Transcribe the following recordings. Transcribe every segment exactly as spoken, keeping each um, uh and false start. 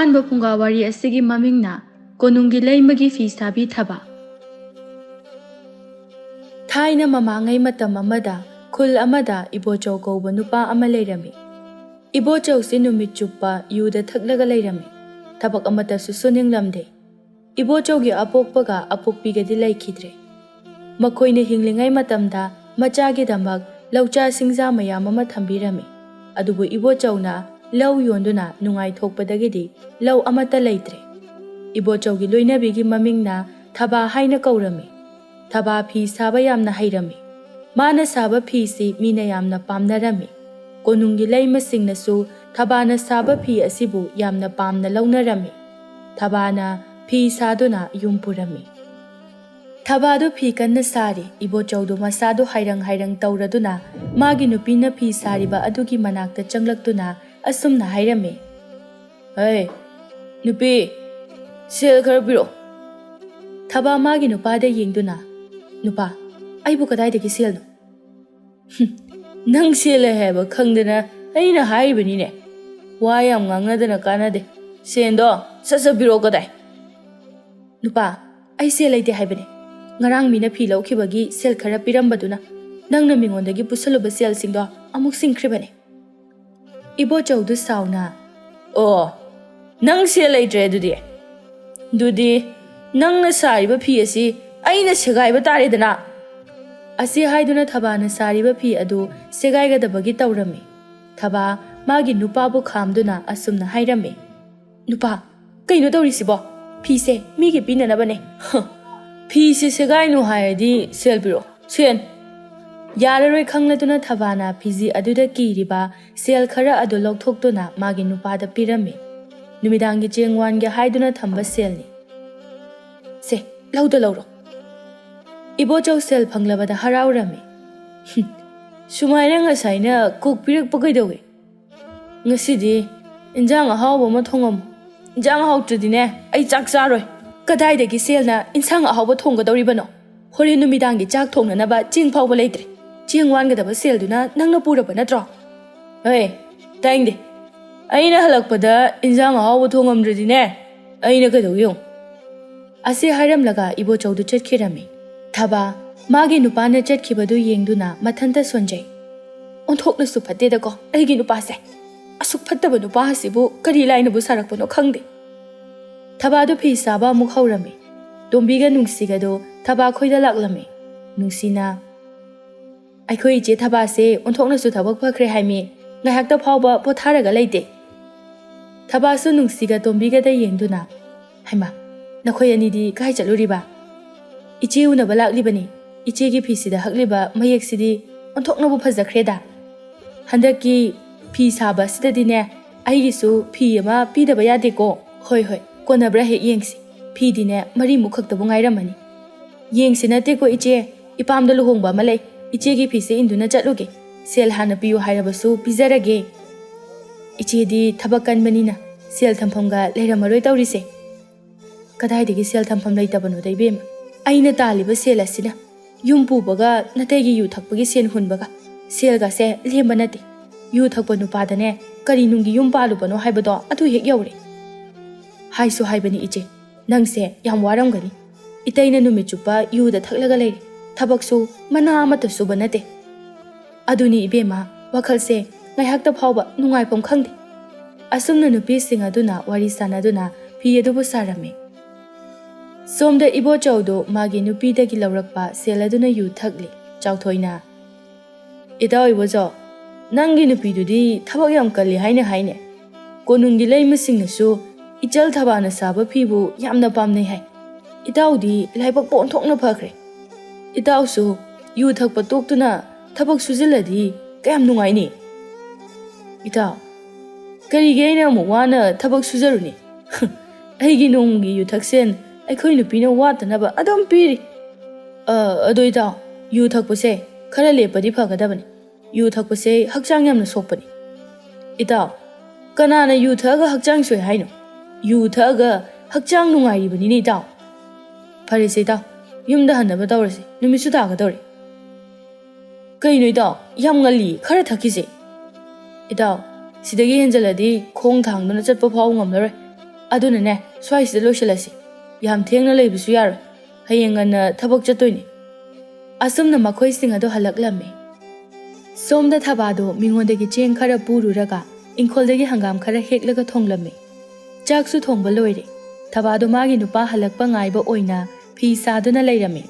ꯑꯍꯥꯟꯕ ꯐꯨꯡꯒꯥ ꯋꯥꯔꯤ ꯑꯁꯤꯒꯤ ꯃꯃꯤꯡꯅ ꯀꯣꯅꯨꯡꯒꯤ ꯂꯩꯃꯒꯤ ꯐꯤ ꯁꯥꯕꯤ ꯊꯕꯥ꯫ ꯊꯥꯏꯅ ꯃꯃꯥꯡꯉꯩ ꯃꯇꯝ ꯑꯃꯗ ꯈꯨꯜ ꯑꯃꯗ ꯏꯕꯣꯆꯧ ꯀꯧꯕ ꯅꯨꯄꯥ ꯑꯃ ꯂꯩꯔꯝꯃꯤ꯫ ꯏꯕꯣꯆꯧꯁꯤ ꯅꯨꯃꯤꯠ ꯆꯨꯞꯄ ꯌꯨꯗ ꯊꯛꯂꯒ ꯂꯩꯔꯝꯃꯤ꯫ ꯊꯕꯛ ꯑꯃꯠꯇꯁꯨ ꯁꯨꯅꯤꯡꯂꯝꯗꯦ꯫ ꯏꯕꯣꯆꯧꯒꯤ ꯑꯄꯣꯛꯄꯒ ꯑꯄꯣꯛꯄꯤꯒꯗꯤ ꯂꯩꯈꯤꯗ꯭ꯔꯦ꯫ ꯃꯈꯣꯏꯅ ꯍꯤꯡꯂꯤꯉꯩ ꯃꯇꯝꯗ ꯃꯆꯥꯒꯤꯗꯃꯛ ꯂꯧꯆꯥ ꯁꯤꯡꯖꯥ ꯃꯌꯥꯝ ꯑꯃ ꯊꯝꯕꯤꯔꯝꯃꯤ꯫ ꯑꯗꯨꯕꯨ ꯏꯕꯣꯆꯧꯅ ꯂꯧ ꯌꯣꯟꯗꯨꯅ ꯅꯨꯡꯉꯥꯏꯊꯣꯛꯄꯗꯒꯤꯗꯤ ꯂꯧ ꯑꯃꯠꯇ ꯂꯩꯇ꯭ꯔꯦ꯫ ꯏꯕꯣꯆꯧꯒꯤ ꯂꯣꯏꯅꯕꯤꯒꯤ ꯃꯃꯤꯡꯅ ꯊꯕꯥ ꯍꯥꯏꯅ ꯀꯧꯔꯝꯃꯤ꯫ ꯊꯕꯥ ꯐꯤ ꯁꯥꯕ ꯌꯥꯝꯅ ꯍꯩꯔꯝꯃꯤ꯫ ꯃꯥꯅ ꯁꯥꯕ ꯐꯤꯁꯤ ꯃꯤꯅ ꯌꯥꯝꯅ ꯄꯥꯝꯅꯔꯝꯃꯤ꯫ ꯀꯣꯅꯨꯡꯒꯤ ꯂꯩꯃꯁꯤꯡꯅꯁꯨ ꯊꯕꯥꯅ ꯁꯥꯕ ꯐꯤ ꯑꯁꯤꯕꯨ ꯌꯥꯝꯅ ꯄꯥꯝꯅ ꯂꯧꯅꯔꯝꯃꯤ꯫ ꯊꯕꯥꯅ ꯐꯤ ꯁꯥꯗꯨꯅ ꯌꯨꯝ ꯄꯨꯔꯝꯃꯤ꯫ ꯊꯕꯥꯗꯨ ꯐꯤ ꯀꯟꯅ ꯁꯥꯔꯤ꯫ ꯏꯕꯣꯆꯧꯗꯨ ꯃꯁꯥꯗꯨ ꯍꯥꯏꯔꯪ ꯍꯥꯏꯔꯪ ꯇꯧꯔꯗꯨꯅ ꯃꯥꯒꯤ ꯅꯨꯄꯤꯅ ꯐꯤ ꯁꯥꯔꯤꯕ ꯑꯗꯨꯒꯤ ꯃꯅꯥꯛꯇ ꯆꯪꯂꯛꯇꯨꯅ ꯑꯁꯨꯝꯅ ꯍꯥꯏꯔꯝꯃꯤ, "ꯍꯦ, ꯅꯨꯄꯤ, ꯁꯦꯜ ꯈꯔ ꯄꯤꯔꯛꯑꯣ꯫" ꯊꯕꯥ ꯃꯥꯒꯤ ꯅꯨꯄꯥꯗ ꯌꯦꯡꯗꯨꯅ, "ꯅꯨꯄꯥ, ꯑꯩꯕꯨ ꯀꯗꯥꯏꯗꯒꯤ ꯁꯦꯜꯅꯣ?" "ꯍꯨꯝ, ꯅꯪ ꯁꯦꯜ ꯂꯩ ꯍꯥꯏꯕ ꯈꯪꯗꯅ ꯑꯩꯅ ꯍꯥꯏꯔꯤꯕꯅꯤꯅꯦ꯫ ꯋꯥ ꯌꯥꯝ ꯉꯥꯡꯅꯗꯅ ꯀꯥꯟꯅꯗꯦ꯫ ꯁꯦꯟꯗꯣ ꯁꯠ ꯁꯠ ꯄꯤꯔꯛꯑꯣ ꯀꯗꯥꯏ?" "ꯅꯨꯄꯥ, ꯑꯩ ꯁꯦꯜ ꯂꯩꯇꯦ ꯍꯥꯏꯕꯅꯦ꯫ ꯉꯔꯥꯡ ꯃꯤꯅ ꯐꯤ ꯂꯧꯈꯤꯕꯒꯤ ꯁꯦꯜ ꯈꯔ ꯄꯤꯔꯝꯕꯗꯨꯅ ꯅꯪꯅ ꯃꯤꯉꯣꯟꯗꯒꯤ ꯄꯨꯁꯜꯂꯨꯕ ꯁꯦꯜꯁꯤꯡꯗꯣ ꯑꯃꯨꯛ ꯁꯤꯡꯈ꯭ꯔꯤꯕꯅꯦ꯫" ꯏꯕꯣꯆꯧꯗꯨ ꯁꯥꯎꯅ, "ꯑꯣ, ꯅꯪ ꯁꯦꯜ ꯂꯩꯇ꯭ꯔꯦ ꯑꯗꯨꯗꯤ? ꯑꯗꯨꯗꯤ ꯅꯪꯅ ꯁꯥꯔꯤꯕ ꯐꯤ ꯑꯁꯤ ꯑꯩꯅ ꯁꯦꯒꯥꯏꯕ ꯇꯥꯔꯦꯗꯅ?" ꯑꯁꯤ ꯍꯥꯏꯗꯨꯅ ꯊꯕꯥꯅ ꯁꯥꯔꯤꯕ ꯐꯤ ꯑꯗꯨ ꯁꯦꯒꯥꯏꯒꯗꯕꯒꯤ ꯇꯧꯔꯝꯃꯤ꯫ ꯊꯕꯥ ꯃꯥꯒꯤ ꯅꯨꯄꯥꯕꯨ ꯈꯥꯝꯗꯨꯅ ꯑꯁꯨꯝꯅ ꯍꯥꯏꯔꯝꯃꯤ, "ꯅꯨꯄꯥ, ꯀꯩꯅꯣ ꯇꯧꯔꯤꯁꯤꯕꯣ? ꯐꯤꯁꯦ ꯃꯤꯒꯤ ꯄꯤꯅꯅꯕꯅꯦ꯫" "ꯍ, ꯐꯤꯁꯦ ꯁꯦꯒꯥꯏꯅꯨ ꯍꯥꯏꯔꯗꯤ ꯁꯦꯜ ꯄꯤꯔꯛꯑꯣ, ꯁꯦꯟ!" ꯌꯥꯔꯔꯣꯏ ꯈꯪꯂꯗꯨꯅ ꯊꯕꯥꯅ ꯐꯤꯖꯤ ꯑꯗꯨꯗ ꯀꯤꯔꯤꯕ ꯁꯦꯜ ꯈꯔ ꯑꯗꯨ ꯂꯧꯊꯣꯛꯇꯨꯅ ꯃꯥꯒꯤ ꯅꯨꯄꯥꯗ ꯄꯤꯔꯝꯃꯤ꯫ ꯅꯨꯃꯤꯗꯥꯡꯒꯤ ꯆꯦꯡ ꯋꯥꯟꯒꯦ ꯍꯥꯏꯗꯨꯅ ꯊꯝꯕ ꯁꯦꯜꯅꯤ꯫ "ꯁꯦ, ꯂꯧꯗ ꯂꯧꯔꯣ꯫" ꯏꯕꯣꯆꯧ ꯁꯦꯜ ꯐꯪꯂꯕꯗ ꯍꯔꯥꯎꯔꯝꯃꯤ꯫ "ꯍꯨꯝ, ꯁꯨꯃꯥꯏꯅ ꯉꯁꯥꯏꯅ ꯀꯣꯛ ꯄꯤꯔꯛꯄ ꯀꯩꯗꯧꯏ? ꯉꯁꯤꯗꯤ ꯏꯟꯖꯥꯡ ꯑꯍꯥꯎꯕ ꯑꯃ ꯊꯣꯡꯉꯝꯃꯨ꯫ ꯏꯟꯖꯥꯡ ꯍꯥꯎꯇ꯭ꯔꯗꯤꯅꯦ, ꯑꯩ ꯆꯥꯛ ꯆꯥꯔꯣꯏ꯫" "ꯀꯗꯥꯏꯗꯒꯤ ꯁꯦꯜꯅ ꯏꯟꯁꯥꯡ ꯑꯍꯥꯎꯕ ꯊꯣꯡꯒꯗꯧꯔꯤꯕꯅꯣ? ꯍꯣꯔꯦꯟ ꯅꯨꯃꯤꯗꯥꯡꯒꯤ ꯆꯥꯛ ꯊꯣꯡꯅꯅꯕ ꯆꯦꯡ ꯐꯥꯎꯕ ꯂꯩꯇ꯭ꯔꯦ꯫ ꯆꯦꯡ ꯋꯥꯟꯒꯗꯕ ꯁꯦꯜꯗꯨꯅ ꯅꯪꯅ ꯄꯨꯔꯕ ꯅꯠꯇ꯭ꯔꯣ?" "ꯍꯣꯏ, ꯇꯥꯏꯡꯗꯦ꯫ ꯑꯩꯅ ꯍꯜꯂꯛꯄꯗ ꯏꯟꯖꯥꯡ ꯑꯍꯥꯎꯕ ꯊꯣꯡꯉꯝꯗ꯭ꯔꯗꯤꯅꯦ, ꯑꯩꯅ ꯀꯩꯗꯧꯒꯦ ꯌꯦꯡꯉꯨ꯫ ꯑꯁꯤ ꯍꯥꯏꯔꯝꯂꯒ ꯏꯕꯣꯆꯧꯗꯨ ꯆꯠꯈꯤꯔꯝꯃꯤ꯫ ꯊꯕꯥ ꯃꯥꯒꯤ ꯅꯨꯄꯥꯅ ꯆꯠꯈꯤꯕꯗꯨ ꯌꯦꯡꯗꯨꯅ ꯃꯊꯟꯇ ꯁꯣꯟꯖꯩ꯫ ꯑꯣꯟꯊꯣꯛꯅꯁꯨ ꯐꯠꯇꯦꯗꯀꯣ ꯑꯩꯒꯤ ꯅꯨꯄꯥꯁꯦ꯫ ꯑꯁꯨꯛ ꯐꯠꯇꯕ ꯅꯨꯄꯥ ꯑꯁꯤꯕꯨ ꯀꯔꯤ ꯂꯥꯏꯅꯕꯨ ꯁꯥꯔꯛꯄꯅꯣ ꯈꯪꯗꯦ꯫ ꯊꯕꯥꯗꯨ ꯐꯤ ꯁꯥꯕ ꯑꯃꯨꯛ ꯍꯧꯔꯝꯃꯤ꯫ ꯇꯣꯝꯕꯤꯒ ꯅꯨꯡꯁꯤꯒꯗꯨ ꯊꯕꯥ ꯈꯣꯏꯗ ꯂꯥꯛꯂꯝꯃꯤ꯫ ꯅꯨꯡꯁꯤꯅ, "ꯑꯩꯈꯣꯏ ꯏꯆꯦ ꯊꯕꯥꯁꯦ ꯑꯣꯟꯊꯣꯛꯅꯁꯨ ꯊꯕꯛ ꯐꯈ꯭ꯔꯦ ꯍꯥꯏꯃꯤ, ꯉꯥꯏꯍꯥꯛꯇ ꯐꯥꯎꯕ ꯄꯣꯊꯥꯔꯒ ꯂꯩꯇꯦ꯫" ꯊꯕꯥꯁꯨ ꯅꯨꯡꯁꯤꯒ ꯇꯣꯝꯕꯤꯒꯗ ꯌꯦꯡꯗꯨꯅ, "ꯍꯩꯃꯥ, ꯅꯈꯣꯏ ꯑꯅꯤꯗꯤ ꯀꯥꯏ ꯆꯠꯂꯨꯔꯤꯕ?" "ꯏꯆꯦ ꯎꯅꯕ ꯂꯥꯛꯂꯤꯕꯅꯤ꯫ ꯏꯆꯦꯒꯤ ꯐꯤꯁꯤꯗ ꯍꯛꯂꯤꯕ ꯃꯌꯦꯛꯁꯤꯗꯤ ꯑꯣꯟꯊꯣꯛꯅꯕꯨ ꯐꯖꯈ꯭ꯔꯦꯗ꯫ ꯍꯟꯗꯛꯀꯤ ꯐꯤ ꯁꯥꯕ ꯑꯁꯤꯗꯗꯤꯅꯦ, ꯑꯩꯒꯤꯁꯨ ꯐꯤ ꯑꯃ ꯄꯤꯗꯕ ꯌꯥꯗꯦꯀꯣ꯫" "ꯍꯣꯏ, ꯍꯣꯏ, ꯀꯣꯟꯅꯕ꯭ꯔꯥ ꯍꯦꯛ ꯌꯦꯡꯁꯤ꯫ ꯐꯤꯗꯤꯅꯦ, ꯃꯔꯤꯃꯨꯛ ꯈꯛꯇꯕꯨ ꯉꯥꯏꯔꯝꯃꯅꯤ꯫" "ꯌꯦꯡꯁꯤ ꯅꯠꯇꯦꯀꯣ ꯏꯆꯦ, ꯏꯄꯥꯝꯗ ꯂꯨꯍꯣꯡꯕ ꯑꯃ ꯂꯩ꯫ ꯏꯆꯦꯒꯤ ꯐꯤꯁꯦ ꯏꯟꯗꯨꯅ ꯆꯠꯂꯨꯒꯦ꯫ ꯁꯦꯜ ꯍꯥꯟꯅ ꯄꯤꯌꯨ ꯍꯥꯏꯔꯕꯁꯨ ꯄꯤꯖꯔꯒꯦ꯫" "ꯏꯆꯦꯗꯤ ꯊꯕꯛ ꯀꯟꯕꯅꯤꯅ ꯁꯦꯜ ꯊꯝꯐꯝꯒ ꯂꯩꯔꯝꯃꯔꯣꯏ ꯇꯧꯔꯤꯁꯦ꯫" "ꯀꯗꯥꯏꯗꯒꯤ ꯁꯦꯜ ꯊꯝꯐꯝ ꯂꯩꯇꯕꯅꯣꯗ ꯏꯕꯦꯝꯃ? ꯑꯩꯅ ꯇꯥꯜꯂꯤꯕ ꯁꯦꯜ ꯑꯁꯤꯅ ꯌꯨꯝ ꯄꯨꯕꯒ ꯅꯇꯩꯒꯤ ꯌꯨ ꯊꯛꯄꯒꯤ ꯁꯦꯟ ꯍꯨꯟꯕꯒ ꯁꯦꯜꯒꯁꯦ ꯂꯦꯝꯕ ꯅꯠꯇꯦ꯫ ꯌꯨ ꯊꯛꯄ ꯅꯨꯄꯥꯗꯅꯦ ꯀꯔꯤ ꯅꯨꯡꯒꯤ ꯌꯨꯝ ꯄꯥꯜꯂꯨꯕꯅꯣ ꯍꯥꯏꯕꯗꯣ ꯑꯗꯨ ꯍꯦꯛ ꯌꯧꯔꯦ꯫" "ꯍꯥꯏꯁꯨ ꯍꯥꯏꯕꯅꯤ ꯏꯆꯦ, ꯅꯪꯁꯦ ꯌꯥꯝ ꯋꯥꯔꯝꯒꯅꯤ꯫ ꯏꯇꯩꯅ ꯅꯨꯃꯤꯠ ꯆꯨꯞꯄ ꯌꯨꯗ ꯊꯛꯂꯒ ꯂꯩꯔꯦ꯫ ꯊꯕꯛꯁꯨ ꯃꯅꯥ ꯑꯃꯠꯇ ꯁꯨꯕ ꯅꯠꯇꯦ꯫ ꯑꯗꯨꯅꯤ ꯏꯕꯦꯝꯃ, ꯋꯥꯈꯜꯁꯦ ꯉꯥꯏꯍꯥꯛꯇ ꯐꯥꯎꯕ ꯅꯨꯡꯉꯥꯏꯐꯝ ꯈꯪꯗꯦ꯫" ꯑꯁꯨꯝꯅ ꯅꯨꯄꯤꯁꯤꯡ ꯑꯗꯨꯅ ꯋꯥꯔꯤ ꯁꯥꯟꯅꯗꯨꯅ ꯐꯤ ꯑꯗꯨꯕꯨ ꯁꯥꯔꯝꯃꯤ꯫ ꯁꯣꯝꯗ ꯏꯕꯣꯆꯧꯗꯨ ꯃꯥꯒꯤ ꯅꯨꯄꯤꯗꯒꯤ ꯂꯧꯔꯛꯄ ꯁꯦꯜ ꯑꯗꯨꯅ ꯌꯨ ꯊꯛꯂꯤ꯫ ꯆꯥꯎꯊꯣꯏꯅ, "ꯏꯇꯥꯎ ꯏꯕꯣꯆꯧ, ꯅꯪꯒꯤ ꯅꯨꯄꯤꯗꯨꯗꯤ ꯊꯕꯛ ꯌꯥꯝ ꯀꯜꯂꯤ ꯍꯥꯏꯅ ꯍꯥꯏꯅꯦ꯫ ꯀꯣꯅꯨꯡꯒꯤ ꯂꯩꯃꯁꯤꯡꯅꯁꯨ ꯏꯆꯜ ꯊꯕꯥꯅ ꯁꯥꯕ ꯐꯤꯕꯨ ꯌꯥꯝꯅ ꯄꯥꯝꯅꯩ ꯍꯥꯏ꯫ ꯏꯇꯥꯎꯗꯤ ꯂꯥꯏꯕꯛ ꯑꯣꯟꯊꯣꯛꯅ ꯐꯈ꯭ꯔꯦ꯫ ꯏꯇꯥꯎꯁꯨ ꯌꯨ ꯊꯛꯄ ꯇꯣꯛꯇꯨꯅ ꯊꯕꯛ ꯁꯨꯖꯤꯜꯂꯗꯤ ꯀꯌꯥꯝ ꯅꯨꯡꯉꯥꯏꯅꯤ?" "ꯏꯇꯥꯎ, ꯀꯔꯤꯒꯤ ꯑꯩꯅ ꯑꯃꯨꯛ ꯋꯥꯅ ꯊꯕꯛ ꯁꯨꯖꯔꯨꯅꯤ? ꯑꯩꯒꯤ ꯅꯣꯡꯃꯒꯤ ꯌꯨ ꯊꯛꯁꯦꯟ ꯑꯩꯈꯣꯏ ꯅꯨꯄꯤꯅ ꯋꯥꯠꯇꯅꯕ ꯑꯗꯨꯝ ꯄꯤꯔꯤ꯫ ꯑ, ꯑꯗꯣ ꯏꯇꯥꯎ, ꯌꯨ ꯊꯛꯄꯁꯦ ꯈꯔ ꯂꯦꯞꯄꯗꯤ ꯐꯒꯗꯕꯅꯤ꯫ ꯌꯨ ꯊꯛꯄꯁꯦ ꯍꯛꯆꯥꯡ ꯌꯥꯝꯅ ꯁꯣꯛꯄꯅꯤ꯫" "ꯏꯇꯥꯎ, ꯀꯅꯥꯅ ꯌꯨ ꯊꯛꯑꯒ ꯍꯛꯆꯥꯡ ꯁꯣꯛꯑꯦ ꯍꯥꯏꯅꯣ? ꯌꯨ ꯊꯛꯑꯒ ꯍꯛꯆꯥꯡ ꯅꯨꯡꯉꯥꯏꯔꯤꯕꯅꯤꯅꯦ ꯏꯇꯥꯎ꯫ ꯐꯔꯦꯁꯦ ꯏꯇꯥꯎ, ꯌꯨꯝꯗ ꯍꯟꯅꯕ ꯇꯧꯔꯁꯤ, ꯅꯨꯃꯤꯠꯁꯨ ꯇꯥꯒꯗꯧꯔꯦ꯫" "ꯀꯩꯅꯣ ꯏꯇꯥꯎ, ꯌꯥꯝ ꯉꯜꯂꯤ, ꯈꯔ ꯊꯛꯈꯤꯁꯦ꯫" "ꯏꯇꯥꯎ, ꯁꯤꯗꯒꯤ ꯍꯦꯟꯖꯜꯂꯗꯤ ꯈꯣꯡ ꯊꯥꯡꯗꯨꯅ ꯆꯠꯄ ꯐꯥꯎ ꯉꯝꯂꯔꯣꯏ꯫ ꯑꯗꯨꯅꯅꯦ, ꯁ꯭ꯋꯥꯏꯁꯤꯗ ꯂꯣꯏꯁꯤꯜꯂꯁꯤ꯫ ꯌꯥꯝ ꯊꯦꯡꯅ ꯂꯩꯕꯁꯨ ꯌꯥꯔꯣꯏ꯫ ꯍꯌꯦꯡ ꯉꯟꯅ ꯊꯕꯛ ꯆꯠꯇꯣꯏꯅꯤ꯫ ꯑꯁꯨꯝꯅ ꯃꯈꯣꯏꯁꯤꯡ ꯑꯗꯨ ꯍꯜꯂꯛꯂꯝꯃꯤ꯫ ꯁꯣꯝꯗ ꯊꯕꯥꯗꯣ ꯃꯤꯉꯣꯟꯗꯒꯤ ꯆꯦꯡ ꯈꯔ ꯄꯨꯔꯨꯔꯒ ꯏꯪꯈꯣꯜꯗꯒꯤ ꯍꯪꯒꯥꯝ ꯈꯔ ꯍꯦꯛꯂꯒ ꯊꯣꯡꯂꯝꯃꯤ꯫ ꯆꯥꯛꯁꯨ ꯊꯣꯡꯕ ꯂꯣꯏꯔꯦ꯫ ꯊꯕꯥꯗꯣ ꯃꯥꯒꯤ ꯅꯨꯄꯥ ꯍꯜꯂꯛꯄ ꯉꯥꯏꯕ ꯑꯣꯏꯅ ꯐꯤ ꯁꯥꯗꯨꯅ ꯂꯩꯔꯝꯃꯤ꯫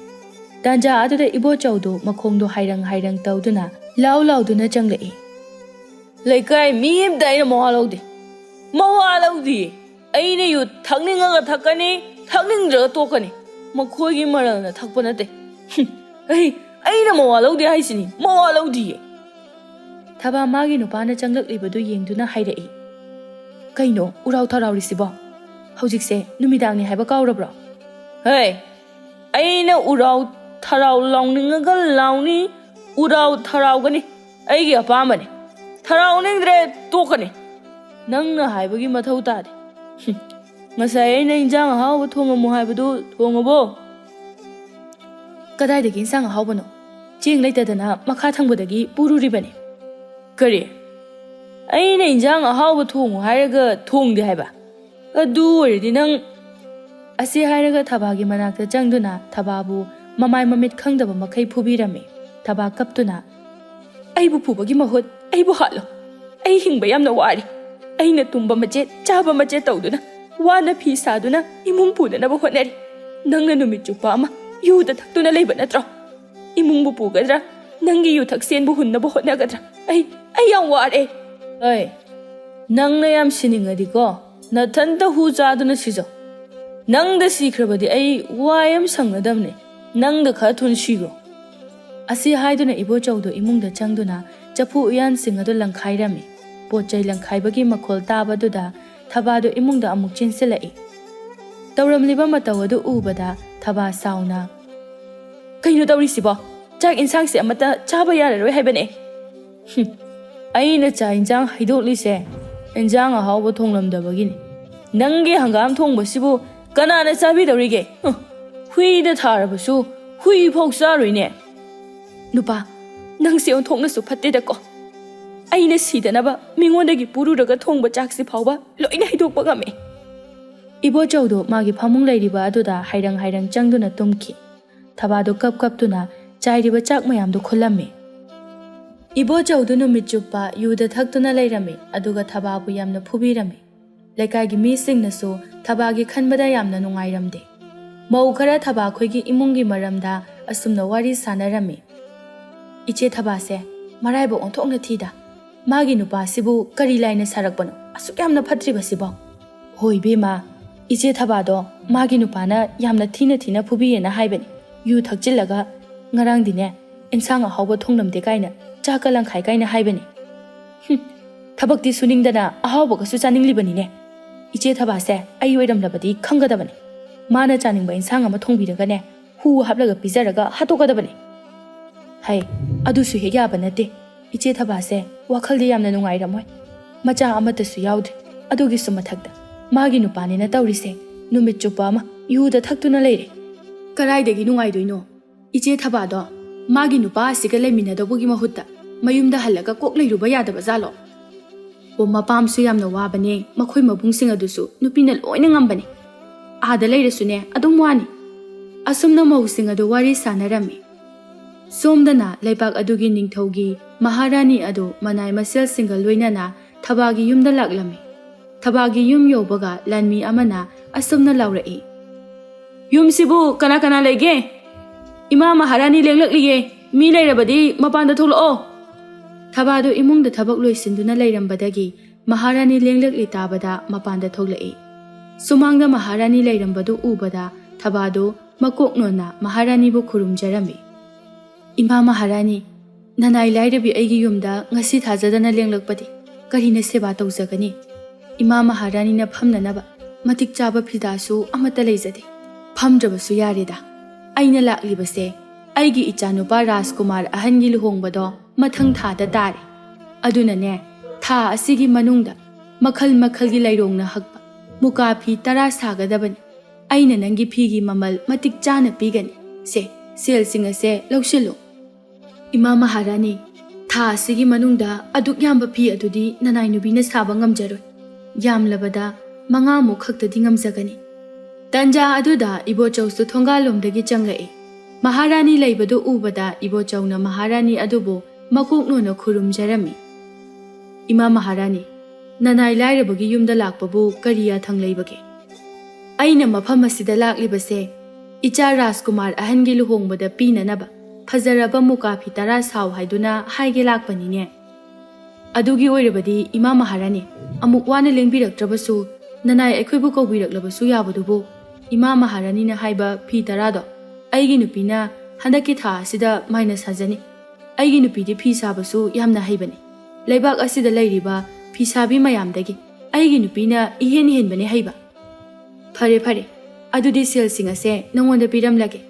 ꯇꯥꯟꯖꯥ ꯑꯗꯨꯗ ꯏꯕꯣꯆꯧꯗꯣ ꯃꯈꯣꯡꯗꯣ ꯍꯥꯏꯔꯪ ꯍꯥꯏꯔꯪ ꯇꯧꯗꯨꯅ ꯂꯥꯎ ꯂꯥꯎꯗꯨꯅ ꯆꯪꯂꯛꯏ꯫ "ꯂꯩꯀꯥꯏ ꯃꯤ ꯑꯝꯇ ꯑꯩꯅ ꯃꯋꯥ ꯂꯧꯗꯦ꯫ ꯃꯋꯥ ꯂꯧꯗꯤꯌꯦ꯫ ꯑꯩꯅ ꯌꯨ ꯊꯛꯅꯤꯡꯉꯒ ꯊꯛꯀꯅꯤ, ꯊꯛꯅꯤꯡꯗ꯭ꯔꯒ ꯇꯣꯛꯀꯅꯤ꯫ ꯃꯈꯣꯏꯒꯤ ꯃꯔꯜꯅ ꯊꯛꯄ ꯅꯠꯇꯦ꯫ ꯍꯨꯝ, ꯑꯩ, ꯑꯩꯅ ꯃꯋꯥ ꯂꯧꯗꯦ ꯍꯥꯏꯁꯤꯅꯤ, ꯃꯋꯥ ꯂꯧꯗꯤꯌꯦ꯫" ꯊꯕꯥ ꯃꯥꯒꯤ ꯅꯨꯄꯥꯅ ꯆꯪꯂꯛꯂꯤꯕꯗꯨ ꯌꯦꯡꯗꯨꯅ ꯍꯥꯏꯔꯛꯏ꯫ "ꯀꯩꯅꯣ ꯎꯔꯥꯎ ꯊꯔꯥꯎꯔꯤꯁꯤꯕꯣ? ꯍꯧꯖꯤꯛꯁꯦ ꯅꯨꯃꯤꯗꯥꯡꯅꯤ ꯍꯥꯏꯕ ꯀꯥꯎꯔꯕ꯭ꯔꯣ?" "ꯍꯦ, ꯑꯩꯅ ꯎꯔꯥꯎ ꯊꯔꯥꯎ ꯂꯥꯎꯅꯤꯡꯉꯒ ꯂꯥꯎꯅꯤ, ꯎꯔꯥꯎ ꯊꯔꯥꯎꯒꯅꯤ꯫ ꯑꯩꯒꯤ ꯑꯄꯥꯝꯕꯅꯤ꯫ ꯊꯔꯥꯎꯅꯤꯡꯗ꯭ꯔꯦ, ꯇꯣꯛꯀꯅꯤ꯫ ꯅꯪꯅ ꯍꯥꯏꯕꯒꯤ ꯃꯊꯧ ꯇꯥꯗꯦ꯫" "ꯍꯨꯝ, ꯉꯁꯥꯏ ꯑꯩꯅ ꯏꯟꯖꯥꯡ ꯑꯍꯥꯎꯕ ꯊꯣꯡꯉꯝꯃꯨ ꯍꯥꯏꯕꯗꯨ ꯊꯣꯡꯉꯕꯣ?" "ꯀꯗꯥꯏꯗꯒꯤ ꯏꯟꯁꯥꯡ ꯑꯍꯥꯎꯕꯅꯣ? ꯆꯦꯡ ꯂꯩꯇꯗꯅ ꯃꯈꯥ ꯊꯪꯕꯗꯒꯤ ꯄꯨꯔꯨꯔꯤꯕꯅꯤ꯫" "ꯀꯔꯤ? ꯑꯩꯅ ꯏꯟꯖꯥꯡ ꯑꯍꯥꯎꯕ ꯊꯣꯡꯉꯨ ꯍꯥꯏꯔꯒ ꯊꯣꯡꯗꯦ ꯍꯥꯏꯕ? ꯑꯗꯨ ꯑꯣꯏꯔꯗꯤ ꯅꯪ..." ꯑꯁꯤ ꯍꯥꯏꯔꯒ ꯊꯕꯥꯒꯤ ꯃꯅꯥꯛꯇ ꯆꯪꯗꯨꯅ ꯊꯕꯥꯕꯨ ꯃꯃꯥꯏ ꯃꯃꯤꯠ ꯈꯪꯗꯕ ꯃꯈꯩ ꯐꯨꯕꯤꯔꯝꯃꯤ꯫ ꯊꯕꯥ ꯀꯞꯇꯨꯅ, "ꯑꯩꯕꯨ ꯐꯨꯕꯒꯤ ꯃꯍꯨꯠ ꯑꯩꯕꯨ ꯍꯥꯠꯂꯣ꯫ ꯑꯩ ꯍꯤꯡꯕ ꯌꯥꯝꯅ ꯋꯥꯔꯤ꯫ ꯑꯩꯅ ꯇꯨꯝꯕ ꯃꯆꯦꯠ, ꯆꯥꯕ ꯃꯆꯦꯠ ꯇꯧꯗꯨꯅ, ꯋꯥꯅ ꯐꯤ ꯁꯥꯗꯨꯅ ꯏꯃꯨꯡ ꯄꯨꯅꯅꯕ ꯍꯣꯠꯅꯔꯤ꯫ ꯅꯪꯅ ꯅꯨꯃꯤꯠ ꯆꯨꯞꯄ ꯑꯃ ꯌꯨꯗ ꯊꯛꯇꯨꯅ ꯂꯩꯕ ꯅꯠꯇ꯭ꯔꯣ? ꯏꯃꯨꯡꯕꯨ ꯄꯨꯒꯗ꯭ꯔꯥ? ꯅꯪꯒꯤ ꯌꯨꯊꯛ ꯁꯦꯟꯕꯨ ꯍꯨꯟꯅꯕ ꯍꯣꯠꯅꯒꯗ꯭ꯔꯥ? ꯑꯩ, ꯑꯩ ꯌꯥꯝ ꯋꯥꯔꯦ꯫" "ꯑꯩ, ꯅꯪꯅ ꯌꯥꯝ ꯁꯤꯅꯤꯡꯉꯗꯤꯀꯣ, ꯅꯊꯟꯇ ꯍꯨ ꯆꯥꯗꯨꯅ ꯁꯤꯖꯧ꯫ ꯅꯪꯗ ꯁꯤꯈ꯭ꯔꯕꯗꯤ ꯑꯩ ꯋꯥꯏ ꯑꯃ ꯁꯪꯅꯗꯕꯅꯦ꯫ ꯅꯪꯗ ꯈꯔ ꯊꯨꯅ ꯁꯤꯈ꯭ꯔꯣ꯫" ꯑꯁꯤ ꯍꯥꯏꯗꯨꯅ ꯏꯕꯣꯆꯧꯗꯣ ꯏꯃꯨꯡꯗ ꯆꯪꯗꯨꯅ ꯆꯐꯨ ꯎꯌꯥꯟꯁꯤꯡ ꯑꯗꯨ ꯂꯪꯈꯥꯏꯔꯝꯃꯤ꯫ ꯄꯣꯠ ꯆꯩ ꯂꯪꯈꯥꯏꯕꯒꯤ ꯃꯈꯣꯜ ꯇꯥꯕꯗꯨꯗ ꯊꯕꯥꯗꯣ ꯏꯃꯨꯡꯗ ꯑꯃꯨꯛ ꯆꯦꯟꯁꯤꯜꯂꯛꯏ꯫ ꯇꯧꯔꯝꯂꯤꯕ ꯃꯇꯧ ꯑꯗꯨ ꯎꯕꯗ ꯊꯕꯥ ꯁꯥꯎꯅ, "ꯀꯩꯅꯣ ꯇꯧꯔꯤꯁꯤꯕꯣ? ꯆꯥꯛ ꯏꯟꯁꯥꯡꯁꯦ ꯑꯃꯠꯇ ꯆꯥꯕ ꯌꯥꯔꯔꯣꯏ ꯍꯥꯏꯕꯅꯦ꯫" "ꯍꯨꯝ, ꯑꯩꯅ ꯆꯥꯛ ꯏꯟꯁꯥꯡ ꯍꯩꯗꯣꯛꯂꯤꯁꯦ ꯏꯟꯁꯥꯡ ꯑꯍꯥꯎꯕ ꯊꯣꯡꯂꯝꯗꯕꯒꯤꯅꯤ꯫ ꯅꯪꯒꯤ ꯍꯪꯒꯥꯝ ꯊꯣꯡꯕꯁꯤꯕꯨ ꯀꯅꯥꯅ ꯆꯥꯕꯤꯗꯧꯔꯤꯒꯦ? ꯍꯨꯝ, ꯍꯨꯏꯗ ꯊꯥꯔꯕꯁꯨ ꯍꯨꯏ ꯐꯥꯎ ꯆꯥꯔꯣꯏꯅꯦ꯫" "ꯅꯨꯄꯥ, ꯅꯪꯁꯦ ꯑꯣꯟꯊꯣꯛꯅꯁꯨ ꯐꯠꯇꯦꯗꯀꯣ꯫ ꯑꯩꯅ ꯁꯤꯗꯅꯕ ꯃꯤꯉꯣꯟꯗꯒꯤ ꯄꯨꯔꯨꯔꯒ ꯊꯣꯡꯕ ꯆꯥꯛꯁꯤ ꯐꯥꯎꯕ ꯂꯣꯏꯅ ꯍꯩꯗꯣꯛꯄ ꯉꯝꯃꯦ꯫ ꯏꯕꯣꯆꯧꯗꯣ ꯃꯥꯒꯤ ꯐꯃꯨꯡ ꯂꯩꯔꯤꯕ ꯑꯗꯨꯗ ꯍꯥꯏꯔꯪ ꯍꯥꯏꯔꯪ ꯆꯪꯗꯨꯅ ꯇꯨꯝꯈꯤ꯫ ꯊꯕꯥꯗꯣ ꯀꯞ ꯀꯞꯇꯨꯅ ꯆꯥꯏꯔꯤꯕ ꯆꯥꯛ ꯃꯌꯥꯝꯗꯣ ꯈꯨꯜꯂꯝꯃꯤ꯫ ꯏꯕꯣꯆꯧꯗꯨ ꯅꯨꯃꯤꯠ ꯆꯨꯞꯄ ꯌꯨꯗ ꯊꯛꯇꯨꯅ ꯂꯩꯔꯝꯃꯤ, ꯑꯗꯨꯒ ꯊꯕꯥꯕꯨ ꯌꯥꯝꯅ ꯐꯨꯕꯤꯔꯝꯃꯤ꯫ ꯂꯩꯀꯥꯏꯒꯤ ꯃꯤꯁꯤꯡꯅꯁꯨ ꯊꯕꯥꯒꯤ ꯈꯟꯕꯗ ꯌꯥꯝꯅ ꯅꯨꯡꯉꯥꯏꯔꯝꯗꯦ꯫ ꯃꯧ ꯈꯔ ꯊꯕꯥ ꯈꯣꯏꯒꯤ ꯏꯃꯨꯡꯒꯤ ꯃꯔꯝꯗ ꯑꯁꯨꯝꯅ ꯋꯥꯔꯤ ꯁꯥꯟꯅꯔꯝꯃꯤ꯫ "ꯏꯆꯦ ꯊꯕꯥꯁꯦ ꯃꯔꯥꯏꯕꯛ ꯑꯣꯟꯊꯣꯛꯅ ꯊꯤꯗ꯫ ꯃꯥꯒꯤ ꯅꯨꯄꯥꯁꯤꯕꯨ ꯀꯔꯤ ꯂꯥꯏꯅ ꯁꯥꯔꯛꯄꯅꯣ ꯑꯁꯨꯛ ꯌꯥꯝꯅ ꯐꯠꯇ꯭ꯔꯤꯕꯁꯤꯕꯣ?" "ꯍꯣꯏ ꯏꯕꯦꯝꯃ, ꯏꯆꯦ ꯊꯕꯥꯗꯣ ꯃꯥꯒꯤ ꯅꯨꯄꯥꯅ ꯌꯥꯝꯅ ꯊꯤꯅ ꯊꯤꯅ ꯐꯨꯕꯤꯌꯦꯅ ꯍꯥꯏꯕꯅꯤ꯫ ꯌꯨ ꯊꯛꯆꯤꯜꯂꯒ ꯉꯔꯥꯡꯗꯤꯅꯦ, ꯏꯟꯁꯥꯡ ꯑꯍꯥꯎꯕ ꯊꯣꯡꯂꯝꯗꯦ ꯀꯥꯏꯅ ꯆꯥꯛꯀ ꯂꯪꯈꯥꯏ ꯀꯥꯏꯅ ꯍꯥꯏꯕꯅꯤ꯫ ꯍꯨꯝ, ꯊꯕꯛꯇꯤ ꯁꯨꯅꯤꯡꯗꯅ ꯑꯍꯥꯎꯕꯒꯁꯨ ꯆꯥꯅꯤꯡꯂꯤꯕꯅꯤꯅꯦ꯫ ꯏꯆꯦ ꯊꯕꯥꯁꯦ ꯑꯩ ꯑꯣꯏꯔꯝꯂꯕꯗꯤ ꯈꯪꯒꯗꯕꯅꯤ꯫ ꯃꯥꯅ ꯆꯥꯅꯤꯡꯕ ꯏꯟꯁꯥꯡ ꯑꯃ ꯊꯣꯡꯕꯤꯔꯒꯅꯦ, ꯍꯨ ꯍꯥꯞꯂꯒ ꯄꯤꯖꯔꯒ ꯍꯥꯠꯇꯣꯛꯀꯗꯕꯅꯤ꯫ ꯍꯩ, ꯑꯗꯨꯁꯨ ꯍꯦꯛ ꯌꯥꯕ ꯅꯠꯇꯦ꯫ ꯏꯆꯦ ꯊꯕꯥꯁꯦ ꯋꯥꯈꯜꯗꯤ ꯌꯥꯝꯅ ꯅꯨꯡꯉꯥꯏꯔꯝꯃꯣꯏ꯫ ꯃꯆꯥ ꯑꯃꯠꯇꯁꯨ ꯌꯥꯎꯗ꯭ꯔꯤ꯫ ꯑꯗꯨꯒꯤꯁꯨ ꯃꯊꯛꯇ ꯃꯥꯒꯤ ꯅꯨꯄꯥꯅꯤꯅ ꯇꯧꯔꯤꯁꯦ, ꯅꯨꯃꯤꯠ ꯆꯨꯞꯄ ꯑꯃ ꯌꯨꯗ ꯊꯛꯇꯨꯅ ꯂꯩꯔꯦ꯫ ꯀꯗꯥꯏꯗꯒꯤ ꯅꯨꯡꯉꯥꯏꯗꯣꯏꯅꯣ? ꯏꯆꯦ ꯊꯕꯥꯗꯣ ꯃꯥꯒꯤ ꯅꯨꯄꯥ ꯑꯁꯤꯒ ꯂꯩꯃꯤꯟꯅꯗꯧꯕꯒꯤ ꯃꯍꯨꯠꯇ ꯃꯌꯨꯝꯗ ꯍꯜꯂꯒ ꯀꯣꯛ ꯂꯩꯔꯨꯕ ꯌꯥꯗꯕ ꯖꯥꯠꯂꯣ? ꯑꯣ, ꯃꯄꯥꯝꯁꯨ ꯌꯥꯝꯅ ꯋꯥꯕꯅꯦ, ꯃꯈꯣꯏ ꯃꯕꯨꯡꯁꯤꯡ ꯑꯗꯨꯁꯨ ꯅꯨꯄꯤꯅ ꯂꯣꯏꯅ ꯉꯝꯕꯅꯦ꯫ ꯑꯥꯗ ꯂꯩꯔꯁꯨꯅꯦ, ꯑꯗꯨꯝ ꯋꯥꯅꯤ꯫ ꯑꯁꯨꯝꯅ ꯃꯧꯁꯤꯡ ꯑꯗꯨ ꯋꯥꯔꯤ ꯁꯥꯟꯅꯔꯝꯃꯤ꯫ ꯁꯣꯝꯗꯅ ꯂꯩꯕꯥꯛ ꯑꯗꯨꯒꯤ ꯅꯤꯡꯊꯧꯒꯤ ꯃꯍꯥꯔꯥꯅꯤ ꯑꯗꯨ ꯃꯅꯥꯏ ꯃꯁꯦꯜꯁꯤꯡꯒ ꯂꯣꯏꯅꯅ ꯊꯕꯥꯒꯤ ꯌꯨꯝꯗ ꯂꯥꯛꯂꯝꯃꯤ꯫ ꯊꯕꯥꯒꯤ ꯌꯨꯝ ꯌꯧꯕꯒ ꯂꯥꯟꯃꯤ ꯑꯃꯅ ꯑꯁꯨꯝꯅ ꯂꯥꯎꯔꯛꯏ, "ꯌꯨꯝꯁꯤꯕꯨ ꯀꯅꯥ ꯀꯅꯥ ꯂꯩꯒꯦ? ꯏꯃꯥ ꯃꯍꯥꯔꯥꯅꯤ ꯂꯦꯡꯂꯛꯂꯤꯌꯦ꯫ ꯃꯤ ꯂꯩꯔꯕꯗꯤ ꯃꯄꯥꯟꯗ ꯊꯣꯛꯂꯛꯑꯣ!" ꯊꯕꯥꯗꯨ ꯏꯃꯨꯡꯗ ꯊꯕꯛ ꯂꯣꯏꯁꯤꯟꯗꯨꯅ ꯂꯩꯔꯝꯕꯗꯒꯤ ꯃꯍꯥꯔꯥꯅꯤ ꯂꯦꯡꯂꯛꯂꯤ ꯇꯥꯕꯗ ꯃꯄꯥꯟꯗ ꯊꯣꯛꯂꯛꯏ꯫ ꯁꯨꯃꯥꯡꯗ ꯃꯍꯥꯔꯥꯅꯤ ꯂꯩꯔꯝꯕꯗꯨ ꯎꯕꯗ ꯊꯕꯥꯗꯨ ꯃꯀꯣꯛ ꯅꯣꯟꯅ ꯃꯍꯥꯔꯥꯅꯤꯕꯨ ꯈꯨꯔꯨꯝꯖꯔꯝꯃꯤ꯫ "ꯏꯃꯥ ꯃꯍꯥꯔꯥꯅꯤ, ꯅꯅꯥꯏ ꯂꯥꯏꯔꯕꯤ ꯑꯩꯒꯤ ꯌꯨꯝꯗ ꯉꯁꯤ ꯊꯥꯖꯗꯅ ꯂꯦꯡꯂꯛꯄꯗꯤ ꯀꯔꯤꯅ ꯁꯦꯕꯥ ꯇꯧꯖꯒꯅꯤ? ꯏꯃꯥ ꯃꯍꯥꯔꯥꯅꯤꯅ ꯐꯝꯅꯅꯕ ꯃꯇꯤꯛ ꯆꯥꯕ ꯐꯤꯗꯥꯁꯨ ꯑꯃꯠꯇ ꯂꯩꯖꯗꯦ꯫ ꯐꯝꯗ꯭ꯔꯕꯁꯨ ꯌꯥꯔꯦꯗ꯫ ꯑꯩꯅ ꯂꯥꯛꯂꯤꯕꯁꯦ ꯑꯩꯒꯤ ꯏꯆꯥꯅꯨꯄꯥ ꯔꯥꯖꯀꯨꯃꯥꯔ ꯑꯍꯟꯒꯤ ꯂꯨꯍꯣꯡꯕꯗꯣ ꯃꯊꯪ ꯊꯥꯗ ꯇꯥꯔꯦ꯫ ꯑꯗꯨꯅꯅꯦ, ꯊꯥ ꯑꯁꯤꯒꯤ ꯃꯅꯨꯡꯗ ꯃꯈꯜ ꯃꯈꯜꯒꯤ ꯂꯩꯔꯣꯡꯅ ꯍꯛꯄ ꯃꯨꯀꯥ ꯐꯤ ꯇꯔꯥ ꯁꯥꯒꯗꯕꯅꯤ꯫ ꯑꯩꯅ ꯅꯪꯒꯤ ꯐꯤꯒꯤ ꯃꯃꯜ ꯃꯇꯤꯛ ꯆꯥꯅ ꯄꯤꯒꯅꯤ꯫ ꯁꯦ, ꯁꯦꯜꯁꯤꯡ ꯑꯁꯦ ꯂꯧꯁꯤꯜꯂꯨ꯫" "ꯏꯃꯥ ꯃꯍꯥꯔꯥꯅꯤ, "ꯊꯥ ꯑꯁꯤꯒꯤ ꯃꯅꯨꯡꯗ ꯑꯗꯨꯛ ꯌꯥꯝꯕ ꯐꯤ ꯑꯗꯨꯗꯤ ꯅꯅꯥꯏ ꯅꯨꯄꯤꯅ ꯁꯥꯕ ꯉꯝꯖꯔꯣꯏ꯫ ꯌꯥꯝꯂꯕꯗ ꯃꯉꯥꯃꯨꯛ ꯈꯛꯇꯗꯤ ꯉꯝꯖꯒꯅꯤ"꯫ ꯇꯟꯖꯥ ꯑꯗꯨꯗ ꯏꯕꯣꯆꯧꯁꯨ ꯊꯣꯡꯒꯥꯜꯂꯣꯝꯗꯒꯤ ꯆꯪꯂꯛꯏ꯫ ꯃꯍꯥꯔꯥꯅꯤ ꯂꯩꯕꯗꯨ ꯎꯕꯗ ꯏꯕꯣꯆꯧꯅ ꯃꯍꯥꯔꯥꯅꯤ ꯑꯗꯨꯕꯨ ꯃꯀꯣꯛ ꯅꯣꯟꯅ ꯈꯨꯔꯨꯝꯖꯔꯝꯃꯤ꯫ "ꯏꯃꯥ ꯃꯍꯥꯔꯥꯅꯤ, ꯅꯅꯥꯏ ꯂꯥꯏꯔꯕꯒꯤ ꯌꯨꯝꯗ ꯂꯥꯛꯄꯕꯨ ꯀꯔꯤ ꯌꯥꯊꯪ ꯂꯩꯕꯒꯦ? ꯑꯩꯅ ꯃꯐꯝ ꯑꯁꯤꯗ ꯂꯥꯛꯂꯤꯕꯁꯦ ꯏꯆꯥ ꯔꯥꯖꯀꯨꯃꯥꯔ ꯑꯍꯟꯒꯤ ꯂꯨꯍꯣꯡꯕꯗ ꯄꯤꯅꯅꯕ ꯐꯖꯔꯕ ꯃꯨꯀꯥ ꯐꯤ ꯇꯔꯥ ꯁꯥꯎ ꯍꯥꯏꯗꯨꯅ ꯍꯥꯏꯒꯦ ꯂꯥꯛꯄꯅꯤꯅꯦ꯫ ꯑꯗꯨꯒꯤ ꯑꯣꯏꯔꯕꯗꯤ ꯏꯃꯥ ꯃꯍꯥꯔꯥꯅꯤ, ꯑꯃꯨꯛ ꯋꯥꯅ ꯂꯦꯡꯕꯤꯔꯛꯇ꯭ꯔꯕꯁꯨ, ꯅꯅꯥꯏ ꯑꯩꯈꯣꯏꯕꯨ ꯀꯧꯕꯤꯔꯛꯂꯕꯁꯨ ꯌꯥꯕꯗꯨꯕꯨ, ꯏꯃꯥ ꯃꯍꯥꯔꯥꯅꯤꯅ ꯍꯥꯏꯕ ꯐꯤ ꯇꯔꯥꯗꯣ ꯑꯩꯒꯤ ꯅꯨꯄꯤꯅ ꯍꯟꯗꯛꯀꯤ ꯊꯥ ꯑꯁꯤꯗ ꯃꯥꯏꯅ ꯁꯥꯖꯅꯤ꯫ ꯑꯩꯒꯤ ꯅꯨꯄꯤꯗꯤ ꯐꯤ ꯁꯥꯕꯁꯨ ꯌꯥꯝꯅ ꯍꯩꯕꯅꯤ꯫ ꯂꯩꯕꯥꯛ ꯑꯁꯤꯗ ꯂꯩꯔꯤꯕ ꯐꯤ ꯁꯥꯕꯤ ꯃꯌꯥꯝꯗꯒꯤ ꯑꯩꯒꯤ ꯅꯨꯄꯤꯅ ꯏꯍꯦꯟ ꯍꯦꯟꯕꯅꯤ ꯍꯩꯕ"꯫ "ꯐꯔꯦ, ꯐꯔꯦ, ꯑꯗꯨꯗꯤ ꯁꯦꯜꯁꯤꯡ ꯑꯁꯦ ꯅꯉꯣꯟꯗ ꯄꯤꯔꯝꯂꯒꯦ꯫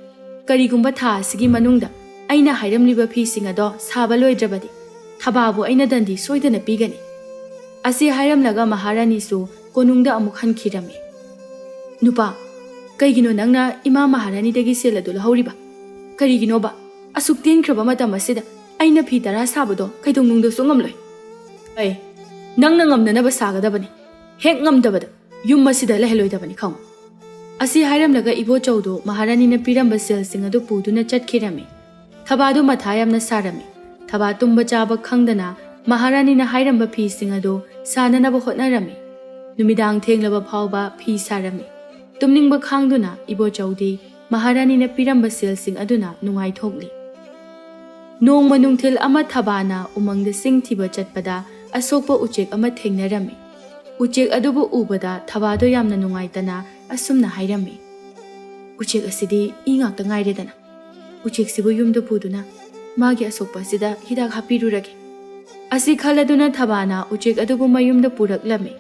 ꯀꯔꯤꯒꯨꯝꯕ ꯊꯥ ꯑꯁꯤꯒꯤ ꯃꯅꯨꯡꯗ ꯑꯩꯅ ꯍꯥꯏꯔꯝꯂꯤꯕ ꯐꯤꯁꯤꯡ ꯑꯗꯣ ꯁꯥꯕ ꯂꯣꯏꯗ꯭ꯔꯕꯗꯤ, ꯊꯕꯥꯕꯨ ꯑꯩꯅ ꯗꯟꯗꯤ ꯁꯣꯏꯗꯅ ꯄꯤꯒꯅꯤ"꯫ ꯑꯁꯤ ꯍꯥꯏꯔꯝꯂꯒ ꯃꯍꯥꯔꯥꯅꯤꯁꯨ ꯀꯣꯅꯨꯡꯗ ꯑꯃꯨꯛ ꯍꯟꯈꯤꯔꯝꯃꯤ꯫ "ꯅꯨꯄꯥ, ꯀꯩꯒꯤꯅꯣ ꯅꯪꯅ ꯏꯃꯥ ꯃꯍꯥꯔꯥꯅꯤꯗꯒꯤ ꯁꯦꯜ ꯑꯗꯨ ꯂꯧꯍꯧꯔꯤꯕ? ꯀꯔꯤꯒꯤꯅꯣꯕ? ꯑꯁꯨꯛ ꯇꯦꯟꯈ꯭ꯔꯕ ꯃꯇꯝ ꯑꯁꯤꯗ ꯑꯩꯅ ꯐꯤ ꯇꯔꯥ ꯁꯥꯕꯗꯣ ꯀꯩꯗꯧꯅꯨꯡꯗꯁꯨ ꯉꯝꯂꯣꯏ"꯫ "ꯑꯩ, ꯅꯪꯅ ꯉꯝꯅꯅꯕ ꯁꯥꯒꯗꯕꯅꯤ꯫ ꯍꯦꯛ ꯉꯝꯗꯕꯗ ꯌꯨꯝ ꯑꯁꯤꯗ ꯂꯩꯍꯜꯂꯣꯏꯗꯕꯅꯤ, ꯈꯪꯉꯨ"꯫ ꯑꯁꯤ ꯍꯥꯏꯔꯝꯂꯒ ꯏꯕꯣꯆꯧꯗꯨ ꯃꯍꯥꯔꯥꯅꯤꯅ ꯄꯤꯔꯝꯕ ꯁꯦꯜꯁꯤꯡ ꯑꯗꯨ ꯄꯨꯗꯨꯅ ꯆꯠꯈꯤꯔꯝꯃꯤ꯫ ꯊꯕꯥꯗꯨ ꯃꯊꯥ ꯌꯥꯝꯅ ꯁꯥꯔꯝꯃꯤ꯫ ꯊꯕꯥ ꯇꯨꯝꯕ ꯆꯥꯕ ꯈꯪꯗꯅ ꯃꯍꯥꯔꯥꯅꯤꯅ ꯍꯥꯏꯔꯝꯕ ꯐꯤꯁꯤꯡ ꯑꯗꯨ ꯁꯥꯅꯅꯕ ꯍꯣꯠꯅꯔꯝꯃꯤ꯫ ꯅꯨꯃꯤꯗꯥꯡ ꯊꯦꯡꯂꯕ ꯐꯥꯎꯕ ꯐꯤ ꯁꯥꯔꯝꯃꯤ꯫ ꯇꯨꯝꯅꯤꯡꯕ ꯈꯥꯡꯗꯨꯅ ꯏꯕꯣꯆꯧꯗꯤ ꯃꯍꯥꯔꯥꯅꯤꯅ ꯄꯤꯔꯝꯕ ꯁꯦꯜꯁꯤꯡ ꯑꯗꯨꯅ ꯅꯨꯡꯉꯥꯏꯊꯣꯛꯂꯤ꯫ ꯅꯣꯡꯃ ꯅꯨꯡꯊꯤꯜ ꯑꯃ ꯊꯕꯥꯅ ꯎꯃꯪꯗ ꯁꯤꯡ ꯊꯤꯕ ꯆꯠꯄꯗ ꯑꯁꯣꯛꯄ ꯎꯆꯦꯛ ꯑꯃ ꯊꯦꯡꯅꯔꯝꯃꯤ꯫ ꯎꯆꯦꯛ ꯑꯗꯨꯕꯨ ꯎꯕꯗ ꯊꯕꯥꯗꯣ ꯌꯥꯝꯅ ꯅꯨꯡꯉꯥꯏꯇꯅ ꯑꯁꯨꯝꯅ ꯍꯥꯏꯔꯝꯃꯤ, "ꯎꯆꯦꯛ ꯑꯁꯤꯗꯤ ꯏ ꯉꯥꯛꯇ ꯉꯥꯏꯔꯦꯗꯅ꯫ ꯎꯆꯦꯛꯁꯤꯕꯨ ꯌꯨꯝꯗ ꯄꯨꯗꯨꯅ ꯃꯥꯒꯤ ꯑꯁꯣꯛꯄ ꯑꯁꯤꯗ ꯍꯤꯗꯥꯛ ꯍꯥꯞꯄꯤꯔꯨꯔꯒꯦ"꯫ ꯑꯁꯤ ꯈꯜꯂꯗꯨꯅ ꯊꯕꯥꯅ ꯎꯆꯦꯛ ꯑꯗꯨꯕꯨ ꯃꯌꯨꯝꯗ ꯄꯨꯔꯛꯂꯝꯃꯤ꯫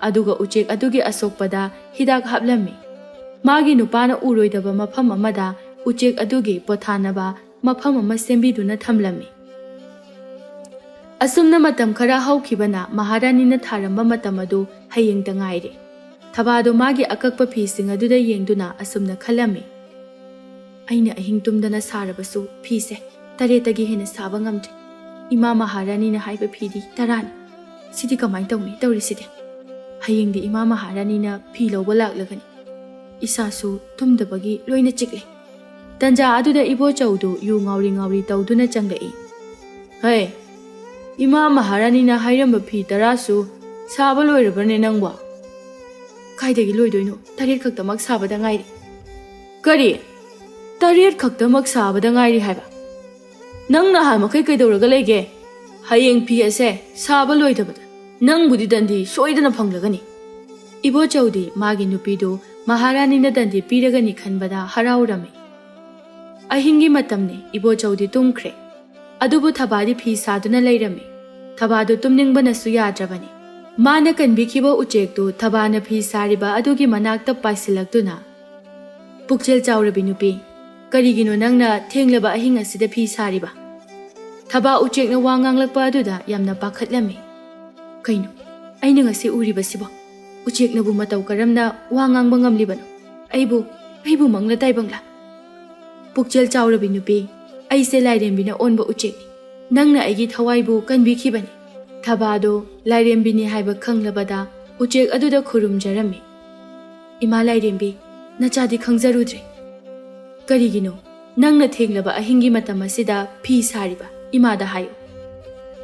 ꯑꯗꯨꯒ ꯎꯆꯦꯛ ꯑꯗꯨꯒꯤ ꯑꯁꯣꯛꯄꯗ ꯍꯤꯗꯥꯛ ꯍꯥꯞꯂꯝꯃꯤ꯫ ꯃꯥꯒꯤ ꯅꯨꯄꯥꯅ ꯎꯔꯣꯏꯗꯕ ꯃꯐꯝ ꯑꯃꯗ ꯎꯆꯦꯛ ꯑꯗꯨꯒꯤ ꯄꯣꯊꯥꯅꯕ ꯃꯐꯝ ꯑꯃ ꯁꯦꯝꯕꯤꯗꯨꯅ ꯊꯝꯂꯝꯃꯤ꯫ ꯑꯁꯨꯝꯅ ꯃꯇꯝ ꯈꯔ ꯍꯧꯈꯤꯕꯅ ꯃꯍꯥꯔꯥꯅꯤꯅ ꯊꯥꯔꯝꯕ ꯃꯇꯝ ꯑꯗꯨ ꯍꯌꯦꯡꯇ ꯉꯥꯏꯔꯦ꯫ ꯊꯕꯥꯗꯣ ꯃꯥꯒꯤ ꯑꯀꯛꯄ ꯐꯤꯁꯤꯡ ꯑꯗꯨꯗ ꯌꯦꯡꯗꯨꯅ ꯑꯁꯨꯝꯅ ꯈꯜꯂꯝꯃꯤ, "ꯑꯩꯅ ꯑꯍꯤꯡ ꯇꯨꯝꯗꯅ ꯁꯥꯔꯕꯁꯨ ꯐꯤꯁꯦ ꯇꯔꯦꯠꯇꯒꯤ ꯍꯦꯟꯅ ꯁꯥꯕ ꯉꯝꯗ꯭ꯔꯤ꯫ ꯏꯃꯥ ꯃꯍꯥꯔꯥꯅꯤꯅ ꯍꯥꯏꯕ ꯐꯤꯗꯤ ꯇꯔꯥꯅꯤ꯫ ꯁꯤꯗꯤ ꯀꯃꯥꯏꯅ ꯇꯧꯅꯤ ꯇꯧꯔꯤꯁꯤꯗꯤ? ꯍꯌꯦꯡꯗꯤ ꯏꯃꯥ ꯃꯍꯥꯔꯥꯅꯤꯅ ꯐꯤ ꯂꯧꯕ ꯂꯥꯛꯂꯒꯅꯤ꯫ ꯏꯁꯥꯁꯨ ꯇꯨꯝꯗꯕꯒꯤ ꯂꯣꯏꯅ ꯆꯤꯛꯂꯦ꯫ ꯇꯟꯖꯥ ꯑꯗꯨꯗ ꯏꯕꯣꯆꯧꯗꯨ ꯌꯨ ꯉꯥꯎꯔꯤ ꯉꯥꯎꯔꯤ ꯇꯧꯗꯨꯅ ꯆꯪꯂꯛꯏ꯫ "ꯍꯦ, ꯏꯃꯥ ꯃꯍꯥꯔꯥꯅꯤꯅ ꯍꯥꯏꯔꯝꯕ ꯐꯤ ꯇꯔꯥꯁꯨ ꯁꯥꯕ ꯂꯣꯏꯔꯕ꯭ꯔꯅꯦ ꯅꯪꯕꯣ?" "ꯀꯥꯏꯗꯒꯤ ꯂꯣꯏꯗꯣꯏꯅꯣ? ꯇꯔꯦꯠ ꯈꯛꯇꯃꯛ ꯁꯥꯕꯗ ꯉꯥꯏꯔꯤ꯫" "ꯀꯔꯤ? ꯇꯔꯦꯠ ꯈꯛꯇꯃꯛ ꯁꯥꯕꯗ ꯉꯥꯏꯔꯤ ꯍꯥꯏꯕ? ꯅꯪ ꯅꯍꯥꯟ ꯃꯈꯩ ꯀꯩꯗꯧꯔꯒ ꯂꯩꯒꯦ? ꯍꯌꯦꯡ ꯐꯤ ꯑꯁꯦ ꯁꯥꯕ ꯂꯣꯏꯗꯕꯗ ꯅꯪꯕꯨꯗꯤ ꯗꯟꯗꯤ ꯁꯣꯏꯗꯅ ꯐꯪꯂꯒꯅꯤ꯫" ꯏꯕꯣꯆꯧꯗꯤ ꯃꯥꯒꯤ ꯅꯨꯄꯤꯗꯨ ꯃꯍꯥꯔꯥꯅꯤꯅ ꯗꯟꯗꯤ ꯄꯤꯔꯒꯅꯤ ꯈꯟꯕꯗ ꯍꯔꯥꯎꯔꯝꯃꯤ꯫ ꯑꯍꯤꯡꯒꯤ ꯃꯇꯝꯅꯤ, ꯏꯕꯣꯆꯧꯗꯤ ꯇꯨꯝꯈ꯭ꯔꯦ꯫ ꯑꯗꯨꯕꯨ ꯊꯕꯥꯗꯤ ꯐꯤ ꯁꯥꯗꯨꯅ ꯂꯩꯔꯝꯃꯤ꯫ ꯊꯕꯥꯗꯨ ꯇꯨꯝꯅꯤꯡꯕꯅꯁꯨ ꯌꯥꯗ꯭ꯔꯕꯅꯤ꯫ ꯃꯥꯅ ꯀꯟꯕꯤꯈꯤꯕ ꯎꯆꯦꯛꯇꯨ ꯊꯕꯥꯅ ꯐꯤ ꯁꯥꯔꯤꯕ ꯑꯗꯨꯒꯤ ꯃꯅꯥꯛꯇ ꯄꯥꯏꯁꯤꯜꯂꯛꯇꯨꯅ, "ꯄꯨꯛꯆꯦꯜ ꯆꯥꯎꯔꯕꯤ ꯅꯨꯄꯤ, ꯀꯔꯤꯒꯤꯅꯣ ꯅꯪꯅ ꯊꯦꯡꯂꯕ ꯑꯍꯤꯡ ꯑꯁꯤꯗ ꯐꯤ ꯁꯥꯔꯤꯕ?" "ꯊꯕꯥ ꯎꯆꯦꯛꯅ ꯋꯥ ꯉꯥꯡꯂꯛꯄ ꯑꯗꯨꯗ ꯌꯥꯝꯅ ꯄꯥꯈꯠꯂꯝꯃꯤ꯫ ꯀꯩꯅꯣ ꯑꯩꯅ ꯉꯁꯤ ꯎꯔꯤꯕꯁꯤꯕꯣ? ꯎꯆꯦꯛꯅꯕꯨ ꯃꯇꯧ ꯀꯔꯝꯅ ꯋꯥ ꯉꯥꯡꯕ ꯉꯝꯂꯤꯕꯅꯣ? ꯑꯩꯕꯨ, ꯑꯩꯕꯨ ꯃꯪꯂ ꯇꯥꯏꯕꯪꯂꯥ?" "ꯄꯨꯛꯆꯦꯜ ꯆꯥꯎꯔꯕꯤ ꯅꯨꯄꯤ, ꯑꯩꯁꯦ ꯂꯥꯏꯔꯦꯝꯕꯤꯅ ꯑꯣꯟꯕ ꯎꯆꯦꯛꯅꯤ꯫ ꯅꯪꯅ ꯑꯩꯒꯤ ꯊꯋꯥꯏꯕꯨ ꯀꯟꯕꯤꯈꯤꯕꯅꯤ꯫" ꯊꯕꯥꯗꯣ ꯂꯥꯏꯔꯦꯝꯕꯤꯅꯤ ꯍꯥꯏꯕ ꯈꯪꯂꯕꯗ ꯎꯆꯦꯛ ꯑꯗꯨꯗ ꯈꯨꯔꯨꯝꯖꯔꯝꯃꯤ꯫ "ꯏꯃꯥ ꯂꯥꯏꯔꯦꯝꯕꯤ, ꯅꯆꯥꯗꯤ ꯈꯪꯖꯔꯨꯗ꯭ꯔꯦ꯫ ꯀꯔꯤꯒꯤꯅꯣ ꯅꯪꯅ ꯊꯦꯡꯂꯕ ꯑꯍꯤꯡꯒꯤ ꯃꯇꯝ ꯑꯁꯤꯗ ꯐꯤ ꯁꯥꯔꯤꯕ? ꯏꯃꯥꯗ ꯍꯥꯏꯌꯨ꯫"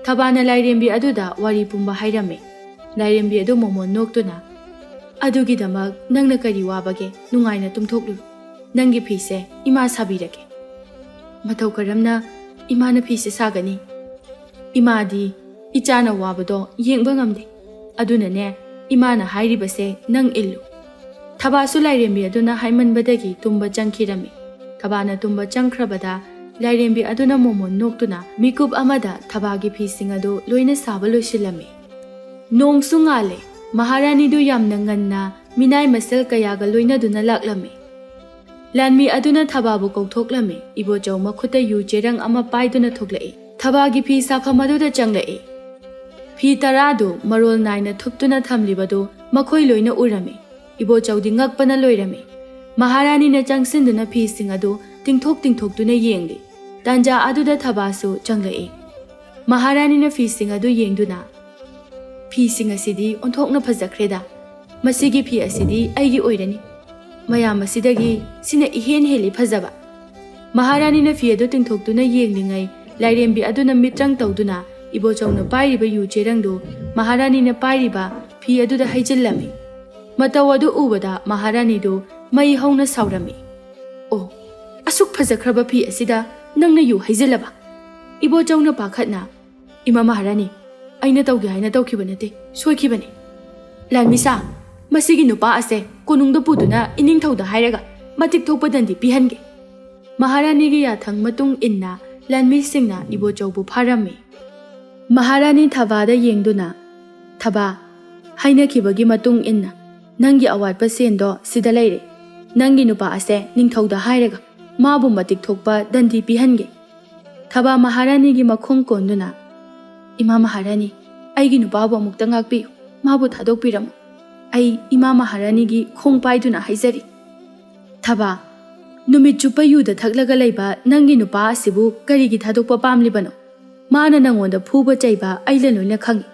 ꯊꯕꯥꯅ ꯂꯥꯏꯔꯦꯝꯕꯤ ꯑꯗꯨꯗ ꯋꯥꯔꯤ ꯄꯨꯝꯕ ꯍꯥꯏꯔꯝꯃꯤ꯫ ꯂꯥꯏꯔꯦꯝꯕꯤ ꯑꯗꯨ ꯃꯣꯃꯣꯟ ꯅꯣꯛꯇꯨꯅ, "ꯑꯗꯨꯒꯤꯗꯃꯛ ꯅꯪꯅ ꯀꯔꯤ ꯋꯥꯕꯒꯦ? ꯅꯨꯡꯉꯥꯏꯅ ꯇꯨꯝꯊꯣꯛꯂꯨꯔꯣ꯫ ꯅꯪꯒꯤ ꯐꯤꯁꯦ ꯏꯃꯥ ꯁꯥꯕꯤꯔꯒꯦ꯫" "ꯃꯇꯧ ꯀꯔꯝꯅ ꯏꯃꯥꯅ ꯐꯤꯁꯦ ꯁꯥꯒꯅꯤ? ꯏꯃꯥꯗꯤ ꯏꯆꯥꯅ ꯋꯥꯕꯗꯣ ꯌꯦꯡꯕ ꯉꯝꯗꯦ꯫ ꯑꯗꯨꯅꯅꯦ, ꯏꯃꯥꯅ ꯍꯥꯏꯔꯤꯕꯁꯦ ꯅꯪ ꯏꯜꯂꯨ꯫" ꯊꯕꯥꯁꯨ ꯂꯥꯏꯔꯦꯝꯕꯤ ꯑꯗꯨꯅ ꯍꯥꯏꯃꯟꯕꯗꯒꯤ ꯇꯨꯝꯕ ꯆꯪꯈꯤꯔꯝꯃꯤ꯫ ꯊꯕꯥꯅ ꯇꯨꯝꯕ ꯆꯪꯈ꯭ꯔꯕꯗ ꯂꯥꯏꯔꯦꯝꯕꯤ ꯑꯗꯨꯅ ꯃꯣꯃꯣꯟ ꯅꯣꯛꯇꯨꯅ ꯃꯤꯀꯨꯞ ꯑꯃꯗ ꯊꯕꯥꯒꯤ ꯐꯤꯁꯤꯡ ꯑꯗꯨ ꯂꯣꯏꯅ ꯁꯥꯕ ꯂꯣꯏꯁꯤꯜꯂꯝꯃꯤ꯫ ꯅꯣꯡꯁꯨ ꯉꯥꯜꯂꯦ꯫ ꯃꯍꯥꯔꯥꯅꯤꯗꯨ ꯌꯥꯝꯅ ꯉꯟꯅ ꯃꯤꯅꯥꯏ ꯃꯁꯦꯜ ꯀꯌꯥꯒ ꯂꯣꯏꯅꯗꯨꯅ ꯂꯥꯛꯂꯝꯃꯤ꯫ ꯂꯥꯟꯃꯤ ꯑꯗꯨꯅ ꯊꯕꯥꯕꯨ ꯀꯧꯊꯣꯛꯂꯝꯃꯤ꯫ ꯏꯕꯣꯆꯧ ꯃꯈꯨꯠꯇ ꯌꯨ ꯆꯦꯔꯪ ꯑꯃ ꯄꯥꯏꯗꯨꯅ ꯊꯣꯛꯂꯛꯏ꯫ ꯊꯕꯥꯒꯤ ꯐꯤ ꯁꯥꯐꯝ ꯑꯗꯨꯗ ꯆꯪꯂꯛꯏ꯫ ꯐꯤ ꯇꯔꯥꯗꯨ ꯃꯔꯣꯜ ꯅꯥꯏꯅ ꯊꯨꯞꯇꯨꯅ ꯊꯝꯂꯤꯕꯗꯨ ꯃꯈꯣꯏ ꯂꯣꯏꯅ ꯎꯔꯝꯃꯤ꯫ ꯏꯕꯣꯆꯧꯗꯤ ꯉꯛꯄꯅ ꯂꯣꯏꯔꯝꯃꯤ꯫ ꯃꯍꯥꯔꯥꯅꯤꯅ ꯆꯪꯁꯤꯟꯗꯨꯅ ꯐꯤꯁꯤꯡ ꯑꯗꯨ ꯇꯤꯡꯊꯣꯛ ꯇꯤꯡꯊꯣꯛꯇꯨꯅ ꯌꯦꯡꯂꯤ꯫ ꯇꯥꯟꯖꯥ ꯑꯗꯨꯗ ꯊꯕꯥꯁꯨ ꯆꯪꯂꯛꯏ꯫ ꯃꯍꯥꯔꯥꯅꯤꯅ ꯐꯤꯁꯤꯡ ꯑꯗꯨ ꯌꯦꯡꯗꯨꯅ, "ꯐꯤꯁꯤꯡ ꯑꯁꯤꯗꯤ ꯑꯣꯟꯊꯣꯛꯅ ꯐꯖꯈ꯭ꯔꯦꯗ꯫ ꯃꯁꯤꯒꯤ ꯐꯤ ꯑꯁꯤꯗꯤ ꯑꯩꯒꯤ ꯑꯣꯏꯔꯅꯤ꯫ ꯃꯌꯥꯝ ꯑꯁꯤꯗꯒꯤ ꯁꯤꯅ ꯏꯍꯦꯟ ꯍꯦꯜꯂꯤ ꯐꯖꯕ꯫" ꯃꯍꯥꯔꯥꯅꯤꯅ ꯐꯤ ꯑꯗꯨ ꯇꯤꯡꯊꯣꯛꯇꯨꯅ ꯌꯦꯡꯂꯤꯉꯩ, ꯂꯥꯏꯔꯦꯝꯕꯤ ꯑꯗꯨꯅ ꯃꯤꯇ꯭ꯔꯪ ꯇꯧꯗꯨꯅ ꯏꯕꯣꯆꯧꯅ ꯄꯥꯏꯔꯤꯕ ꯌꯨ ꯆꯦꯔꯪꯗꯨ ꯃꯍꯥꯔꯥꯅꯤꯅ ꯄꯥꯏꯔꯤꯕ ꯐꯤ ꯑꯗꯨꯗ ꯍꯩꯖꯤꯜꯂꯝꯃꯤ꯫ ꯃꯇꯧ ꯑꯗꯨ ꯎꯕꯗ ꯃꯍꯥꯔꯥꯅꯤꯗꯨ ꯃꯩ ꯍꯧꯅ ꯁꯥꯎꯔꯝꯃꯤ꯫ "ꯑꯣ, ꯑꯁꯨꯛ ꯐꯖꯈ꯭ꯔꯕ ꯐꯤ ꯑꯁꯤꯗ ꯅꯪꯅ ꯌꯨ ꯍꯩꯖꯤꯜꯂꯕ?" ꯏꯕꯣꯆꯧꯅ ꯄꯥꯈꯠꯅ, "ꯏꯃꯥ ꯃꯍꯥꯔꯥꯅꯤ, ꯑꯩꯅ ꯇꯧꯒꯦ ꯍꯥꯏꯅ ꯇꯧꯈꯤꯕ ꯅꯠꯇꯦ, ꯁꯣꯏꯈꯤꯕꯅꯤ꯫ ꯂꯥꯟꯃꯤꯁꯥ, ꯃꯁꯤꯒꯤ ꯅꯨꯄꯥ ꯑꯁꯦ ꯀꯣꯅꯨꯡꯗ ꯄꯨꯗꯨꯅ ꯏꯅꯤꯡꯊꯧꯗ ꯍꯥꯏꯔꯒ ꯃꯇꯤꯛ ꯊꯣꯛꯄ ꯗꯟꯗꯤ ꯄꯤꯍꯟꯒꯦ꯫" ꯃꯍꯥꯔꯥꯅꯤꯒꯤ ꯌꯥꯊꯪ ꯃꯇꯨꯡ ꯏꯟꯅ ꯂꯥꯟꯃꯤꯁꯤꯡꯅ ꯏꯕꯣꯆꯧꯕꯨ ꯐꯥꯔꯝꯃꯤ꯫ ꯃꯍꯥꯔꯥꯅꯤ ꯊꯕꯥꯗ ꯌꯦꯡꯗꯨꯅ, "ꯊꯕꯥ, ꯍꯥꯏꯅꯈꯤꯕꯒꯤ ꯃꯇꯨꯡ ꯏꯟꯅ ꯅꯪꯒꯤ ꯑꯋꯥꯠꯄ ꯁꯦꯟꯗꯣ ꯁꯤꯗ ꯂꯩꯔꯦ꯫ ꯅꯪꯒꯤ ꯅꯨꯄꯥ ꯑꯁꯦ ꯅꯤꯡꯊꯧꯗ ꯍꯥꯏꯔꯒ ꯃꯥꯕꯨ ꯃꯇꯤꯛ ꯊꯣꯛꯄ ꯗꯟꯗꯤ ꯄꯤꯍꯟꯒꯦ꯫" ꯊꯕꯥ ꯃꯍꯥꯔꯥꯅꯤꯒꯤ ꯃꯈꯣꯡ ꯀꯣꯟꯗꯨꯅ, "ꯏꯃꯥ ꯃꯍꯥꯔꯥꯅꯤ, ꯑꯩꯒꯤ ꯅꯨꯄꯥꯕꯨ ꯑꯃꯨꯛꯇ ꯉꯥꯛꯄꯤꯌꯨ, ꯃꯥꯕꯨ ꯊꯥꯗꯣꯛꯄꯤꯔꯝꯃꯨ꯫ ꯑꯩ ꯏꯃꯥ ꯃꯍꯥꯔꯥꯅꯤꯒꯤ ꯈꯣꯡ ꯄꯥꯏꯗꯨꯅ ꯍꯥꯏꯖꯔꯤ꯫" "ꯊꯕꯥ, ꯅꯨꯃꯤꯠ ꯆꯨꯞꯄ ꯌꯨꯗ ꯊꯛꯂꯒ ꯂꯩꯕ ꯅꯪꯒꯤ ꯅꯨꯄꯥ ꯑꯁꯤꯕꯨ ꯀꯔꯤꯒꯤ ꯊꯥꯗꯣꯛꯄ ꯄꯥꯝꯂꯤꯕꯅꯣ? ꯃꯥꯅ ꯅꯉꯣꯟꯗ ꯐꯨꯕ ꯆꯩꯕ ꯑꯩꯅ ꯂꯣꯏꯅ ꯈꯪꯏ꯫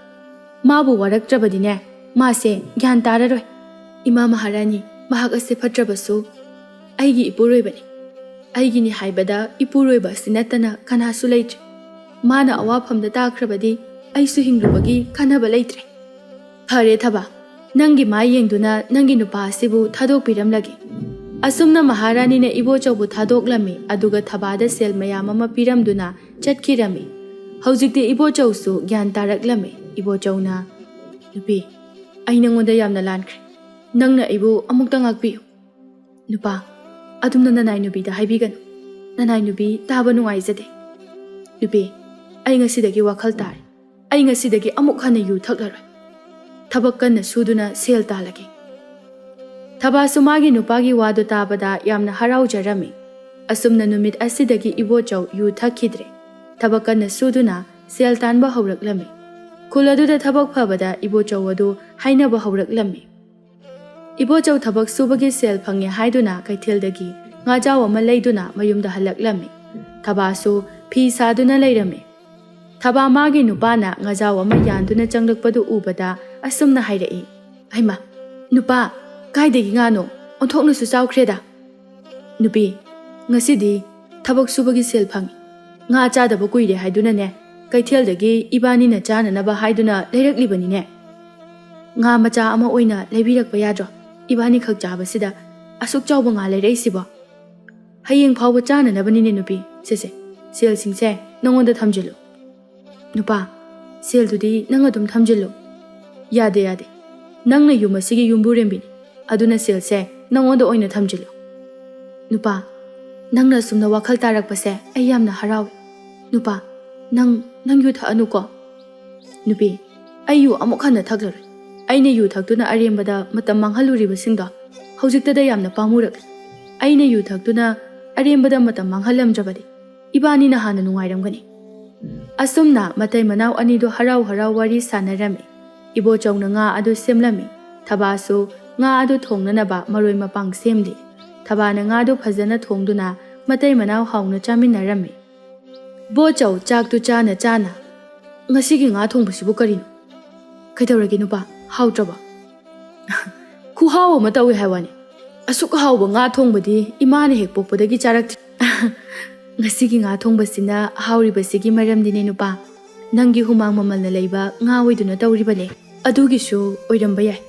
ꯃꯥꯕꯨ ꯋꯥꯔꯛꯇ꯭ꯔꯕꯗꯤꯅꯦ, ꯃꯥꯁꯦ ꯒ꯭ꯌꯥꯟ ꯇꯥꯔꯔꯣꯏ꯫ ꯏꯃꯥ ꯃꯍꯥꯔꯥꯅꯤ, ꯃꯍꯥꯛ ꯑꯁꯦ ꯐꯠꯇ꯭ꯔꯕꯁꯨ ꯑꯩꯒꯤ ꯏꯄꯨꯔꯣꯏꯕꯅꯤ꯫ ꯑꯩꯒꯤꯅꯤ ꯍꯥꯏꯕꯗ ꯏꯄꯨꯔꯣꯏꯕ ꯑꯁꯤ ꯅꯠꯇꯅ ꯀꯅꯥꯁꯨ ꯂꯩꯇ꯭ꯔꯦ꯫ ꯃꯥꯅ ꯑꯋꯥꯐꯝꯗ ꯇꯥꯈ꯭ꯔꯕꯗꯤ ꯑꯩꯁꯨ ꯍꯤꯡꯂꯨꯕꯒꯤ ꯀꯥꯟꯅꯕ ꯂꯩꯇ꯭ꯔꯦ꯫ ꯐꯔꯦ ꯊꯕꯥ, ꯅꯪꯒꯤ ꯃꯥꯏ ꯌꯦꯡꯗꯨꯅ ꯅꯪꯒꯤ ꯅꯨꯄꯥ ꯑꯁꯤꯕꯨ ꯊꯥꯗꯣꯛꯄꯤꯔꯝꯂꯒꯦ꯫" ꯑꯁꯨꯝꯅ ꯃꯍꯥꯔꯥꯅꯤꯅ ꯏꯕꯣꯆꯧꯕꯨ ꯊꯥꯗꯣꯛꯂꯝꯃꯤ, ꯑꯗꯨꯒ ꯊꯕꯥꯗ ꯁꯦꯜ ꯃꯌꯥꯝ ꯑꯃ ꯄꯤꯔꯝꯗꯨꯅ ꯆꯠꯈꯤꯔꯝꯃꯤ꯫ ꯍꯧꯖꯤꯛꯇꯤ ꯏꯕꯣꯆꯧꯁꯨ ꯒ꯭ꯌꯥꯟ ꯇꯥꯔꯛꯂꯝꯃꯤ꯫ ꯏꯕꯣꯆꯧꯅ, "ꯅꯨꯄꯤ, ꯑꯩ ꯅꯉꯣꯟꯗ ꯌꯥꯝꯅ ꯂꯥꯟꯈ꯭ꯔꯦ꯫ ꯅꯪꯅ ꯑꯩꯕꯨ ꯑꯃꯨꯛꯇ ꯉꯥꯛꯄꯤꯌꯨ꯫" "ꯅꯨꯄꯥ, ꯑꯗꯨꯝꯅ ꯅꯅꯥꯏ ꯅꯨꯄꯤꯗ ꯍꯥꯏꯕꯤꯒꯅꯨ꯫ ꯅꯅꯥꯏ ꯅꯨꯄꯤ ꯇꯥꯕ ꯅꯨꯡꯉꯥꯏꯖꯗꯦ꯫ ꯅꯨꯄꯤ, ꯑꯩ ꯉꯁꯤꯗꯒꯤ ꯋꯥꯈꯜ ꯇꯥꯔꯦ꯫ ꯑꯩ ꯉꯁꯤꯗꯒꯤ ꯑꯃꯨꯛ ꯍꯟꯅ ꯌꯨ ꯊꯛꯂꯔꯣꯏ꯫ ꯊꯕꯛ ꯀꯟꯅ ꯁꯨꯗꯨꯅ ꯁꯦꯜ ꯇꯥꯜꯂꯒꯦ꯫" ꯊꯕꯥꯁꯨ ꯃꯥꯒꯤ ꯅꯨꯄꯥꯒꯤ ꯋꯥꯗꯨ ꯇꯥꯕꯗ ꯌꯥꯝꯅ ꯍꯔꯥꯎꯖꯔꯝꯃꯤ꯫ ꯑꯁꯨꯝꯅ ꯅꯨꯃꯤꯠ ꯑꯁꯤꯗꯒꯤ ꯏꯕꯣꯆꯧ ꯌꯨ ꯊꯛꯈꯤꯗ꯭ꯔꯦ꯫ ꯊꯕꯛ ꯀꯟꯅ ꯁꯨꯗꯨꯅ ꯁꯦꯜ ꯇꯥꯟꯕ ꯍꯧꯔꯛꯂꯝꯃꯤ꯫ ꯈꯨꯜ ꯑꯗꯨꯗ ꯊꯕꯛ ꯐꯕꯗ ꯏꯕꯣꯆꯧ ꯑꯗꯨ ꯍꯥꯏꯅꯕ ꯍꯧꯔꯛꯂꯝꯃꯤ꯫ ꯏꯕꯣꯆꯧ ꯊꯕꯛ ꯁꯨꯕꯒꯤ ꯁꯦꯜ ꯐꯪꯉꯦ ꯍꯥꯏꯗꯨꯅ ꯀꯩꯊꯦꯜꯗꯒꯤ ꯉꯥꯖꯥꯎ ꯑꯃ ꯂꯩꯗꯨꯅ ꯃꯌꯨꯝꯗ ꯍꯜꯂꯛꯂꯝꯃꯤ꯫ ꯊꯕꯥꯁꯨ ꯐꯤ ꯁꯥꯗꯨꯅ ꯂꯩꯔꯝꯃꯤ꯫ ꯊꯕꯥ ꯃꯥꯒꯤ ꯅꯨꯄꯥꯅ ꯉꯥꯖꯥꯎ ꯑꯃ ꯌꯥꯟꯗꯨꯅ ꯆꯪꯂꯛꯄꯗꯨ ꯎꯕꯗ ꯑꯁꯨꯝꯅ ꯍꯥꯏꯔꯛꯏ, "ꯍꯩꯃꯥ, ꯅꯨꯄꯥ, ꯀꯥꯏꯗꯒꯤ ꯉꯥꯅꯣ? ꯑꯣꯟꯊꯣꯛꯅꯁꯨ ꯆꯥꯎꯈ꯭ꯔꯦꯗ!" "ꯅꯨꯄꯤ, ꯉꯁꯤꯗꯤ ꯊꯕꯛ ꯁꯨꯕꯒꯤ ꯁꯦꯜ ꯐꯪꯉꯤ꯫ ꯉꯥ ꯆꯥꯗꯕ ꯀꯨꯏꯔꯦ ꯍꯥꯏꯗꯨꯅꯅꯦ, ꯀꯩꯊꯦꯜꯗꯒꯤ ꯏꯕꯥꯅꯤꯅ ꯆꯥꯅꯅꯕ ꯍꯥꯏꯗꯨꯅ ꯂꯩꯔꯛꯂꯤꯕꯅꯤꯅꯦ꯫ ꯉꯥ ꯃꯆꯥ ꯑꯃ ꯑꯣꯏꯅ ꯂꯩꯕꯤꯔꯛꯄ ꯌꯥꯗ꯭ꯔꯣ? ꯏꯕꯥꯅꯤꯈꯛ ꯆꯥꯕꯁꯤꯗ ꯑꯁꯨꯛ ꯆꯥꯎꯕ ꯉꯥ ꯂꯩꯔꯛꯏꯁꯤꯕꯣ? ꯍꯌꯦꯡ ꯐꯥꯎꯕ ꯆꯥꯅꯅꯕꯅꯤꯅꯦ ꯅꯨꯄꯤ꯫ ꯁꯦ ꯁꯦ, ꯁꯦꯜꯁꯤꯡꯁꯦ ꯅꯉꯣꯟꯗ ꯊꯝꯖꯤꯜꯂꯨ꯫" "ꯅꯨꯄꯥ, ꯁꯦꯜꯗꯨꯗꯤ ꯅꯪ ꯑꯗꯨꯝ ꯊꯝꯖꯤꯜꯂꯨ꯫" "ꯌꯥꯗꯦ, ꯌꯥꯗꯦ꯫ ꯅꯪꯅ ꯌꯨꯝ ꯑꯁꯤꯒꯤ ꯌꯨꯝꯕꯨꯔꯦꯝꯕꯤꯅꯤ꯫ ꯑꯗꯨꯅ ꯁꯦꯜꯁꯦ ꯅꯉꯣꯟꯗ ꯑꯣꯏꯅ ꯊꯝꯖꯤꯜꯂꯨ꯫" "ꯅꯨꯄꯥ, ꯅꯪꯅ ꯑꯁꯨꯝꯅ ꯋꯥꯈꯜ ꯇꯥꯔꯛꯄꯁꯦ ꯑꯩ ꯌꯥꯝꯅ ꯍꯔꯥꯎꯏ꯫ ꯅꯨꯄꯥ, ꯅꯪ, ꯅꯪ ꯌꯨ ꯊꯛꯑꯅꯨꯀꯣ꯫" "ꯅꯨꯄꯤ, ꯑꯩ ꯌꯨ ꯑꯃꯨꯛ ꯍꯟꯅ ꯊꯛꯂꯔꯣꯏ꯫ ꯑꯩꯅ ꯌꯨ ꯊꯛꯇꯨꯅ ꯑꯔꯦꯝꯕꯗ ꯃꯇꯝ ꯃꯥꯡꯍꯜꯂꯨꯔꯤꯕꯁꯤꯡꯗꯣ ꯍꯧꯖꯤꯛꯇꯗ ꯌꯥꯝꯅ ꯄꯥꯝꯃꯨꯔꯛꯂꯦ꯫ ꯑꯩꯅ ꯌꯨ ꯊꯛꯇꯨꯅ ꯑꯔꯦꯝꯕꯗ ꯃꯇꯝ ꯃꯥꯡꯍꯜꯂꯝꯗ꯭ꯔꯕꯗꯤ ꯏꯕꯥꯅꯤꯅ ꯍꯥꯟꯅ ꯅꯨꯡꯉꯥꯏꯔꯝꯒꯅꯤ꯫" ꯑꯁꯨꯝꯅ ꯃꯇꯩ ꯃꯅꯥꯎ ꯑꯅꯤꯗꯨ ꯍꯔꯥꯎ ꯍꯔꯥꯎ ꯋꯥꯔꯤ ꯁꯥꯟꯅꯔꯝꯃꯤ꯫ ꯏꯕꯣꯆꯧꯅ ꯉꯥ ꯑꯗꯨ ꯁꯦꯝꯂꯝꯃꯤ꯫ ꯊꯕꯥꯁꯨ ꯉꯥ ꯑꯗꯨ ꯊꯣꯡꯅꯅꯕ ꯃꯔꯣꯏ ꯃꯄꯥꯡ ꯁꯦꯝꯂꯤ꯫ ꯊꯕꯥꯅ ꯉꯥꯗꯨ ꯐꯖꯅ ꯊꯣꯡꯗꯨꯅ ꯃꯇꯩ ꯃꯅꯥꯎ ꯍꯥꯎꯅ ꯆꯥꯃꯤꯟꯅꯔꯝꯃꯤ꯫ ꯕꯣꯆꯧ ꯆꯥꯛꯇꯨ ꯆꯥꯅ ꯆꯥꯅ, "ꯉꯁꯤꯒꯤ ꯉꯥ ꯊꯣꯡꯕꯁꯤꯕꯨ ꯀꯔꯤꯅꯣ? ꯀꯩꯗꯧꯔꯒꯦ ꯅꯨꯄꯥ? ꯍꯥꯎꯇ꯭ꯔꯕꯣ?" "ꯈꯨꯍꯥꯎ ꯑꯃ ꯇꯧꯏ ꯍꯥꯏ ꯋꯥꯅꯤ꯫ ꯑꯁꯨꯛ ꯍꯥꯎꯕ ꯉꯥ ꯊꯣꯡꯕꯗꯤ ꯏꯃꯥꯅ ꯍꯦꯛ ꯄꯣꯛꯄꯗꯒꯤ ꯆꯥꯔꯛꯇ꯭ꯔꯤ꯫" "ꯉꯁꯤꯒꯤ ꯉꯥ ꯊꯣꯡꯕꯁꯤꯅ ꯍꯥꯎꯔꯤꯕꯁꯤꯒꯤ ꯃꯔꯝꯗꯤꯅꯦ ꯅꯨꯄꯥ, ꯅꯪꯒꯤ ꯍꯨꯃꯥꯡ ꯃꯃꯜꯅ ꯂꯩꯕ ꯉꯥ ꯑꯣꯏꯗꯨꯅ ꯇꯧꯔꯤꯕꯅꯦ꯫ ꯑꯗꯨꯒꯤꯁꯨ ꯑꯣꯏꯔꯝꯕ ꯌꯥꯏ꯫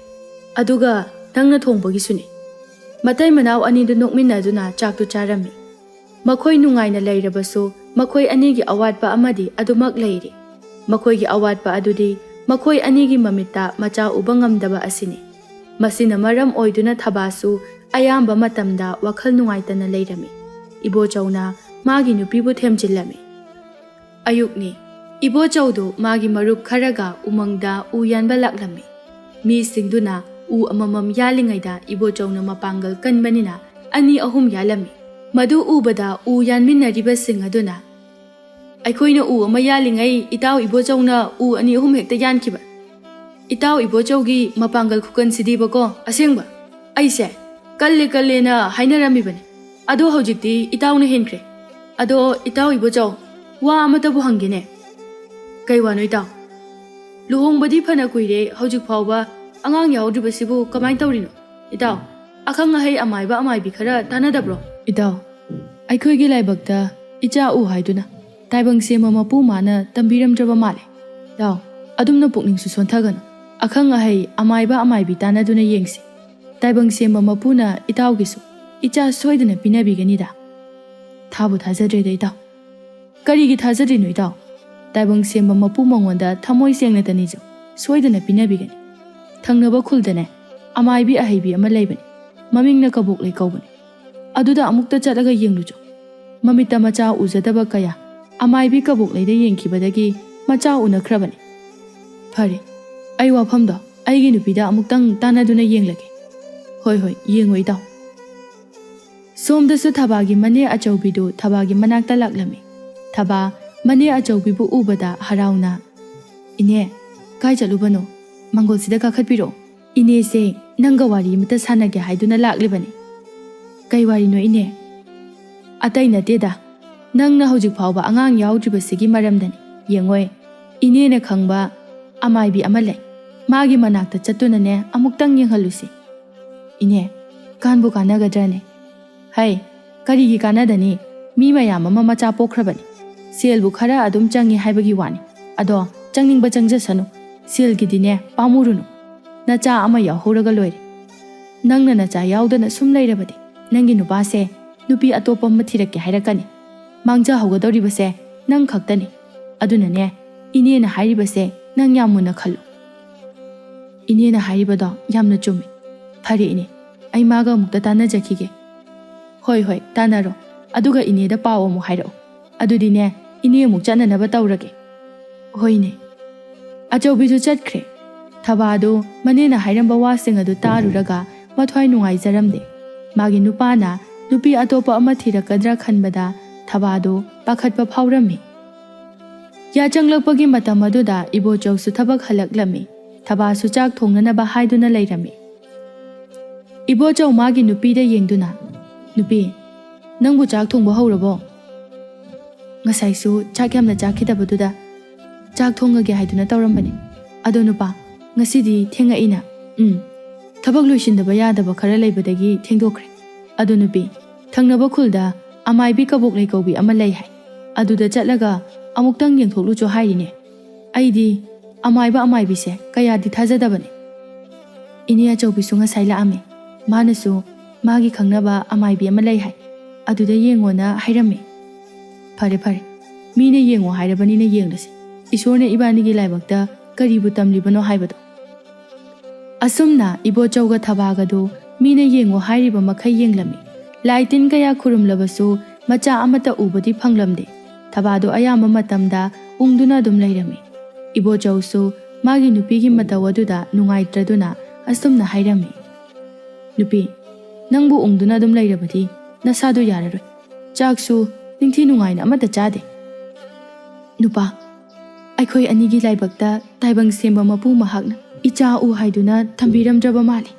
ꯑꯗꯨꯒ ꯅꯪꯅ ꯊꯣꯡꯕꯒꯤꯁꯨꯅꯦ꯫" ꯃꯇꯩ ꯃꯅꯥꯎ ꯑꯅꯤꯗꯨ ꯅꯣꯛꯃꯤꯟꯅꯗꯨꯅ ꯆꯥꯛꯇꯨ ꯆꯥꯔꯝꯃꯤ꯫ ꯃꯈꯣꯏ ꯅꯨꯡꯉꯥꯏꯅ ꯂꯩꯔꯕꯁꯨ ꯃꯈꯣꯏ ꯑꯅꯤꯒꯤ ꯑꯋꯥꯠꯄ ꯑꯃꯗꯤ ꯑꯗꯨꯃꯛ ꯂꯩꯔꯤ꯫ ꯃꯈꯣꯏꯒꯤ ꯑꯋꯥꯠꯄ ꯑꯗꯨꯗꯤ ꯃꯈꯣꯏ ꯑꯅꯤꯒꯤ ꯃꯃꯤꯠꯇ ꯃꯆꯥ ꯎꯕ ꯉꯝꯗꯕ ꯑꯁꯤꯅꯤ꯫ ꯃꯁꯤꯅ ꯃꯔꯝ ꯑꯣꯏꯗꯨꯅ ꯊꯕꯥꯁꯨ ꯑꯌꯥꯝꯕ ꯃꯇꯝꯗ ꯋꯥꯈꯜ ꯅꯨꯡꯉꯥꯏꯇꯅ ꯂꯩꯔꯝꯃꯤ꯫ ꯏꯕꯣꯆꯧꯅ ꯃꯥꯒꯤ ꯅꯨꯄꯤꯕꯨ ꯊꯦꯝꯖꯤꯜꯂꯝꯃꯤ꯫ ꯑꯌꯨꯛꯅꯤ꯫ ꯏꯕꯣꯆꯧꯗꯨ ꯃꯥꯒꯤ ꯃꯔꯨꯞ ꯈꯔꯒ ꯎꯃꯪꯗ ꯎ ꯌꯥꯟꯕ ꯂꯥꯛꯂꯝꯃꯤ꯫ ꯃꯤꯁꯤꯡꯗꯨꯅ ꯎ ꯑꯃꯃꯝ ꯌꯥꯜꯂꯤꯉꯩꯗ ꯏꯕꯣꯆꯧꯅ ꯃꯄꯥꯡꯒꯜ ꯀꯟꯕꯅꯤꯅ ꯑꯅꯤ ꯑꯍꯨꯝ ꯌꯥꯜꯂꯝꯃꯤ꯫ ꯃꯗꯨ ꯎꯕꯗ ꯎ ꯌꯥꯟꯃꯤꯟꯅꯔꯤꯕꯁꯤꯡ ꯑꯗꯨꯅ, "ꯑꯩꯈꯣꯏꯅ ꯎ ꯑꯃ ꯌꯥꯜꯂꯤꯉꯩ ꯏꯇꯥꯎ ꯏꯕꯣꯆꯧꯅ ꯎ ꯑꯅꯤ ꯑꯍꯨꯝ ꯍꯦꯛꯇ ꯌꯥꯟꯈꯤꯕ꯫ ꯏꯇꯥꯎ ꯏꯕꯣꯆꯧꯒꯤ ꯃꯄꯥꯡꯒꯜ ꯈꯨꯀꯟꯁꯤꯗꯤꯕꯀꯣ, ꯑꯁꯦꯡꯕ꯫ ꯑꯩꯁꯦ ꯀꯜꯂꯦ ꯀꯜꯂꯦꯅ ꯍꯥꯏꯅꯔꯝꯃꯤꯕꯅꯤ꯫ ꯑꯗꯣ ꯍꯧꯖꯤꯛꯇꯤ ꯏꯇꯥꯎꯅ ꯍꯦꯟꯈ꯭ꯔꯦ꯫ ꯑꯗꯣ ꯏꯇꯥꯎ ꯏꯕꯣꯆꯧ, ꯋꯥ ꯑꯃꯇꯕꯨ ꯍꯪꯒꯦꯅꯦ꯫ ꯀꯩ ꯋꯥꯅꯣ ꯏꯇꯥꯎ? ꯂꯨꯍꯣꯡꯕꯗꯤ ꯐꯅ ꯀꯨꯏꯔꯦ, ꯍꯧꯖꯤꯛ ꯐꯥꯎꯕ ꯑꯉꯥꯡ ꯌꯥꯎꯗ꯭ꯔꯤꯕꯁꯤꯕꯨ ꯀꯃꯥꯏꯅ ꯇꯧꯔꯤꯅꯣ? ꯏꯇꯥꯎ, ꯑꯈꯪ ꯑꯍꯩ ꯑꯃꯥꯏꯕ ꯑꯃꯥꯏꯕꯤ ꯈꯔ ꯇꯥꯟꯅꯗꯕ꯭ꯔꯣ? ꯏꯇꯥꯎ, ꯑꯩꯈꯣꯏꯒꯤ ꯂꯥꯏꯕꯛꯇ ꯏꯆꯥ ꯎ ꯍꯥꯏꯗꯨꯅ ꯇꯥꯏꯕꯪ ꯁꯦꯝꯕ ꯃꯄꯨ ꯃꯥꯅ ꯇꯝꯕꯤꯔꯝꯗ꯭ꯔꯕ ꯃꯥꯜꯂꯦ꯫ ꯏꯇꯥꯎ, ꯑꯗꯨꯝꯅ ꯄꯨꯛꯅꯤꯡꯁꯨ ꯁꯣꯟꯊꯒꯅꯨ꯫ ꯑꯈꯪ ꯑꯍꯩ ꯑꯃꯥꯏꯕ ꯑꯃꯥꯏꯕꯤ ꯇꯥꯟꯅꯗꯨꯅ ꯌꯦꯡꯁꯤ꯫ ꯇꯥꯏꯕꯪ ꯁꯦꯝꯕ ꯃꯄꯨꯅ ꯏꯇꯥꯎꯒꯤꯁꯨ ꯏꯆꯥ ꯁꯣꯏꯗꯅ ꯄꯤꯅꯕꯤꯒꯅꯤꯗ꯫ ꯊꯥꯕꯨ ꯊꯥꯖꯗ꯭ꯔꯦꯗ ꯏꯇꯥꯎ꯫ ꯀꯔꯤꯒꯤ ꯊꯥꯖꯗ꯭ꯔꯤꯅꯣ ꯏꯇꯥꯎ? ꯇꯥꯏꯕꯪ ꯁꯦꯝꯕ ꯃꯄꯨ ꯃꯉꯣꯟꯗ ꯊꯃꯣꯏ ꯁꯦꯡꯅ ꯇꯅꯤꯖꯧ, ꯁꯣꯏꯗꯅ ꯄꯤꯅꯕꯤꯒꯅꯤ꯫ ꯊꯪꯅꯕ ꯈꯨꯜꯗꯅꯦ, ꯑꯃꯥꯏꯕꯤ ꯑꯍꯩꯕꯤ ꯑꯃ ꯂꯩꯕꯅꯤ, ꯃꯃꯤꯡꯅ ꯀꯕꯣꯛꯂꯩ ꯀꯧꯕꯅꯤ꯫ ꯑꯗꯨꯗ ꯑꯃꯨꯛꯇ ꯆꯠꯂꯒ ꯌꯦꯡꯂꯨꯆꯣ꯫ ꯃꯃꯤꯠꯇ ꯃꯆꯥ ꯎꯖꯗꯕ ꯀꯌꯥ ꯑꯃꯥꯏꯕꯤ ꯀꯕꯣꯛꯂꯩꯗ ꯌꯦꯡꯈꯤꯕꯗꯒꯤ ꯃꯆꯥ ꯎꯅꯈ꯭ꯔꯕꯅꯤ꯫ ꯐꯔꯦ, ꯑꯩ ꯋꯥꯐꯝꯗꯣ ꯑꯩꯒꯤ ꯅꯨꯄꯤꯗ ꯑꯃꯨꯛꯇꯪ ꯇꯥꯟꯅꯗꯨꯅ ꯌꯦꯡꯂꯒꯦ꯫ ꯍꯣꯏ ꯍꯣꯏ, ꯌꯦꯡꯉꯣ ꯏꯇꯥꯎ꯫ ꯁꯣꯝꯗꯁꯨ ꯊꯕꯥꯒꯤ ꯃꯅꯦ ꯑꯆꯧꯕꯤꯗꯨ ꯊꯕꯥꯒꯤ ꯃꯅꯥꯛꯇ ꯂꯥꯛꯂꯝꯃꯤ꯫ ꯊꯕꯥ ꯃꯅꯦ ꯑꯆꯧꯕꯤꯕꯨ ꯎꯕꯗ ꯍꯔꯥꯎꯅ, "ꯏꯅꯦ, ꯀꯥꯏ ꯆꯠꯂꯨꯕꯅꯣ? ꯃꯪꯒꯣꯜꯁꯤꯗ ꯀꯥꯈꯠꯄꯤꯔꯛꯑꯣ꯫ ꯏꯅꯦꯁꯦ ꯅꯪꯒ ꯋꯥꯔꯤ ꯑꯃꯇ ꯁꯥꯟꯅꯒꯦ ꯍꯥꯏꯗꯨꯅ ꯂꯥꯛꯂꯤꯕꯅꯤ꯫" "ꯀꯩ ꯋꯥꯔꯤꯅꯣ ꯏꯅꯦ?" "ꯑꯇꯩ ꯅꯠꯇꯦꯗ, ꯅꯪꯅ ꯍꯧꯖꯤꯛ ꯐꯥꯎꯕ ꯑꯉꯥꯡ ꯌꯥꯎꯗ꯭ꯔꯤꯕꯁꯤꯒꯤ ꯃꯔꯝꯗꯅꯤ꯫ ꯌꯦꯡꯉꯣꯏ, ꯏꯅꯦꯅ ꯈꯪꯕ ꯑꯃꯥꯏꯕꯤ ꯑꯃ ꯂꯩ꯫ ꯃꯥꯒꯤ ꯃꯅꯥꯛꯇ ꯆꯠꯇꯨꯅꯅꯦ ꯑꯃꯨꯛꯇꯪ ꯌꯦꯡꯍꯜꯂꯨꯁꯤ꯫" "ꯏꯅꯦ, ꯀꯥꯟꯕꯨ ꯀꯥꯟꯅꯒꯗ꯭ꯔꯅꯦ?" "ꯍꯩ, ꯀꯔꯤꯒꯤ ꯀꯥꯟꯅꯗꯅꯤ? ꯃꯤ ꯃꯌꯥꯝ ꯑꯃ ꯃꯆꯥ ꯄꯣꯛꯈ꯭ꯔꯕꯅꯤ꯫ ꯁꯦꯜꯕꯨ ꯈꯔ ꯑꯗꯨꯝ ꯆꯪꯉꯤ ꯍꯥꯏꯕꯒꯤ ꯋꯥꯅꯤ꯫ ꯑꯗꯣ ꯆꯪꯅꯤꯡꯕ ꯆꯪꯖꯁꯅꯨ꯫ ꯁꯦꯜꯒꯤꯗꯤꯅꯦ ꯄꯥꯝꯃꯨꯔꯨꯅꯨ꯫ ꯅꯆꯥ ꯑꯃ ꯌꯥꯎꯍꯧꯔꯒ ꯂꯣꯏꯔꯦ꯫ ꯅꯪꯅ ꯅꯆꯥ ꯌꯥꯎꯗꯅ ꯁꯨꯝ ꯂꯩꯔꯕꯗꯤ ꯅꯪꯒꯤ ꯅꯨꯄꯥꯁꯦ ꯅꯨꯄꯤ ꯑꯇꯣꯞꯄ ꯑꯃ ꯊꯤꯔꯛꯀꯦ ꯍꯥꯏꯔꯛꯀꯅꯤ꯫ ꯃꯥꯡꯖꯍꯧꯒꯗꯧꯔꯤꯕꯁꯦ ꯅꯪ ꯈꯛꯇꯅꯤ꯫ ꯑꯗꯨꯅꯅꯦ, ꯏꯅꯦꯅ ꯍꯥꯏꯔꯤꯕꯁꯦ ꯅꯪ ꯌꯥꯝ ꯃꯨꯟꯅ ꯈꯜꯂꯨ꯫" "ꯏꯅꯦꯅ ꯍꯥꯏꯔꯤꯕꯗꯣ ꯌꯥꯝꯅ ꯆꯨꯝꯃꯤ꯫ ꯐꯔꯦ ꯏꯅꯦ, ꯑꯩ ꯃꯥꯒ ꯑꯃꯨꯛꯇ ꯇꯥꯟꯅꯖꯈꯤꯒꯦ꯫" "ꯍꯣꯏ ꯍꯣꯏ, ꯇꯥꯟꯅꯔꯣ꯫ ꯑꯗꯨꯒ ꯏꯅꯦꯗ ꯄꯥꯎ ꯑꯃꯨꯛ ꯍꯥꯏꯔꯛꯑꯣ꯫ ꯑꯗꯨꯗꯤꯅꯦ, ꯏꯅꯦ ꯑꯃꯨꯛ ꯆꯠꯅꯅꯕ ꯇꯧꯔꯒꯦ꯫" "ꯍꯣꯏꯅꯦ꯫" ꯑꯆꯧꯕꯤꯁꯨ ꯆꯠꯈ꯭ꯔꯦ꯫ ꯊꯕꯥꯗꯨ ꯃꯅꯦꯅ ꯍꯥꯏꯔꯝꯕ ꯋꯥꯁꯤꯡ ꯑꯗꯨ ꯇꯥꯔꯨꯔꯒ ꯃꯊ꯭ꯋꯥꯏ ꯅꯨꯡꯉꯥꯏꯖꯔꯝꯗꯦ꯫ ꯃꯥꯒꯤ ꯅꯨꯄꯥꯅ ꯅꯨꯄꯤ ꯑꯇꯣꯞꯄ ꯑꯃ ꯊꯤꯔꯛꯀꯗ꯭ꯔꯥ ꯈꯟꯕꯗ ꯊꯕꯥꯗꯨ ꯄꯥꯈꯠꯄ ꯐꯥꯎꯔꯝꯃꯤ꯫ ꯌꯥꯆꯪꯂꯛꯄꯒꯤ ꯃꯇꯝ ꯑꯗꯨꯗ ꯏꯕꯣꯆꯧꯁꯨ ꯊꯕꯛ ꯍꯜꯂꯛꯂꯝꯃꯤ꯫ ꯊꯕꯥꯁꯨ ꯆꯥꯛ ꯊꯣꯡꯅꯅꯕ ꯍꯥꯏꯗꯨꯅ ꯂꯩꯔꯝꯃꯤ꯫ ꯏꯕꯣꯆꯧ ꯃꯥꯒꯤ ꯅꯨꯄꯤꯗ ꯌꯦꯡꯗꯨꯅ, "ꯅꯨꯄꯤ, ꯅꯪꯕꯨ ꯆꯥꯛ ꯊꯣꯡꯕ ꯍꯧꯔꯕꯣ? ꯉꯁꯥꯏꯁꯨ ꯆꯥꯛ ꯌꯥꯝꯅ ꯆꯥꯈꯤꯗꯕꯗꯨꯗ ꯆꯥꯛ ꯊꯣꯡꯉꯒꯦ ꯍꯥꯏꯗꯨꯅ ꯇꯧꯔꯝꯕꯅꯦ꯫ ꯑꯗꯣ ꯅꯨꯄꯥ, ꯉꯁꯤꯗꯤ ꯊꯦꯡꯉꯛꯏꯅ꯫ ꯎꯝ, ꯊꯕꯛ ꯂꯣꯏꯁꯤꯟꯗꯕ ꯌꯥꯗꯕ ꯈꯔ ꯂꯩꯕꯗꯒꯤ ꯊꯦꯡꯗꯣꯛꯈ꯭ꯔꯦ꯫ ꯑꯗꯣ ꯅꯨꯄꯤ, ꯊꯪꯅꯕ ꯈꯨꯜꯗ ꯑꯃꯥꯏꯕꯤ ꯀꯕꯣꯛ ꯂꯩꯀꯧꯕꯤ ꯑꯃ ꯂꯩ ꯍꯥꯏ꯫ ꯑꯗꯨꯗ ꯆꯠꯂꯒ ꯑꯃꯨꯛꯇꯪ ꯌꯦꯡꯊꯣꯛꯂꯨꯆꯣ ꯍꯥꯏꯔꯤꯅꯦ꯫ ꯑꯩꯗꯤ ꯑꯃꯥꯏꯕ ꯑꯃꯥꯏꯕꯤꯁꯦ ꯀꯌꯥꯗꯤ ꯊꯥꯖꯗꯕꯅꯦ꯫ ꯏꯅꯦ ꯑꯆꯧꯕꯤꯁꯨ ꯉꯁꯥꯏ ꯂꯥꯛꯑꯝꯃꯦ꯫ ꯃꯥꯅꯁꯨ ꯃꯥꯒꯤ ꯈꯪꯅꯕ ꯑꯃꯥꯏꯕꯤ ꯑꯃ ꯂꯩ ꯍꯥꯏ, ꯑꯗꯨꯗ ꯌꯦꯡꯉꯣꯅ ꯍꯥꯏꯔꯝꯃꯦ꯫ ꯐꯔꯦ ꯐꯔꯦ, ꯃꯤꯅ ꯌꯦꯡꯉꯣ ꯍꯥꯏꯔꯕꯅꯤꯅ ꯌꯦꯡꯂꯁꯤ꯫ ꯏꯁꯣꯔꯅ ꯏꯕꯥꯅꯤꯒꯤ ꯂꯥꯏꯕꯛꯇ ꯀꯔꯤꯕꯨ ꯇꯝꯂꯤꯕꯅꯣ ꯍꯥꯏꯕꯗꯣ꯫ ꯑꯁꯨꯝꯅ ꯏꯕꯣꯆꯧꯒ ꯊꯕꯥꯒꯗꯨ ꯃꯤꯅ ꯌꯦꯡꯉꯣ ꯍꯥꯏꯔꯤꯕ ꯃꯈꯩ ꯌꯦꯡꯂꯝꯃꯤ꯫ ꯂꯥꯏ ꯇꯤꯟ ꯀꯌꯥ ꯈꯨꯔꯨꯝꯂꯕꯁꯨ ꯃꯆꯥ ꯑꯃꯠꯇ ꯎꯕꯗꯤ ꯐꯪꯂꯝꯗꯦ꯫ ꯊꯕꯥꯗꯨ ꯑꯌꯥꯝꯕ ꯃꯇꯝꯗ ꯎꯪꯗꯨꯅ ꯑꯗꯨꯝ ꯂꯩꯔꯝꯃꯤ꯫ ꯏꯕꯣꯆꯧꯁꯨ ꯃꯥꯒꯤ ꯅꯨꯄꯤꯒꯤ ꯃꯇꯧ ꯑꯗꯨꯗ ꯅꯨꯡꯉꯥꯏꯇ꯭ꯔꯗꯨꯅ ꯑꯁꯨꯝꯅ ꯍꯥꯏꯔꯝꯃꯤ, "ꯅꯨꯄꯤ, ꯅꯪꯕꯨ ꯎꯪꯗꯨꯅ ꯑꯗꯨꯝ ꯂꯩꯔꯕꯗꯤ ꯅꯁꯥꯗꯨ ꯌꯥꯔꯔꯣꯏ꯫ ꯆꯥꯛꯁꯨ ꯅꯤꯡꯊꯤ ꯅꯨꯡꯉꯥꯏꯅ ꯑꯃꯠꯇ ꯆꯥꯗꯦ꯫ ꯅꯨꯄꯥ, ꯑꯩꯈꯣꯏ ꯑꯅꯤꯒꯤ ꯂꯥꯏꯕꯛꯇ ꯇꯥꯏꯕꯪ ꯁꯦꯝꯕ ꯃꯄꯨ ꯃꯍꯥꯛꯅ ꯏꯆꯥ ꯎ ꯍꯥꯏꯗꯨꯅ ꯊꯝꯕꯤꯔꯝꯗ꯭ꯔꯕ ꯃꯥꯜꯂꯤ꯫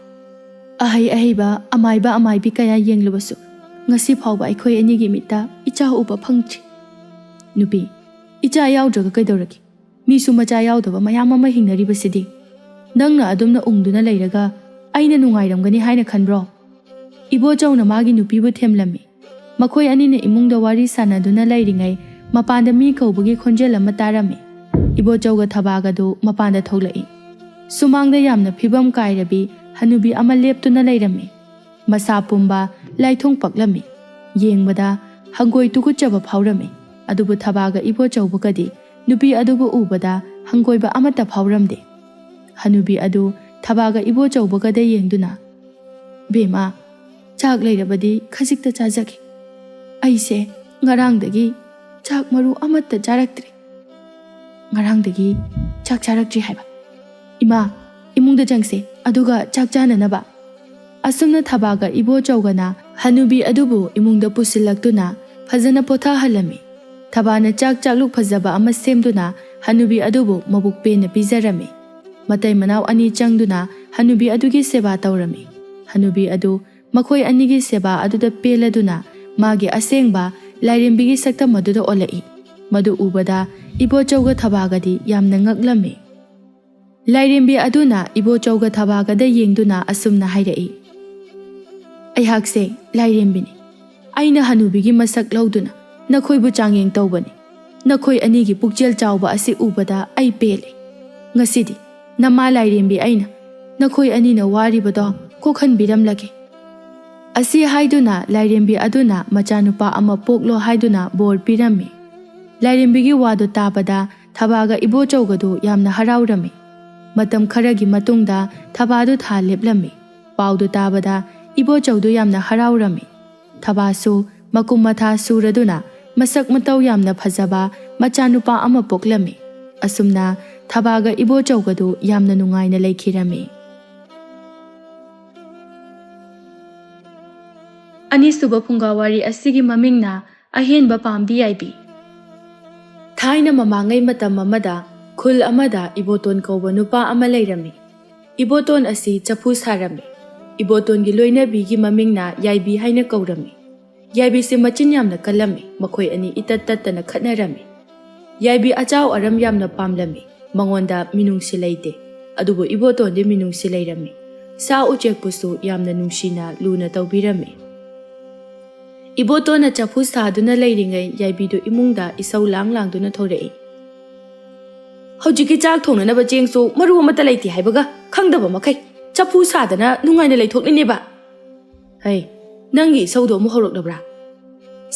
ꯑꯍꯩ ꯑꯍꯩꯕ ꯑꯃꯥꯏꯕ ꯑꯃꯥꯏꯕꯤ ꯀꯌꯥ ꯌꯦꯡꯂꯕꯁꯨ ꯉꯁꯤ ꯐꯥꯎꯕ ꯑꯩꯈꯣꯏ ꯑꯅꯤꯒꯤ ꯃꯤꯠꯇ ꯏꯆꯥ ꯎꯕ ꯐꯪꯗ꯭ꯔꯤ꯫ ꯅꯨꯄꯤ, ꯏꯆꯥ ꯌꯥꯎꯗ꯭ꯔꯒ ꯀꯩꯗꯧꯔꯒꯦ? ꯃꯤꯁꯨ ꯃꯆꯥ ꯌꯥꯎꯗꯕ ꯃꯌꯥꯝ ꯑꯃ ꯍꯤꯡꯅꯔꯤꯕꯁꯤꯗꯤ꯫ ꯅꯪꯅ ꯑꯗꯨꯝꯅ ꯎꯪꯗꯨꯅ ꯂꯩꯔꯒ ꯑꯩꯅ ꯅꯨꯡꯉꯥꯏꯔꯝꯒꯅꯤ ꯍꯥꯏꯅ ꯈꯟꯕ꯭ꯔꯣ?" ꯏꯕꯣꯆꯧꯅ ꯃꯥꯒꯤ ꯅꯨꯄꯤꯕꯨ ꯊꯦꯝꯂꯝꯃꯤ꯫ ꯃꯈꯣꯏ ꯑꯅꯤꯅ ꯏꯃꯨꯡꯗ ꯋꯥꯔꯤ ꯁꯥꯟꯅꯗꯨꯅ ꯂꯩꯔꯤꯉꯩ ꯃꯄꯥꯟꯗ ꯃꯤ ꯀꯧꯕꯒꯤ ꯈꯣꯟꯖꯦꯜ ꯑꯃ ꯇꯥꯔꯝꯃꯤ꯫ ꯏꯕꯣꯆꯧꯒ ꯊꯕꯥꯒꯗꯨ ꯃꯄꯥꯟꯗ ꯊꯣꯛꯂꯛꯏ꯫ ꯁꯨꯃꯥꯡꯗ ꯌꯥꯝꯅ ꯐꯤꯕꯝ ꯀꯥꯏꯔꯕꯤ ꯍꯅꯨꯕꯤ ꯑꯃ ꯂꯦꯞꯇꯨꯅ ꯂꯩꯔꯝꯃꯤ꯫ ꯃꯁꯥ ꯄꯨꯝꯕ ꯂꯥꯏꯊꯣꯡ ꯄꯛꯂꯝꯃꯤ꯫ ꯌꯦꯡꯕꯗ ꯍꯪꯒꯣꯏ ꯇꯨꯀꯨꯠꯆꯕ ꯐꯥꯎꯔꯝꯃꯤ꯫ ꯑꯗꯨꯕꯨ ꯊꯕꯥꯒ ꯏꯕꯣꯆꯧꯕꯒꯗꯤ ꯅꯨꯄꯤ ꯑꯗꯨꯕꯨ ꯎꯕꯗ ꯍꯪꯒꯣꯏꯕ ꯑꯃꯠꯇ ꯐꯥꯎꯔꯝꯗꯦ꯫ ꯍꯅꯨꯕꯤ ꯑꯗꯨ ꯊꯕꯥꯒ ꯏꯕꯣꯆꯧꯕꯒꯗ ꯌꯦꯡꯗꯨꯅ, "ꯕꯦꯝꯃ, ꯆꯥꯛ ꯂꯩꯔꯕꯗꯤ ꯈꯖꯤꯛꯇ ꯆꯥꯖꯒꯦ꯫ ꯑꯩꯁꯦ ꯉꯔꯥꯡꯗꯒꯤ ꯆꯥꯛ ꯃꯔꯨ ꯑꯃꯠꯇ ꯆꯥꯔꯛꯇ꯭ꯔꯤ꯫ ꯉꯔꯥꯡꯗꯒꯤ ꯆꯥꯛ ꯆꯥꯔꯛꯇ꯭ꯔꯤ ꯍꯥꯏꯕ꯫ ꯏꯃꯥ, ꯏꯃꯨꯡꯗ ꯆꯪꯁꯦ, ꯑꯗꯨꯒ ꯆꯥꯛ ꯆꯥꯅꯅꯕ꯫" ꯑꯁꯨꯝꯅ ꯊꯕꯥꯒ ꯏꯕꯣꯆꯧꯒꯅ ꯍꯅꯨꯕꯤ ꯑꯗꯨꯕꯨ ꯏꯃꯨꯡꯗ ꯄꯨꯁꯤꯜꯂꯛꯇꯨꯅ ꯐꯖꯅ ꯄꯣꯊꯥꯍꯜꯂꯝꯃꯤ꯫ ꯊꯕꯥꯅ ꯆꯥꯛ ꯆꯥꯛꯂꯨꯛ ꯐꯖꯕ ꯑꯃ ꯁꯦꯝꯗꯨꯅ ꯍꯅꯨꯕꯤ ꯑꯗꯨꯕꯨ ꯃꯕꯨꯛ ꯄꯦꯟꯅ ꯄꯤꯖꯔꯝꯃꯤ꯫ ꯃꯇꯩ ꯃꯅꯥꯎ ꯑꯅꯤ ꯆꯪꯗꯨꯅ ꯍꯅꯨꯕꯤ ꯑꯗꯨꯒꯤ ꯁꯦꯕꯥ ꯇꯧꯔꯝꯃꯤ꯫ ꯍꯅꯨꯕꯤ ꯑꯗꯨ ꯃꯈꯣꯏ ꯑꯅꯤꯒꯤ ꯁꯦꯕꯥ ꯑꯗꯨꯗ ꯄꯦꯜꯂꯗꯨꯅ ꯃꯥꯒꯤ ꯑꯁꯦꯡꯕ ꯂꯥꯏꯔꯦꯝꯕꯤꯒꯤ ꯁꯛꯇꯝ ꯑꯗꯨꯗ ꯑꯣꯜꯂꯛꯏ꯫ ꯃꯗꯨ ꯎꯕꯗ ꯏꯕꯣꯆꯧꯒ ꯊꯕꯥꯒꯗꯤ ꯌꯥꯝꯅ ꯉꯛꯂꯝꯃꯤ꯫ ꯂꯥꯏꯔꯦꯝꯕꯤ ꯑꯗꯨꯅ ꯏꯕꯣꯆꯧꯒ ꯊꯕꯥꯒꯗ ꯌꯦꯡꯗꯨꯅ ꯑꯁꯨꯝꯅ ꯍꯥꯏꯔꯛꯏ, "ꯑꯩꯍꯥꯛꯁꯦ ꯂꯥꯏꯔꯦꯝꯕꯤꯅꯤ꯫ ꯑꯩꯅ ꯍꯅꯨꯕꯤꯒꯤ ꯃꯁꯛ ꯂꯧꯗꯨꯅ ꯅꯈꯣꯏꯕꯨ ꯆꯥꯡꯌꯦꯡ ꯇꯧꯕꯅꯤ꯫ ꯅꯈꯣꯏ ꯑꯅꯤꯒꯤ ꯄꯨꯛꯆꯦꯜ ꯆꯥꯎꯕ ꯑꯁꯤ ꯎꯕꯗ ꯑꯩ ꯄꯦꯜꯂꯦ꯫ ꯉꯁꯤꯗꯤ ꯅꯃꯥ ꯂꯥꯏꯔꯦꯝꯕꯤ ꯑꯩꯅ ꯅꯈꯣꯏ ꯑꯅꯤꯅ ꯋꯥꯔꯤꯕꯗꯣ ꯀꯣꯛꯍꯟꯕꯤꯔꯝꯂꯒꯦ"꯫ ꯑꯁꯤ ꯍꯥꯏꯗꯨꯅ ꯂꯥꯏꯔꯦꯝꯕꯤ ꯑꯗꯨꯅ ꯃꯆꯥꯅꯨꯄꯥ ꯑꯃ ꯄꯣꯛꯂꯣ ꯍꯥꯏꯗꯨꯅ ꯕꯣꯔ ꯄꯤꯔꯝꯃꯤ꯫ ꯂꯥꯏꯔꯦꯝꯕꯤꯒꯤ ꯋꯥꯗꯨ ꯇꯥꯕꯗ ꯊꯕꯥꯒ ꯏꯕꯣꯆꯧꯒꯗꯨ ꯌꯥꯝꯅ ꯍꯔꯥꯎꯔꯝꯃꯤ꯫ ꯃꯇꯝ ꯈꯔꯒꯤ ꯃꯇꯨꯡꯗ ꯊꯕꯥꯗꯨ ꯊꯥ ꯂꯦꯞꯂꯝꯃꯤ꯫ ꯄꯥꯎꯗꯨ ꯇꯥꯕꯗ ꯏꯕꯣꯆꯧꯗꯨ ꯌꯥꯝꯅ ꯍꯔꯥꯎꯔꯝꯃꯤ꯫ ꯊꯕꯥꯁꯨ ꯃꯀꯨꯝ ꯃꯊꯥ ꯁꯨꯔꯗꯨꯅ ꯃꯁꯛ ꯃꯇꯧ ꯌꯥꯝꯅ ꯐꯖꯕ ꯃꯆꯥꯅꯨꯄꯥ ꯑꯃ ꯄꯣꯛꯂꯝꯃꯤ꯫ ꯑꯁꯨꯝꯅ ꯊꯕꯥꯒ ꯏꯕꯣꯆꯧꯒꯗꯨ ꯌꯥꯝꯅ ꯅꯨꯡꯉꯥꯏꯅ ꯂꯩꯈꯤꯔꯝꯃꯤ꯫ ꯑꯅꯤꯁꯨꯕ ꯐꯨꯡꯒꯥ ꯋꯥꯔꯤ ꯑꯁꯤꯒꯤ ꯃꯃꯤꯡꯅ ꯑꯍꯦꯟꯕ ꯄꯥꯝꯕꯤ ꯌꯥꯏꯕꯤ꯫ ꯊꯥꯏꯅ ꯃꯃꯥꯡꯉꯩ ꯃꯇꯝ ꯑꯃꯗ ꯈꯨꯜ ꯑꯃꯗ ꯏꯕꯣꯇꯣꯟ ꯀꯧꯕ ꯅꯨꯄꯥ ꯑꯃ ꯂꯩꯔꯝꯃꯤ꯫ ꯏꯕꯣꯇꯣꯟ ꯑꯁꯤ ꯆꯐꯨ ꯁꯥꯔꯝꯃꯤ꯫ ꯏꯕꯣꯇꯣꯟꯒꯤ ꯂꯣꯏꯅꯕꯤꯒꯤ ꯃꯃꯤꯡꯅ ꯌꯥꯏꯕꯤ ꯍꯥꯏꯅ ꯀꯧꯔꯝꯃꯤ꯫ ꯌꯥꯏꯕꯤꯁꯦ ꯃꯆꯤꯟ ꯌꯥꯝꯅ ꯀꯜꯂꯝꯃꯤ꯫ ꯃꯈꯣꯏ ꯑꯅꯤ ꯏꯇꯠ ꯇꯠꯇꯅ ꯈꯠꯅꯔꯝꯃꯤ꯫ ꯌꯥꯏꯕꯤ ꯑꯆꯥꯎ ꯑꯔꯝ ꯌꯥꯝꯅ ꯄꯥꯝꯂꯝꯃꯤ꯫ ꯃꯉꯣꯟꯗ ꯃꯤꯅꯨꯡꯁꯤ ꯂꯩꯇꯦ꯫ ꯑꯗꯨꯕꯨ ꯏꯕꯣꯇꯣꯟꯗꯤ ꯃꯤꯅꯨꯡꯁꯤ ꯂꯩꯔꯝꯃꯤ꯫ ꯁꯥ ꯎꯆꯦꯛꯄꯨꯁꯨ ꯌꯥꯝꯅ ꯅꯨꯡꯁꯤꯅ ꯂꯨꯅ ꯇꯧꯕꯤꯔꯝꯃꯤ꯫ ꯏꯕꯣꯇꯣꯟꯅ ꯆꯐꯨ ꯁꯥꯗꯨꯅ ꯂꯩꯔꯤꯉꯩ ꯌꯥꯏꯕꯤꯗꯨ ꯏꯃꯨꯡꯗ ꯏꯁꯧ ꯂꯥꯡ ꯂꯥꯡꯗꯨꯅ ꯊꯣꯔꯛꯏ꯫ "ꯍꯧꯖꯤꯛꯀꯤ ꯆꯥꯛ ꯊꯣꯡꯅꯅꯕ ꯆꯦꯡꯁꯨ ꯃꯔꯨ ꯑꯃꯠꯇ ꯂꯩꯇꯦ ꯍꯥꯏꯕꯒ ꯈꯪꯗꯕ ꯃꯈꯩ ꯆꯐꯨ ꯁꯥꯗꯅ ꯅꯨꯡꯉꯥꯏꯅ ꯂꯩꯊꯣꯛꯂꯤꯅꯦꯕ꯫ ꯍꯩ, ꯅꯪꯒꯤ ꯏꯁꯧꯗꯣ ꯑꯃꯨꯛ ꯍꯧꯔꯛꯂꯕ꯭ꯔꯥ?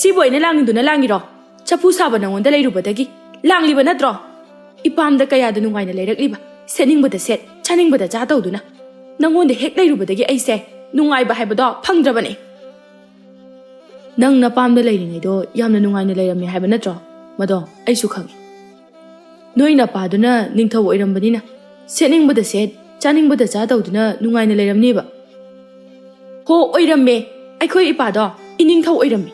ꯁꯤꯕꯨ ꯑꯩꯅ ꯂꯥꯡꯅꯤꯡꯗꯨꯅ ꯂꯥꯡꯉꯤꯔꯣ? ꯆꯐꯨ ꯁꯥꯕ ꯅꯉꯣꯟꯗ ꯂꯩꯔꯨꯕꯗꯒꯤ ꯂꯥꯡꯂꯤꯕ ꯅꯠꯇ꯭ꯔꯣ? ꯏꯄꯥꯝꯗ ꯀꯌꯥꯗ ꯅꯨꯡꯉꯥꯏꯅ ꯂꯩꯔꯛꯂꯤꯕ, ꯁꯦꯠꯅꯤꯡꯕꯗ ꯁꯦꯠ, ꯆꯥꯅꯤꯡꯕꯗ ꯆꯥ ꯇꯧꯗꯨꯅ꯫ ꯅꯉꯣꯟꯗ ꯍꯦꯛ ꯂꯩꯔꯨꯕꯗꯒꯤ ꯑꯩꯁꯦ ꯅꯨꯡꯉꯥꯏꯕ ꯍꯥꯏꯕꯗꯣ ꯐꯪꯗ꯭ꯔꯕꯅꯦ"꯫ "ꯅꯪ ꯅꯄꯥꯝꯗ ꯂꯩꯔꯤꯉꯩꯗꯣ ꯌꯥꯝꯅ ꯅꯨꯡꯉꯥꯏꯅ ꯂꯩꯔꯝꯃꯦ ꯍꯥꯏꯕ ꯅꯠꯇ꯭ꯔꯣ? ꯃꯗꯣ ꯑꯩꯁꯨ ꯈꯪꯉꯤ꯫ ꯅꯣꯏ ꯅꯄꯥꯗꯨꯅ ꯅꯤꯡꯊꯧ ꯑꯣꯏꯔꯝꯕꯅꯤꯅ ꯁꯦꯠꯅꯤꯡꯕꯗ ꯁꯦꯠ, ꯆꯥꯅꯤꯡꯕꯗ ꯆꯥ ꯇꯧꯗꯨꯅ ꯅꯨꯡꯉꯥꯏꯅ ꯂꯩꯔꯝꯅꯦꯕ"꯫ "ꯍꯣ, ꯑꯣꯏꯔꯝꯃꯦ꯫ ꯑꯩꯈꯣꯏ ꯏꯄꯥꯗꯣ ꯏꯅꯤꯡꯊꯧ ꯑꯣꯏꯔꯝꯃꯤ꯫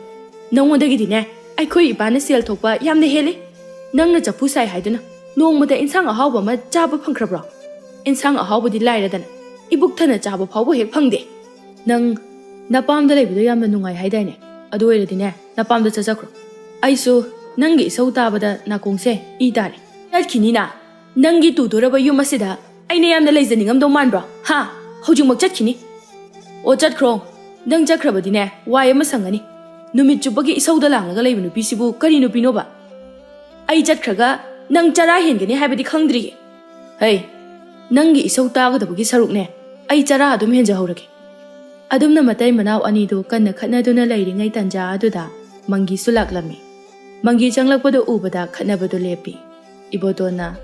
ꯅꯉꯣꯟꯗꯒꯤꯗꯤꯅꯦ ꯑꯩꯈꯣꯏ ꯏꯄꯥꯅ ꯁꯦꯜ ꯊꯣꯛꯄ ꯌꯥꯝꯅ ꯍꯦꯜꯂꯤ꯫ ꯅꯪꯅ ꯆꯐꯨ ꯁꯥꯏ ꯍꯥꯏꯗꯨꯅ ꯅꯣꯡꯃꯗ ꯏꯟꯁꯥꯡ ꯑꯍꯥꯎꯕ ꯑꯃ ꯆꯥꯕ ꯐꯪꯈ꯭ꯔꯕ꯭ꯔꯣ? ꯏꯟꯁꯥꯡ ꯑꯍꯥꯎꯕꯗꯤ ꯂꯥꯏꯔꯗꯅ ꯏꯕꯨꯛ ꯊꯟꯅ ꯆꯥꯕ ꯐꯥꯎꯕ ꯍꯦꯛ ꯐꯪꯗꯦ꯫ ꯅꯪ ꯅꯄꯥꯝꯗ ꯂꯩꯕꯗꯣ ꯌꯥꯝꯅ ꯅꯨꯡꯉꯥꯏ ꯍꯥꯏꯗꯥꯏꯅꯦ? ꯑꯗꯨ ꯑꯣꯏꯔꯗꯤꯅꯦ ꯅꯄꯥꯝꯗ ꯆꯠꯆꯈ꯭ꯔꯣ꯫ ꯑꯩꯁꯨ ꯅꯪꯒꯤ ꯏꯁꯧ ꯇꯥꯕꯗ ꯅꯥꯀꯣꯡꯁꯦ ꯏ ꯇꯥꯔꯦ꯫ ꯆꯠꯈꯤꯅꯤꯅ? ꯅꯪꯒꯤ ꯇꯨꯗꯣꯔꯕ ꯌꯨꯝ ꯑꯁꯤꯗ ꯑꯩꯅ ꯌꯥꯝꯅ ꯂꯩꯖꯅꯤꯡꯉꯝꯗꯧ ꯃꯥꯟꯕ꯭ꯔꯣ? ꯍꯥ? ꯍꯧꯖꯤꯛꯃꯛ ꯆꯠꯈꯤꯅꯤ꯫ ꯑꯣ, ꯆꯠꯈ꯭ꯔꯣ꯫ ꯅꯪ ꯆꯠꯈ꯭ꯔꯕꯗꯤꯅꯦ, ꯋꯥꯏ ꯑꯃ ꯁꯪꯒꯅꯤ꯫ ꯅꯨꯃꯤꯠ ꯆꯨꯞꯄꯒꯤ ꯏꯁꯧꯗ ꯂꯥꯡꯂꯒ ꯂꯩꯕ ꯅꯨꯄꯤꯁꯤꯕꯨ ꯀꯔꯤ ꯅꯨꯄꯤꯅꯣꯕ? ꯑꯩ ꯆꯠꯈ꯭ꯔꯒ ꯅꯪ ꯆꯔꯥ ꯍꯦꯟꯒꯅꯤ ꯍꯥꯏꯕꯗꯤ ꯈꯪꯗ꯭ꯔꯤꯌꯦ꯫ ꯍꯩ, ꯅꯪꯒꯤ ꯏꯁꯧ ꯇꯥꯒꯗꯕꯒꯤ ꯁꯔꯨꯛꯅꯦ꯫ ꯑꯩ ꯆꯔꯥ ꯑꯗꯨꯝ ꯍꯦꯟꯖꯍꯧꯔꯒꯦ꯫ ꯑꯗꯨꯝꯅ ꯃꯇꯩ ꯃꯅꯥꯎ ꯑꯅꯤꯗꯨ ꯀꯟꯅ ꯈꯠꯅꯗꯨꯅ ꯂꯩꯔꯤꯉꯩ ꯇꯟꯖꯥ ꯑꯗꯨꯗ ꯃꯪꯒꯤꯁꯨ ꯂꯥꯛꯂꯝꯃꯤ꯫ ꯃꯪꯒꯤ ꯆꯪꯂꯛꯄꯗꯨ ꯎꯕꯗ ꯈꯠꯅꯕꯗꯨ ꯂꯦꯞꯄꯤ꯫ ꯏꯕꯣꯇꯣꯟꯅ,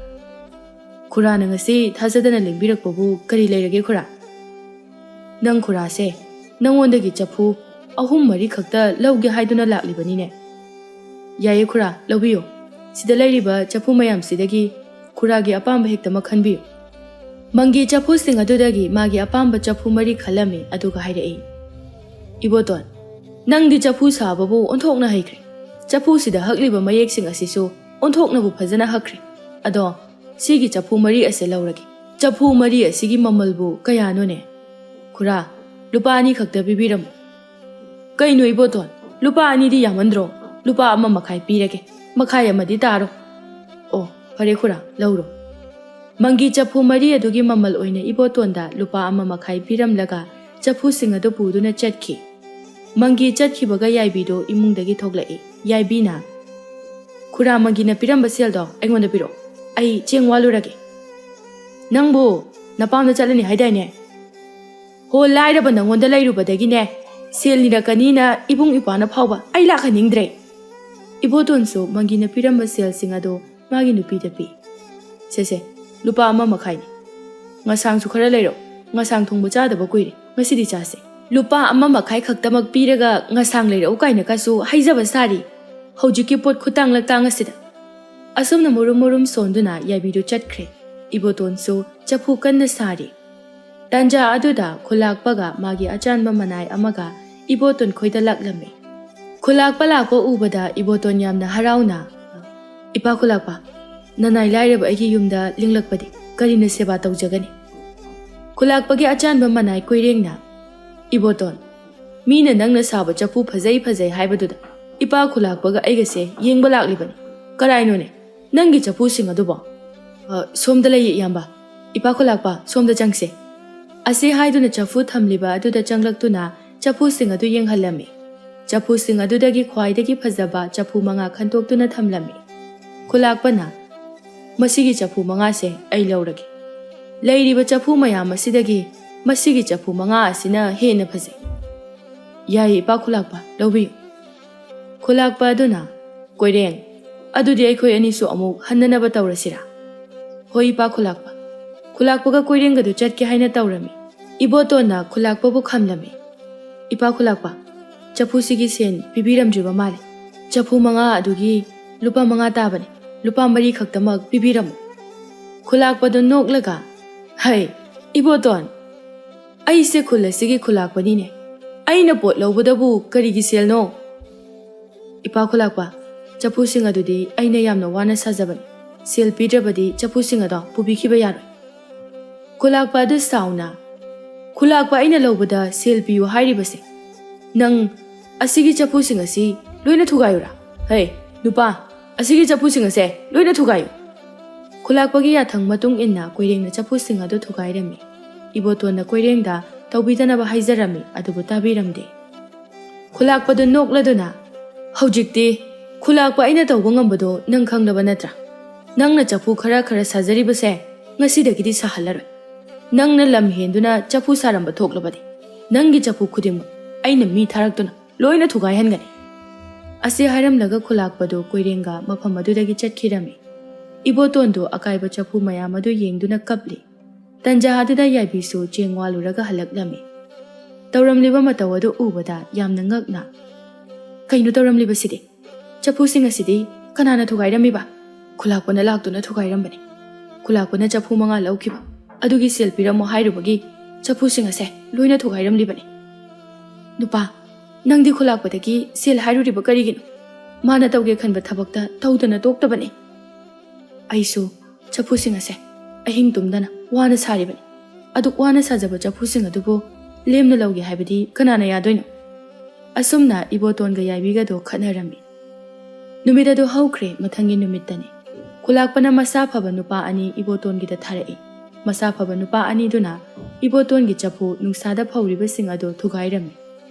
"ꯈꯨꯔꯥꯅ ꯉꯁꯤ ꯊꯥꯖꯗꯅ ꯂꯦꯡꯕꯤꯔꯛꯄꯕꯨ ꯀꯔꯤ ꯂꯩꯔꯒꯦ ꯈꯨꯔꯥ?" "ꯅꯪ ꯈꯨꯔꯥꯁꯦ, ꯅꯪꯉꯣꯟꯗꯒꯤ ꯆꯐꯨ ꯑꯍꯨꯝ ꯃꯔꯤ ꯈꯛꯇ ꯂꯧꯒꯦ ꯍꯥꯏꯗꯨꯅ ꯂꯥꯛꯂꯤꯕꯅꯤꯅꯦ?" "ꯌꯥꯏꯌꯦ ꯈꯨꯔꯥ, ꯂꯧꯕꯤꯌꯨ꯫ ꯁꯤꯗ ꯂꯩꯔꯤꯕ ꯆꯐꯨ ꯃꯌꯥꯝꯁꯤꯗꯒꯤ ꯈꯨꯔꯥꯒꯤ ꯑꯄꯥꯝꯕ ꯍꯦꯛꯇꯃꯛ ꯈꯟꯕꯤꯌꯨ꯫" ꯃꯪꯒꯤ ꯆꯐꯨꯁꯤꯡ ꯑꯗꯨꯗꯒꯤ ꯃꯥꯒꯤ ꯑꯄꯥꯝꯕ ꯆꯐꯨ ꯃꯔꯤ ꯈꯜꯂꯝꯃꯤ, ꯑꯗꯨꯒ ꯍꯥꯏꯔꯛꯏ, "ꯏꯕꯣꯇꯣꯟ, ꯅꯪꯗꯤ ꯆꯐꯨ ꯁꯥꯕꯕꯨ ꯑꯣꯟꯊꯣꯛꯅ ꯍꯩꯈ꯭ꯔꯦ꯫ ꯆꯐꯨꯁꯤꯗ ꯍꯛꯂꯤꯕ ꯃꯌꯦꯛꯁꯤꯡ ꯑꯁꯤꯁꯨ ꯑꯣꯟꯊꯣꯛꯅꯕꯨ ꯐꯖꯅ ꯍꯛꯈ꯭ꯔꯦ꯫ ꯑꯗꯣ ꯁꯤꯒꯤ ꯆꯐꯨ ꯃꯔꯤ ꯑꯁꯦ ꯂꯧꯔꯒꯦ꯫ ꯆꯐꯨ ꯃꯔꯤ ꯑꯁꯤꯒꯤ ꯃꯃꯜꯕꯨ ꯀꯌꯥꯅꯣꯅꯦ?" "ꯈꯨꯔꯥ, ꯂꯨꯄꯥ ꯑꯅꯤ ꯈꯛꯇ ꯄꯤꯕꯤꯔꯝꯃꯨ꯫" "ꯀꯩꯅꯣ ꯏꯕꯣꯇꯣꯟ, ꯂꯨꯄꯥ ꯑꯅꯤꯗꯤ ꯌꯥꯝꯃꯟꯗ꯭ꯔꯣ? ꯂꯨꯄꯥ ꯑꯃ ꯃꯈꯥꯏ ꯄꯤꯔꯒꯦ, ꯃꯈꯥꯏ ꯑꯃꯗꯤ ꯇꯥꯔꯣ꯫" "ꯑꯣ, ꯐꯔꯦ ꯈꯨꯔꯥ, ꯂꯧꯔꯣ꯫" ꯃꯪꯒꯤ ꯆꯐꯨ ꯃꯔꯤ ꯑꯗꯨꯒꯤ ꯃꯃꯜ ꯑꯣꯏꯅ ꯏꯕꯣꯇꯣꯟꯗ ꯂꯨꯄꯥ ꯑꯃ ꯃꯈꯥꯏ ꯄꯤꯔꯝꯂꯒ ꯆꯐꯨꯁꯤꯡ ꯑꯗꯨ ꯄꯨꯗꯨꯅ ꯆꯠꯈꯤ꯫ ꯃꯪꯒꯤ ꯆꯠꯈꯤꯕꯒ ꯌꯥꯏꯕꯤꯗꯨ ꯏꯃꯨꯡꯗꯒꯤ ꯊꯣꯛꯂꯛꯏ꯫ ꯌꯥꯏꯕꯤꯅ, "ꯈꯨꯔꯥ, ꯃꯪꯒꯤꯅ ꯄꯤꯔꯝꯕ ꯁꯦꯜꯗꯣ ꯑꯩꯉꯣꯟꯗ ꯄꯤꯔꯛꯑꯣ, ꯑꯩ ꯆꯦꯡ ꯋꯥꯜꯂꯨꯔꯒꯦ꯫" "ꯅꯪꯕꯨ ꯅꯄꯥꯝꯗ ꯆꯠꯂꯅꯤ ꯍꯥꯏꯗꯥꯏꯅꯦ? ꯍꯣ, ꯂꯥꯏꯔꯕ ꯅꯪꯉꯣꯟꯗ ꯂꯩꯔꯨꯕꯗꯒꯤꯅꯦ, ꯁꯦꯜ ꯅꯤꯔꯛꯀꯅꯤꯅ ꯏꯕꯨꯡ ꯏꯄ꯭ꯋꯥꯅ ꯐꯥꯎꯕ ꯑꯩ ꯂꯥꯛꯍꯟꯅꯤꯡꯗ꯭ꯔꯦ꯫" ꯏꯕꯣꯇꯣꯟꯁꯨ ꯃꯪꯒꯤꯅ ꯄꯤꯔꯝꯕ ꯁꯦꯜꯁꯤꯡ ꯑꯗꯨ ꯃꯥꯒꯤ ꯅꯨꯄꯤꯗ ꯄꯤ꯫ "ꯁꯦ, ꯁꯦ, ꯂꯨꯄꯥ ꯑꯃ ꯃꯈꯥꯏꯅꯤ꯫ ꯉꯁꯥꯡꯁꯨ ꯈꯔ ꯂꯩꯔꯛꯎ꯫ ꯉꯁꯥꯡ ꯊꯣꯡꯕ ꯆꯥꯗꯕ ꯀꯨꯏꯔꯦ꯫ ꯉꯁꯤꯗꯤ ꯆꯥꯁꯦ꯫" "ꯂꯨꯄꯥ ꯑꯃ ꯃꯈꯥꯏ ꯈꯛꯇꯃꯛ ꯄꯤꯔꯒ ꯉꯁꯥꯡ ꯂꯩꯔꯛꯎ ꯀꯥꯏꯅ ꯀꯁꯨ ꯍꯥꯏꯖꯕ ꯁꯥꯔꯤ꯫ ꯍꯧꯖꯤꯛꯀꯤ ꯄꯣꯠ ꯈꯨꯇꯥꯡ ꯂꯛꯇꯥꯡ ꯑꯁꯤꯗ꯫" ꯑꯁꯨꯝꯅ ꯃꯨꯔꯨꯝ ꯃꯨꯔꯨꯝ ꯁꯣꯟꯗꯨꯅ ꯌꯥꯏꯕꯤꯗꯨ ꯆꯠꯈ꯭ꯔꯦ꯫ ꯏꯕꯣꯇꯣꯟꯁꯨ ꯆꯐꯨ ꯀꯟꯅ ꯁꯥꯔꯤ꯫ ꯇꯥꯟꯖꯥ ꯑꯗꯨꯗ ꯈꯨꯂꯥꯛꯄꯒ ꯃꯥꯒꯤ ꯑꯆꯥꯟꯕ ꯃꯅꯥꯏ ꯑꯃꯒ ꯏꯕꯣꯇꯣꯟ ꯈꯣꯏꯗ ꯂꯥꯛꯂꯝꯃꯤ꯫ ꯈꯨꯂꯥꯛꯄ ꯂꯥꯛꯄ ꯎꯕꯗ ꯏꯕꯣꯇꯣꯟ ꯌꯥꯝꯅ ꯍꯔꯥꯎꯅ, "ꯏꯄꯥ ꯈꯨꯂꯥꯛꯄ, ꯅꯅꯥꯏ ꯂꯥꯏꯔꯕ ꯑꯩꯒꯤ ꯌꯨꯝꯗ ꯂꯤꯡꯂꯛꯄꯗꯤ ꯀꯔꯤꯅ ꯁꯦꯕꯥ ꯇꯧꯖꯒꯅꯤ?" ꯈꯨꯂꯥꯛꯄꯒꯤ ꯑꯆꯥꯟꯕ ꯃꯅꯥꯏ ꯀꯨꯏꯔꯦꯡꯅ, "ꯏꯕꯣꯇꯣꯟ, ꯃꯤꯅ ꯅꯪꯅ ꯁꯥꯕ ꯆꯐꯨ ꯐꯖꯩ ꯐꯖꯩ ꯍꯥꯏꯕꯗꯨꯗ "ꯏꯄꯥ ꯈꯨꯂꯥꯛꯄꯒ ꯑꯩꯒꯁꯦ ꯌꯦꯡꯕ ꯂꯥꯛꯂꯤꯕꯅꯤ꯫ ꯀꯔꯥꯏꯅꯣꯅꯦ ꯅꯪꯒꯤ ꯆꯐꯨꯁꯤꯡ ꯑꯗꯨꯕꯣ?" "ꯑ, ꯁꯣꯝꯗ ꯂꯩꯌꯦ, ꯏꯌꯥꯝꯕ꯫ ꯏꯄꯥ ꯈꯨꯂꯥꯛꯄ, ꯁꯣꯝꯗ ꯆꯪꯁꯦ꯫" ꯑꯁꯤ ꯍꯥꯏꯗꯨꯅ ꯆꯐꯨ ꯊꯝꯂꯤꯕ ꯑꯗꯨꯗ ꯆꯪꯂꯛꯇꯨꯅ ꯆꯐꯨꯁꯤꯡ ꯑꯗꯨ ꯌꯦꯡꯍꯜꯂꯝꯃꯤ꯫ ꯆꯐꯨꯁꯤꯡ ꯑꯗꯨꯗꯒꯤ ꯈ꯭ꯋꯥꯏꯗꯒꯤ ꯐꯖꯕ ꯆꯐꯨ ꯃꯉꯥ ꯈꯟꯗꯣꯛꯇꯨꯅ ꯊꯝꯂꯝꯃꯤ꯫ ꯈꯨꯂꯥꯛꯄꯅ, "ꯃꯁꯤꯒꯤ ꯆꯐꯨ ꯃꯉꯥꯁꯦ ꯑꯩ ꯂꯧꯔꯒꯦ꯫ ꯂꯩꯔꯤꯕ ꯆꯐꯨ ꯃꯌꯥꯝ ꯑꯁꯤꯗꯒꯤ ꯃꯁꯤꯒꯤ ꯆꯐꯨ ꯃꯉꯥ ꯑꯁꯤꯅ ꯍꯦꯟꯅ ꯐꯖꯩ꯫" "ꯌꯥꯏꯌꯦ, ꯏꯄꯥ ꯈꯨꯂꯥꯛꯄ, ꯂꯧꯕꯤꯌꯨ꯫" ꯈꯨꯂꯥꯛꯄ ꯑꯗꯨꯅ, "ꯀꯣꯏꯔꯦꯡ, ꯑꯗꯨꯗꯤ ꯑꯩꯈꯣꯏ ꯑꯅꯤꯁꯨ ꯑꯃꯨꯛ ꯍꯟꯅꯅꯕ ꯇꯧꯔꯁꯤꯔꯥ?" "ꯍꯣꯏ, ꯏꯄꯥ ꯈꯨꯂꯥꯛꯄ꯫" ꯈꯨꯂꯥꯛꯄꯒ ꯀꯣꯏꯔꯦꯡꯒꯗꯨ ꯆꯠꯀꯦ ꯍꯥꯏꯅ ꯇꯧꯔꯝꯃꯤ꯫ ꯏꯕꯣꯇꯣꯟꯅ ꯈꯨꯂꯥꯛꯄꯕꯨ ꯈꯝꯂꯝꯃꯤ꯫ "ꯏꯄꯥ ꯈꯨꯂꯥꯛꯄ, ꯆꯐꯨꯁꯤꯒꯤ ꯁꯦꯟ ꯄꯤꯕꯤꯔꯝꯗ꯭ꯔꯤꯕ ꯃꯥꯜꯂꯦ꯫ ꯆꯐꯨ ꯃꯉꯥ ꯑꯗꯨꯒꯤ ꯂꯨꯄꯥ ꯃꯉꯥ ꯇꯥꯕꯅꯤ꯫ ꯂꯨꯄꯥ ꯃꯔꯤ ꯈꯛꯇꯃꯛ ꯄꯤꯕꯤꯔꯝꯃꯨ꯫" ꯈꯨꯂꯥꯛꯄꯗꯨ ꯅꯣꯛꯂꯒ, "ꯍꯩ, ꯏꯕꯣꯇꯣꯟ, ꯑꯩꯁꯦ ꯈꯨꯜ ꯑꯁꯤꯒꯤ ꯈꯨꯂꯥꯛꯄꯅꯤꯅꯦ꯫ ꯑꯩꯅ ꯄꯣꯠ ꯂꯧꯕꯗꯕꯨ ꯀꯔꯤꯒꯤ ꯁꯦꯜꯅꯣ?" "ꯏꯄꯥ ꯈꯨꯂꯥꯛꯄ, ꯆꯐꯨꯁꯤꯡ ꯑꯗꯨꯗꯤ ꯑꯩꯅ ꯌꯥꯝꯅ ꯋꯥꯅ ꯁꯥꯖꯕꯅꯤ꯫ ꯁꯦꯜ ꯄꯤꯗ꯭ꯔꯕꯗꯤ ꯆꯐꯨꯁꯤꯡ ꯑꯗꯣ ꯄꯨꯕꯤꯈꯤꯕ ꯌꯥꯔꯣꯏ꯫" ꯈꯨꯂꯥꯛꯄ ꯑꯗꯨ ꯁꯥꯎꯅ, "ꯈꯨꯂꯥꯛꯄ ꯑꯩꯅ ꯂꯧꯕꯗ ꯁꯦꯜ ꯄꯤꯌꯨ ꯍꯥꯏꯔꯤꯕꯁꯦ? ꯅꯪ ꯑꯁꯤꯒꯤ ꯆꯐꯨꯁꯤꯡ ꯑꯁꯤ ꯂꯣꯏꯅ ꯊꯨꯒꯥꯏꯌꯨꯔꯥ? ꯍꯦ, ꯅꯨꯄꯥ, ꯑꯁꯤꯒꯤ ꯆꯐꯨꯁꯤꯡ ꯑꯁꯦ ꯂꯣꯏꯅ ꯊꯨꯒꯥꯏꯌꯨ!" ꯈꯨꯂꯥꯛꯄꯒꯤ ꯌꯥꯊꯪ ꯃꯇꯨꯡ ꯏꯟꯅ ꯀꯣꯏꯔꯦꯡꯅ ꯆꯐꯨꯁꯤꯡ ꯑꯗꯨ ꯊꯨꯒꯥꯏꯔꯝꯃꯤ꯫ ꯏꯕꯣꯇꯣꯟꯅ ꯀꯣꯏꯔꯦꯡꯗ ꯇꯧꯕꯤꯗꯅꯕ ꯍꯥꯏꯖꯔꯝꯃꯤ, ꯑꯗꯨꯕꯨ ꯇꯥꯕꯤꯔꯝꯗꯦ꯫ ꯈꯨꯂꯥꯛꯄꯗꯨ ꯅꯣꯛꯂꯗꯨꯅ, "ꯍꯧꯖꯤꯛꯇꯤ ꯈꯨꯂꯥꯛꯄ ꯑꯩꯅ ꯇꯧꯕ ꯉꯝꯕꯗꯣ ꯅꯪ ꯈꯪꯂꯕ ꯅꯠꯇ꯭ꯔꯥ? ꯅꯪꯅ ꯆꯐꯨ ꯈꯔ ꯈꯔ ꯁꯥꯖꯔꯤꯕꯁꯦ ꯉꯁꯤꯗꯒꯤꯗꯤ ꯁꯥꯍꯜꯂꯔꯣꯏ꯫ ꯅꯪꯅ ꯂꯝ ꯍꯦꯟꯗꯨꯅ ꯆꯐꯨ ꯁꯥꯔꯝꯕ ꯊꯣꯛꯂꯕꯗꯤ ꯅꯪꯒꯤ ꯆꯐꯨ ꯈꯨꯗꯤꯡꯃꯛ ꯑꯩꯅ ꯃꯤ ꯊꯥꯔꯛꯇꯨꯅ ꯂꯣꯏꯅ ꯊꯨꯒꯥꯏꯍꯟꯒꯅꯤ꯫" ꯑꯁꯤ ꯍꯥꯏꯔꯝꯂꯒ ꯈꯨꯂꯥꯛꯄꯗꯨ ꯀꯣꯏꯔꯦꯡꯒ ꯃꯐꯝ ꯑꯗꯨꯗꯒꯤ ꯆꯠꯈꯤꯔꯝꯃꯤ꯫ ꯏꯕꯣꯇꯣꯟꯗꯨ ꯑꯀꯥꯏꯕ ꯆꯐꯨ ꯃꯌꯥꯝ ꯑꯗꯨ ꯌꯦꯡꯗꯨꯅ ꯀꯞꯂꯤ꯫ ꯇꯟꯖꯥ ꯑꯗꯨꯗ ꯌꯥꯏꯕꯤꯁꯨ ꯆꯦꯡ ꯋꯥꯜꯂꯨꯔꯒ ꯍꯜꯂꯛꯂꯝꯃꯤ꯫ ꯇꯧꯔꯝꯂꯤꯕ ꯃꯇꯧ ꯑꯗꯨ ꯎꯕꯗ ꯌꯥꯝꯅ ꯉꯛꯅ, "ꯀꯩꯅꯣ ꯇꯧꯔꯝꯂꯤꯕꯁꯤꯗꯤ? ꯆꯐꯨꯁꯤꯡ ꯑꯁꯤꯗꯤ ꯀꯅꯥꯅ ꯊꯨꯒꯥꯏꯔꯝꯃꯤꯕ?" "ꯈꯨꯂꯥꯛꯄꯅ ꯂꯥꯛꯇꯨꯅ ꯊꯨꯒꯥꯏꯔꯝꯕꯅꯤ꯫ ꯈꯨꯂꯥꯛꯄꯅ ꯆꯐꯨ ꯃꯉꯥ ꯂꯧꯈꯤꯕ ꯑꯗꯨꯒꯤ ꯁꯦꯜ ꯄꯤꯔꯝꯃꯣ ꯍꯥꯏꯔꯨꯕꯒꯤ ꯆꯐꯨꯁꯤꯡ ꯑꯁꯦ ꯂꯣꯏꯅ ꯊꯨꯒꯥꯏꯔꯝꯂꯤꯕꯅꯤ꯫" "ꯅꯨꯄꯥ, ꯅꯪꯗꯤ ꯈꯨꯂꯥꯛꯄꯗꯒꯤ ꯁꯦꯜ ꯍꯥꯏꯔꯨꯔꯤꯕ ꯀꯔꯤꯒꯤꯅꯣ? ꯃꯥꯅ ꯇꯧꯒꯦ ꯈꯟꯕ ꯊꯕꯛꯇ ꯇꯧꯗꯅ ꯇꯣꯛꯇꯕꯅꯤ꯫" "ꯑꯩꯁꯨ ꯆꯐꯨꯁꯤꯡ ꯑꯁꯦ ꯑꯍꯤꯡ ꯇꯨꯝꯗꯅ ꯋꯥꯅ ꯁꯥꯔꯤꯕꯅꯤ꯫ ꯑꯗꯨꯛ ꯋꯥꯅ ꯁꯥꯖꯕ ꯆꯐꯨꯁꯤꯡ ꯑꯗꯨꯕꯨ ꯂꯦꯝꯅ ꯂꯧꯒꯦ ꯍꯥꯏꯕꯗꯤ ꯀꯅꯥꯅ ꯌꯥꯗꯣꯏꯅꯣ?" ꯑꯁꯨꯝꯅ ꯏꯕꯣꯇꯣꯟꯒ ꯌꯥꯏꯕꯤꯒꯗꯣ ꯈꯠꯅꯔꯝꯃꯤ꯫ ꯅꯨꯃꯤꯠ ꯑꯗꯨ ꯍꯧꯈ꯭ꯔꯦ꯫ ꯃꯊꯪꯒꯤ ꯅꯨꯃꯤꯠꯇꯅꯤ꯫ ꯈꯨꯂꯥꯛꯄꯅ ꯃꯁꯥ ꯐꯕ ꯅꯨꯄꯥ ꯑꯅꯤ ꯏꯕꯣꯇꯣꯟꯒꯤꯗ ꯊꯥꯔꯛꯏ꯫ ꯃꯁꯥ ꯐꯕ ꯅꯨꯄꯥ ꯑꯅꯤꯗꯨꯅ ꯏꯕꯣꯇꯣꯟꯒꯤ ꯆꯐꯨ ꯅꯨꯡꯁꯥꯗ ꯐꯧꯔꯤꯕꯁꯤꯡ ꯑꯗꯨ ꯊꯨꯒꯥꯏꯔꯝꯃꯤ꯫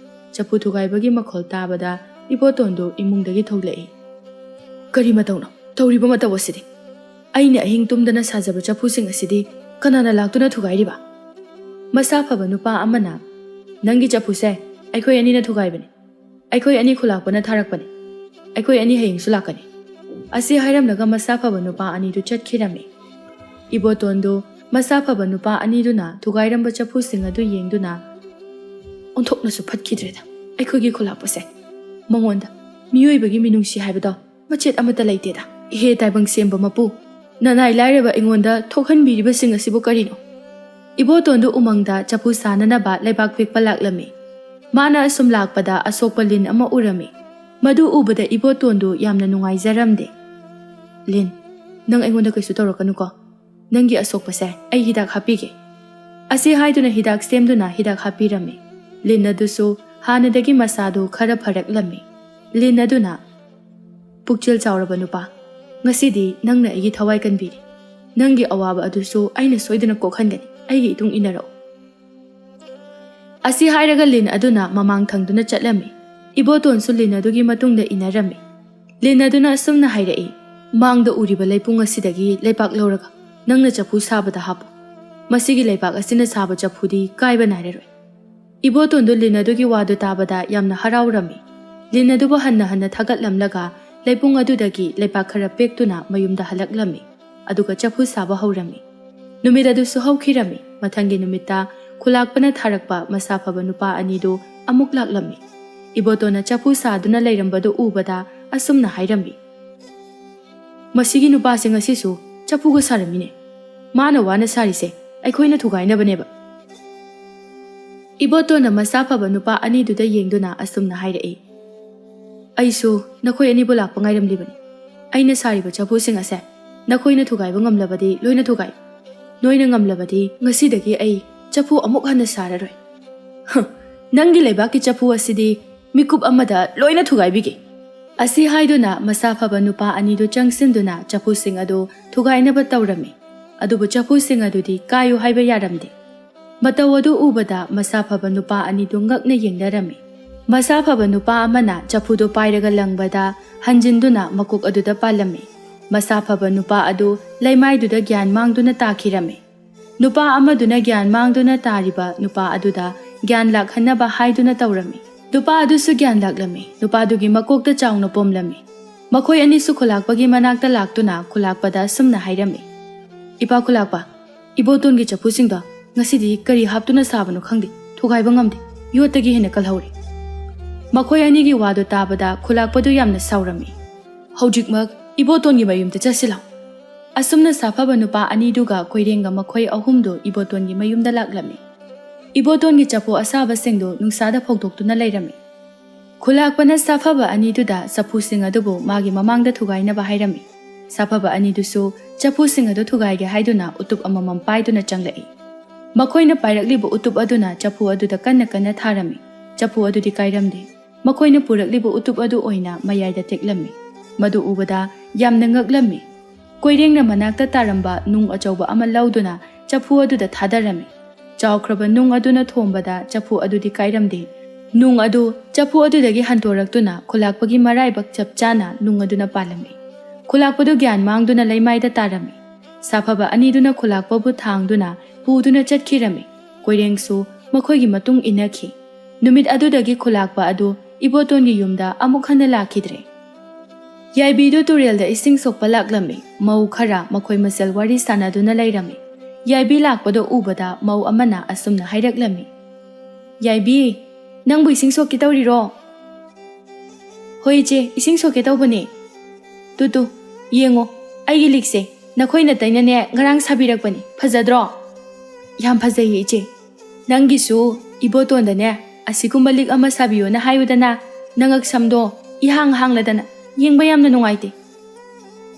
ꯆꯐꯨ ꯊꯨꯒꯥꯏꯕꯒꯤ ꯃꯈꯣꯜ ꯇꯥꯕꯗ ꯏꯕꯣꯇꯣꯟꯗꯨ ꯏꯃꯨꯡꯗꯒꯤ ꯊꯣꯛꯂꯛꯏ꯫ "ꯀꯔꯤ ꯃꯇꯧꯅꯣ? ꯇꯧꯔꯤꯕ ꯃꯇꯧ ꯑꯁꯤꯗꯤ? ꯑꯩꯅ ꯑꯍꯤꯡ ꯇꯨꯝꯗꯅ ꯁꯥꯖꯕ ꯆꯐꯨꯁꯤꯡ ꯑꯁꯤꯗꯤ ꯀꯅꯥꯅ ꯂꯥꯛꯇꯨꯅ ꯊꯨꯒꯥꯏꯔꯤꯕ?" ꯃꯁꯥ ꯐꯕ ꯅꯨꯄꯥ ꯑꯃꯅ, "ꯅꯪꯒꯤ ꯆꯐꯨꯁꯦ ꯑꯩꯈꯣꯏ ꯑꯅꯤꯅ ꯊꯨꯒꯥꯏꯕꯅꯤ꯫ ꯑꯩꯈꯣꯏ ꯑꯅꯤ ꯈꯨꯂꯥꯛꯄꯅ ꯊꯥꯔꯛꯄꯅꯤ꯫ ꯑꯩꯈꯣꯏ ꯑꯅꯤ ꯍꯌꯦꯡꯁꯨ ꯂꯥꯛꯀꯅꯤ"꯫ ꯑꯁꯤ ꯍꯥꯏꯔꯝꯂꯒ ꯃꯁꯥ ꯐꯕ ꯅꯨꯄꯥ ꯑꯅꯤꯗꯨ ꯆꯠꯈꯤꯔꯝꯃꯤ꯫ ꯏꯕꯣꯇꯣꯟꯗꯨ ꯃꯁꯥ ꯐꯕ ꯅꯨꯄꯥ ꯑꯅꯤꯗꯨꯅ ꯊꯨꯒꯥꯏꯔꯝꯕ ꯆꯐꯨꯁꯤꯡ ꯑꯗꯨ ꯌꯦꯡꯗꯨꯅ, "ꯑꯣꯟꯊꯣꯛꯅꯁꯨ ꯐꯠꯈꯤꯗ꯭ꯔꯦꯗ ꯑꯩꯈꯣꯏꯒꯤ ꯈꯨꯂꯥꯛꯄꯁꯦ꯫ ꯃꯉꯣꯟꯗ ꯃꯤꯑꯣꯏꯕꯒꯤ ꯃꯤꯅꯨꯡꯁꯤ ꯍꯥꯏꯕꯗꯣ ꯃꯆꯦꯠ ꯑꯃꯠꯇ ꯂꯩꯇꯦꯗ꯫ ꯏꯍꯦ ꯇꯥꯏꯕꯪ ꯁꯦꯝꯕ ꯃꯄꯨ, ꯅꯅꯥꯏ ꯂꯥꯏꯔꯕ ꯑꯩꯉꯣꯟꯗ ꯊꯣꯛꯍꯟꯕꯤꯔꯤꯕꯁꯤꯡ ꯑꯁꯤꯕꯨ ꯀꯔꯤꯅꯣ?" ꯏꯕꯣꯇꯣꯟꯗꯨ ꯎꯃꯪꯗ ꯆꯐꯨ ꯁꯥꯅꯅꯕ ꯂꯩꯕꯥꯛ ꯄꯦꯛꯄ ꯂꯥꯛꯂꯝꯃꯤ꯫ ꯃꯥꯅ ꯑꯁꯨꯝ ꯂꯥꯛꯄꯗ ꯑꯁꯣꯛꯄ ꯂꯤꯟ ꯑꯃ ꯎꯔꯝꯃꯤ꯫ ꯃꯗꯨ ꯎꯕꯗ ꯏꯕꯣꯇꯣꯟꯗꯨ ꯌꯥꯝꯅ ꯅꯨꯡꯉꯥꯏꯖꯔꯝꯗꯦ꯫ "ꯂꯤꯟ, ꯅꯪ ꯑꯩꯉꯣꯟꯗ ꯀꯩꯁꯨ ꯇꯧꯔꯛꯀꯅꯨꯀꯣ꯫ ꯅꯪꯒꯤ ꯑꯁꯣꯛꯄꯁꯦ ꯑꯩ ꯍꯤꯗꯥꯛ ꯍꯥꯞꯄꯤꯒꯦ"꯫ ꯑꯁꯤ ꯍꯥꯏꯗꯨꯅ ꯍꯤꯗꯥꯛ ꯁꯦꯝꯗꯨꯅ ꯍꯤꯗꯥꯛ ꯍꯥꯞꯄꯤꯔꯝꯃꯤ꯫ ꯂꯤꯟ ꯑꯗꯨꯁꯨ ꯍꯥꯟꯅꯗꯒꯤ ꯃꯁꯥꯗꯨ ꯈꯔ ꯐꯔꯛꯂꯝꯃꯤ꯫ ꯂꯤꯟ ꯑꯗꯨꯅ, "ꯄꯨꯛꯆꯦꯜ ꯆꯥꯎꯔꯕ ꯅꯨꯄꯥ, ꯉꯁꯤꯗꯤ ꯅꯪꯅ ꯑꯩꯒꯤ ꯊꯋꯥꯏ ꯀꯟꯕꯤꯔꯦ꯫ ꯅꯪꯒꯤ ꯑꯋꯥꯕ ꯑꯗꯨꯁꯨ ꯑꯩꯅ ꯁꯣꯏꯗꯅ ꯀꯣꯛꯍꯟꯒꯅꯤ꯫ ꯑꯩꯒꯤ ꯏꯇꯨꯡ ꯏꯟꯅꯔꯛꯎ"꯫ ꯑꯁꯤ ꯍꯥꯏꯔꯒ ꯂꯤꯟ ꯑꯗꯨꯅ ꯃꯃꯥꯡ ꯊꯪꯗꯨꯅ ꯆꯠꯂꯝꯃꯤ꯫ ꯏꯕꯣꯇꯣꯟꯁꯨ ꯂꯤꯟ ꯑꯗꯨꯒꯤ ꯃꯇꯨꯡꯗ ꯏꯟꯅꯔꯝꯃꯤ꯫ ꯂꯤꯟ ꯑꯗꯨꯅ ꯑꯁꯨꯝꯅ ꯍꯥꯏꯔꯛꯏ, "ꯃꯥꯡꯗ ꯎꯔꯤꯕ ꯂꯩꯄꯨꯡ ꯑꯁꯤꯗꯒꯤ ꯂꯩꯕꯥꯛ ꯂꯧꯔꯒ ꯅꯪꯅ ꯆꯐꯨ ꯁꯥꯕꯗ ꯍꯥꯞꯄꯨ꯫ ꯃꯁꯤꯒꯤ ꯂꯩꯕꯥꯛ ꯑꯁꯤꯅ ꯁꯥꯕ ꯆꯐꯨꯗꯤ ꯀꯥꯏꯕ ꯅꯥꯏꯔꯔꯣꯏ"꯫ ꯏꯕꯣꯇꯣꯟꯗꯨ ꯂꯤꯟ ꯑꯗꯨꯒꯤ ꯋꯥꯗꯨ ꯇꯥꯕꯗ ꯌꯥꯝꯅ ꯍꯔꯥꯎꯔꯝꯃꯤ꯫ ꯂꯤꯟ ꯑꯗꯨꯕꯨ ꯍꯟꯅ ꯍꯟꯅ ꯊꯥꯒꯠꯂꯝꯂꯒ ꯂꯩꯄꯨꯡ ꯑꯗꯨꯗꯒꯤ ꯂꯩꯕꯥꯛ ꯈꯔ ꯄꯦꯛꯇꯨꯅ ꯃꯌꯨꯝꯗ ꯍꯜꯂꯛꯂꯝꯃꯤ꯫ ꯑꯗꯨꯒ ꯆꯐꯨ ꯁꯥꯕ ꯍꯧꯔꯝꯃꯤ꯫ ꯅꯨꯃꯤꯠ ꯑꯗꯨꯁꯨ ꯍꯧꯈꯤꯔꯝꯃꯤ꯫ ꯃꯊꯪꯒꯤ ꯅꯨꯃꯤꯠꯇ ꯈꯨꯂꯥꯛꯄꯅ ꯊꯥꯔꯛꯄ ꯃꯁꯥ ꯐꯕ ꯅꯨꯄꯥ ꯑꯅꯤꯗꯨ ꯑꯃꯨꯛ ꯂꯥꯛꯂꯝꯃꯤ꯫ ꯏꯕꯣꯇꯣꯟꯅ ꯆꯐꯨ ꯁꯥꯗꯨꯅ ꯂꯩꯔꯝꯕꯗꯨ ꯎꯕꯗ ꯑꯁꯨꯝꯅ ꯍꯥꯏꯔꯝꯃꯤ, "ꯃꯁꯤꯒꯤ ꯅꯨꯄꯥꯁꯦ ꯉꯁꯤꯁꯨ ꯆꯐꯨꯒ ꯁꯥꯔꯝꯃꯤꯅꯦ꯫ ꯃꯥꯅ ꯋꯥꯅ ꯁꯥꯔꯤꯁꯦ ꯑꯩꯈꯣꯏꯅ ꯊꯨꯒꯥꯏꯅꯕꯅꯦꯕ"꯫ ꯏꯕꯣꯇꯣꯟꯅ ꯃꯁꯥ ꯐꯕ ꯅꯨꯄꯥ ꯑꯅꯤꯗꯨꯗ ꯌꯦꯡꯗꯨꯅ ꯑꯁꯨꯝꯅ ꯍꯥꯏꯔꯛꯏ, "ꯑꯩꯁꯨ ꯅꯈꯣꯏ ꯑꯅꯤꯕꯨ ꯂꯥꯛꯄ ꯉꯥꯏꯔꯝꯂꯤꯕꯅꯤ꯫ ꯑꯩꯅ ꯁꯥꯔꯤꯕ ꯆꯐꯨꯁꯤꯡ ꯑꯁꯦ ꯅꯈꯣꯏꯅ ꯊꯨꯒꯥꯏꯕ ꯉꯝꯂꯕꯗꯤ ꯂꯣꯏꯅ ꯊꯨꯒꯥꯏ꯫ ꯅꯣꯏꯅ ꯉꯝꯂꯕꯗꯤ ꯉꯁꯤꯗꯒꯤ ꯑꯩ ꯆꯐꯨ ꯑꯃꯨꯛ ꯍꯟꯅ ꯁꯥꯔꯔꯣꯏ"꯫ "ꯍ, ꯅꯪꯒꯤ ꯂꯩꯕꯥꯛꯀꯤ ꯆꯐꯨ ꯑꯁꯤꯗꯤ ꯃꯤꯀꯨꯞ ꯑꯃꯗ ꯂꯣꯏꯅ ꯊꯨꯒꯥꯏꯕꯤꯒꯦ꯫ ꯑꯁꯤ ꯍꯥꯏꯗꯨꯅ ꯃꯁꯥ ꯐꯕ ꯅꯨꯄꯥ ꯑꯅꯤꯗꯨ ꯆꯪꯁꯤꯟꯗꯨꯅ ꯆꯐꯨꯁꯤꯡ ꯑꯗꯨ ꯊꯨꯒꯥꯏꯅꯕ ꯇꯧꯔꯝꯃꯤ꯫ ꯑꯗꯨꯕꯨ ꯆꯐꯨꯁꯤꯡ ꯑꯗꯨꯗꯤ ꯀꯥꯏꯌꯨ ꯍꯥꯏꯕ ꯌꯥꯔꯝꯗꯦ꯫ ꯃꯇꯧ ꯑꯗꯨ ꯎꯕꯗ ꯃꯁꯥ ꯐꯕ ꯅꯨꯄꯥ ꯑꯅꯤꯗꯨ ꯉꯛꯅ ꯌꯦꯡꯅꯔꯝꯃꯤ꯫ ꯃꯁꯥ ꯐꯕ ꯅꯨꯄꯥ ꯑꯃꯅ ꯆꯐꯨꯗꯨ ꯄꯥꯏꯔꯒ ꯂꯪꯕꯗ ꯍꯟꯖꯤꯟꯗꯨꯅ ꯃꯀꯣꯛ ꯑꯗꯨꯗ ꯄꯥꯜꯂꯝꯃꯤ꯫ ꯃꯁꯥ ꯐꯕ ꯅꯨꯄꯥ ꯑꯗꯨ ꯂꯩꯃꯥꯏꯗꯨꯗ ꯒ꯭ꯌꯥꯟ ꯃꯥꯡꯗꯨꯅ ꯇꯥꯈꯤꯔꯝꯃꯤ꯫ ꯅꯨꯄꯥ ꯑꯃꯗꯨꯅ ꯒ꯭ꯌꯥꯟ ꯃꯥꯡꯗꯨꯅ ꯇꯥꯔꯤꯕ ꯅꯨꯄꯥ ꯑꯗꯨꯗ ꯒ꯭ꯌꯥꯟ ꯂꯥꯛꯍꯟꯅꯕ ꯍꯥꯏꯗꯨꯅ ꯇꯧꯔꯝꯃꯤ꯫ ꯅꯨꯄꯥ ꯑꯗꯨꯁꯨ ꯒ꯭ꯌꯥꯟ ꯂꯥꯛꯂꯝꯃꯤ꯫ ꯅꯨꯄꯥꯗꯨꯒꯤ ꯃꯀꯣꯛꯇ ꯆꯥꯎꯅ ꯄꯣꯝꯂꯝꯃꯤ꯫ ꯃꯈꯣꯏ ꯑꯅꯤꯁꯨ ꯈꯨꯂꯥꯛꯄꯒꯤ ꯃꯅꯥꯛꯇ ꯂꯥꯛꯇꯨꯅ ꯈꯨꯂꯥꯛꯄꯗ ꯑꯁꯨꯝꯅ ꯍꯥꯏꯔꯝꯃꯤ, "ꯏꯄꯥ ꯈꯨꯂꯥꯛꯄ, ꯏꯕꯣꯇꯣꯟꯒꯤ ꯆꯐꯨꯁꯤꯡꯗꯣ ꯉꯁꯤꯗꯤ ꯀꯔꯤ ꯍꯥꯞꯇꯨꯅ ꯁꯥꯕꯅꯣ ꯈꯪꯗꯦ, ꯊꯨꯒꯥꯏꯕ ꯉꯝꯗꯦ, ꯌꯣꯠꯇꯒꯤ ꯍꯦꯟꯅ ꯀꯜꯍꯧꯔꯦ꯫" ꯃꯈꯣꯏ ꯑꯅꯤꯒꯤ ꯋꯥꯗꯨ ꯇꯥꯕꯗ ꯈꯨꯂꯥꯛꯄꯗꯨ ꯌꯥꯝꯅ ꯁꯥꯎꯔꯝꯃꯤ꯫ "ꯍꯧꯖꯤꯛꯃꯛ ꯏꯕꯣꯇꯣꯟꯒꯤ ꯃꯌꯨꯝꯗ ꯆꯠꯁꯤ ꯂꯥꯎ꯫" ꯑꯁꯨꯝꯅ ꯁꯥꯐꯕ ꯅꯨꯄꯥ ꯑꯅꯤꯗꯨꯒ ꯀꯣꯏꯔꯦꯡꯒ ꯃꯈꯣꯏ ꯑꯍꯨꯝꯗꯨ ꯏꯕꯣꯇꯣꯟꯒꯤ ꯃꯌꯨꯝꯗ ꯂꯥꯛꯂꯝꯃꯤ꯫ ꯏꯕꯣꯇꯣꯟꯒꯤ ꯆꯐꯨ ꯑꯁꯥꯕꯁꯤꯡꯗꯨ ꯅꯨꯡꯁꯥꯗ ꯐꯧꯗꯣꯛꯇꯨꯅ ꯂꯩꯔꯝꯃꯤ꯫ ꯈꯨꯂꯥꯛꯄꯅ ꯁꯥꯐꯕ ꯑꯅꯤꯗꯨꯗ ꯆꯐꯨꯁꯤꯡ ꯑꯗꯨꯕꯨ ꯃꯥꯒꯤ ꯃꯃꯥꯡꯗ ꯊꯨꯒꯥꯏꯅꯕ ꯍꯥꯏꯔꯝꯃꯤ꯫ ꯁꯥꯐꯕ ꯑꯅꯤꯗꯨꯁꯨ ꯆꯐꯨꯁꯤꯡ ꯑꯗꯨ ꯊꯨꯒꯥꯏꯒꯦ ꯍꯥꯏꯗꯨꯅ ꯎꯇꯨꯞ ꯑꯃꯃꯝ ꯄꯥꯏꯗꯨꯅ ꯆꯪꯂꯛꯏ꯫ ꯃꯈꯣꯏꯅ ꯄꯥꯏꯔꯛꯂꯤꯕ ꯎꯇꯨꯞ ꯑꯗꯨꯅ ꯆꯐꯨ ꯑꯗꯨꯗ ꯀꯟꯅ ꯀꯟꯅ ꯊꯥꯔꯝꯃꯤ꯫ ꯆꯐꯨ ꯑꯗꯨꯗꯤ ꯀꯥꯏꯔꯝꯗꯦ꯫ ꯃꯈꯣꯏꯅ ꯄꯨꯔꯛꯂꯤꯕ ꯎꯇꯨꯞ ꯑꯗꯨ ꯑꯣꯏꯅ ꯃꯌꯥꯏꯗ ꯇꯦꯛꯂꯝꯃꯤ꯫ ꯃꯗꯨ ꯎꯕꯗ ꯌꯥꯝꯅ ꯉꯛꯂꯝꯃꯤ꯫ ꯀꯣꯏꯔꯦꯡꯅ ꯃꯅꯥꯛꯇ ꯇꯥꯔꯝꯕ ꯅꯨꯡ ꯑꯆꯧꯕ ꯑꯃ ꯂꯧꯗꯨꯅ ꯆꯐꯨ ꯑꯗꯨꯗ ꯊꯥꯗꯔꯝꯃꯤ꯫ ꯆꯥꯎꯈ꯭ꯔꯕ ꯅꯨꯡ ꯑꯗꯨꯅ ꯊꯣꯝꯕꯗ ꯆꯐꯨ ꯑꯗꯨꯗꯤ ꯀꯥꯏꯔꯝꯗꯦ꯫ ꯅꯨꯡ ꯑꯗꯨ ꯆꯐꯨ ꯑꯗꯨꯗꯒꯤ ꯍꯟꯗꯣꯔꯛꯇꯨꯅ ꯈꯨꯂꯥꯛꯄꯒꯤ ꯃꯔꯥꯏꯕꯛ ꯆꯞ ꯆꯥꯅ ꯅꯨꯡ ꯑꯗꯨꯅ ꯄꯥꯜꯂꯝꯃꯤ꯫ ꯈꯨꯂꯥꯛꯄꯗꯨ ꯒ꯭ꯌꯥꯟ ꯃꯥꯡꯗꯨꯅ ꯂꯩꯃꯥꯏꯗ ꯇꯥꯔꯝꯃꯤ꯫ ꯁꯥꯐꯕ ꯑꯅꯤꯗꯨꯅ ꯈꯨꯂꯥꯛꯄꯕꯨ ꯊꯥꯡꯗꯨꯅ ꯄꯨꯗꯨꯅ ꯆꯠꯈꯤꯔꯝꯃꯤ꯫ ꯀꯣꯏꯔꯦꯡꯁꯨ ꯃꯈꯣꯏꯒꯤ ꯃꯇꯨꯡ ꯏꯟꯅꯈꯤ꯫ ꯅꯨꯃꯤꯠ ꯑꯗꯨꯗꯒꯤ ꯈꯨꯂꯥꯛꯄ ꯑꯗꯨ ꯏꯕꯣꯇꯣꯟꯒꯤ ꯌꯨꯝꯗ ꯑꯃꯨꯛ ꯍꯟꯅ ꯂꯥꯛꯈꯤꯗ꯭ꯔꯦ꯫ ꯌꯥꯏꯕꯤꯗꯨ ꯇꯨꯔꯦꯜꯗ ꯏꯁꯤꯡ ꯁꯣꯛꯄ ꯂꯥꯛꯂꯝꯃꯤ꯫ ꯃꯧ ꯈꯔ ꯃꯈꯣꯏ ꯃꯁꯦꯜ ꯋꯥꯔꯤ ꯁꯥꯟꯅꯗꯨꯅ ꯂꯩꯔꯝꯃꯤ꯫ ꯌꯥꯏꯕꯤ ꯂꯥꯛꯄꯗꯨ ꯎꯕꯗ ꯃꯧ ꯑꯃꯅ ꯑꯁꯨꯝꯅ ꯍꯥꯏꯔꯛꯂꯝꯃꯤ, "ꯌꯥꯏꯕꯤ, ꯅꯪꯕꯨ ꯏꯁꯤꯡ ꯁꯣꯛꯀꯦ ꯇꯧꯔꯤꯔꯣ?" "ꯍꯣꯏ ꯏꯆꯦ, ꯏꯁꯤꯡ ꯁꯣꯛꯀꯦ ꯇꯧꯕꯅꯦ꯫ ꯇꯨ ꯇꯨ, ꯌꯦꯡꯉꯣ, ꯑꯩꯒꯤ ꯂꯤꯛꯁꯦ ꯅꯈꯣꯏ ꯅꯇꯩꯅꯅꯦ ꯉꯔꯥꯡ ꯁꯥꯕꯤꯔꯛꯄꯅꯦ, ꯐꯖꯗ꯭ꯔꯣ?" "ꯌꯥꯝ ꯐꯖꯩꯌꯦ ꯏꯆꯦ꯫ ꯅꯪꯒꯤꯁꯨ ꯏꯕꯣꯇꯣꯟꯗꯅꯦ ꯑꯁꯤꯒꯨꯝꯕ ꯂꯤꯛ ꯑꯃ ꯁꯥꯕꯤꯌꯣꯅ ꯍꯥꯏꯌꯨꯗꯅ, ꯅꯉꯛ ꯁꯝꯗꯣ ꯏꯍꯥꯡ ꯍꯥꯡꯂꯗꯅ ꯌꯦꯡꯕ ꯌꯥꯝꯅ ꯅꯨꯡꯉꯥꯏꯇꯦ꯫"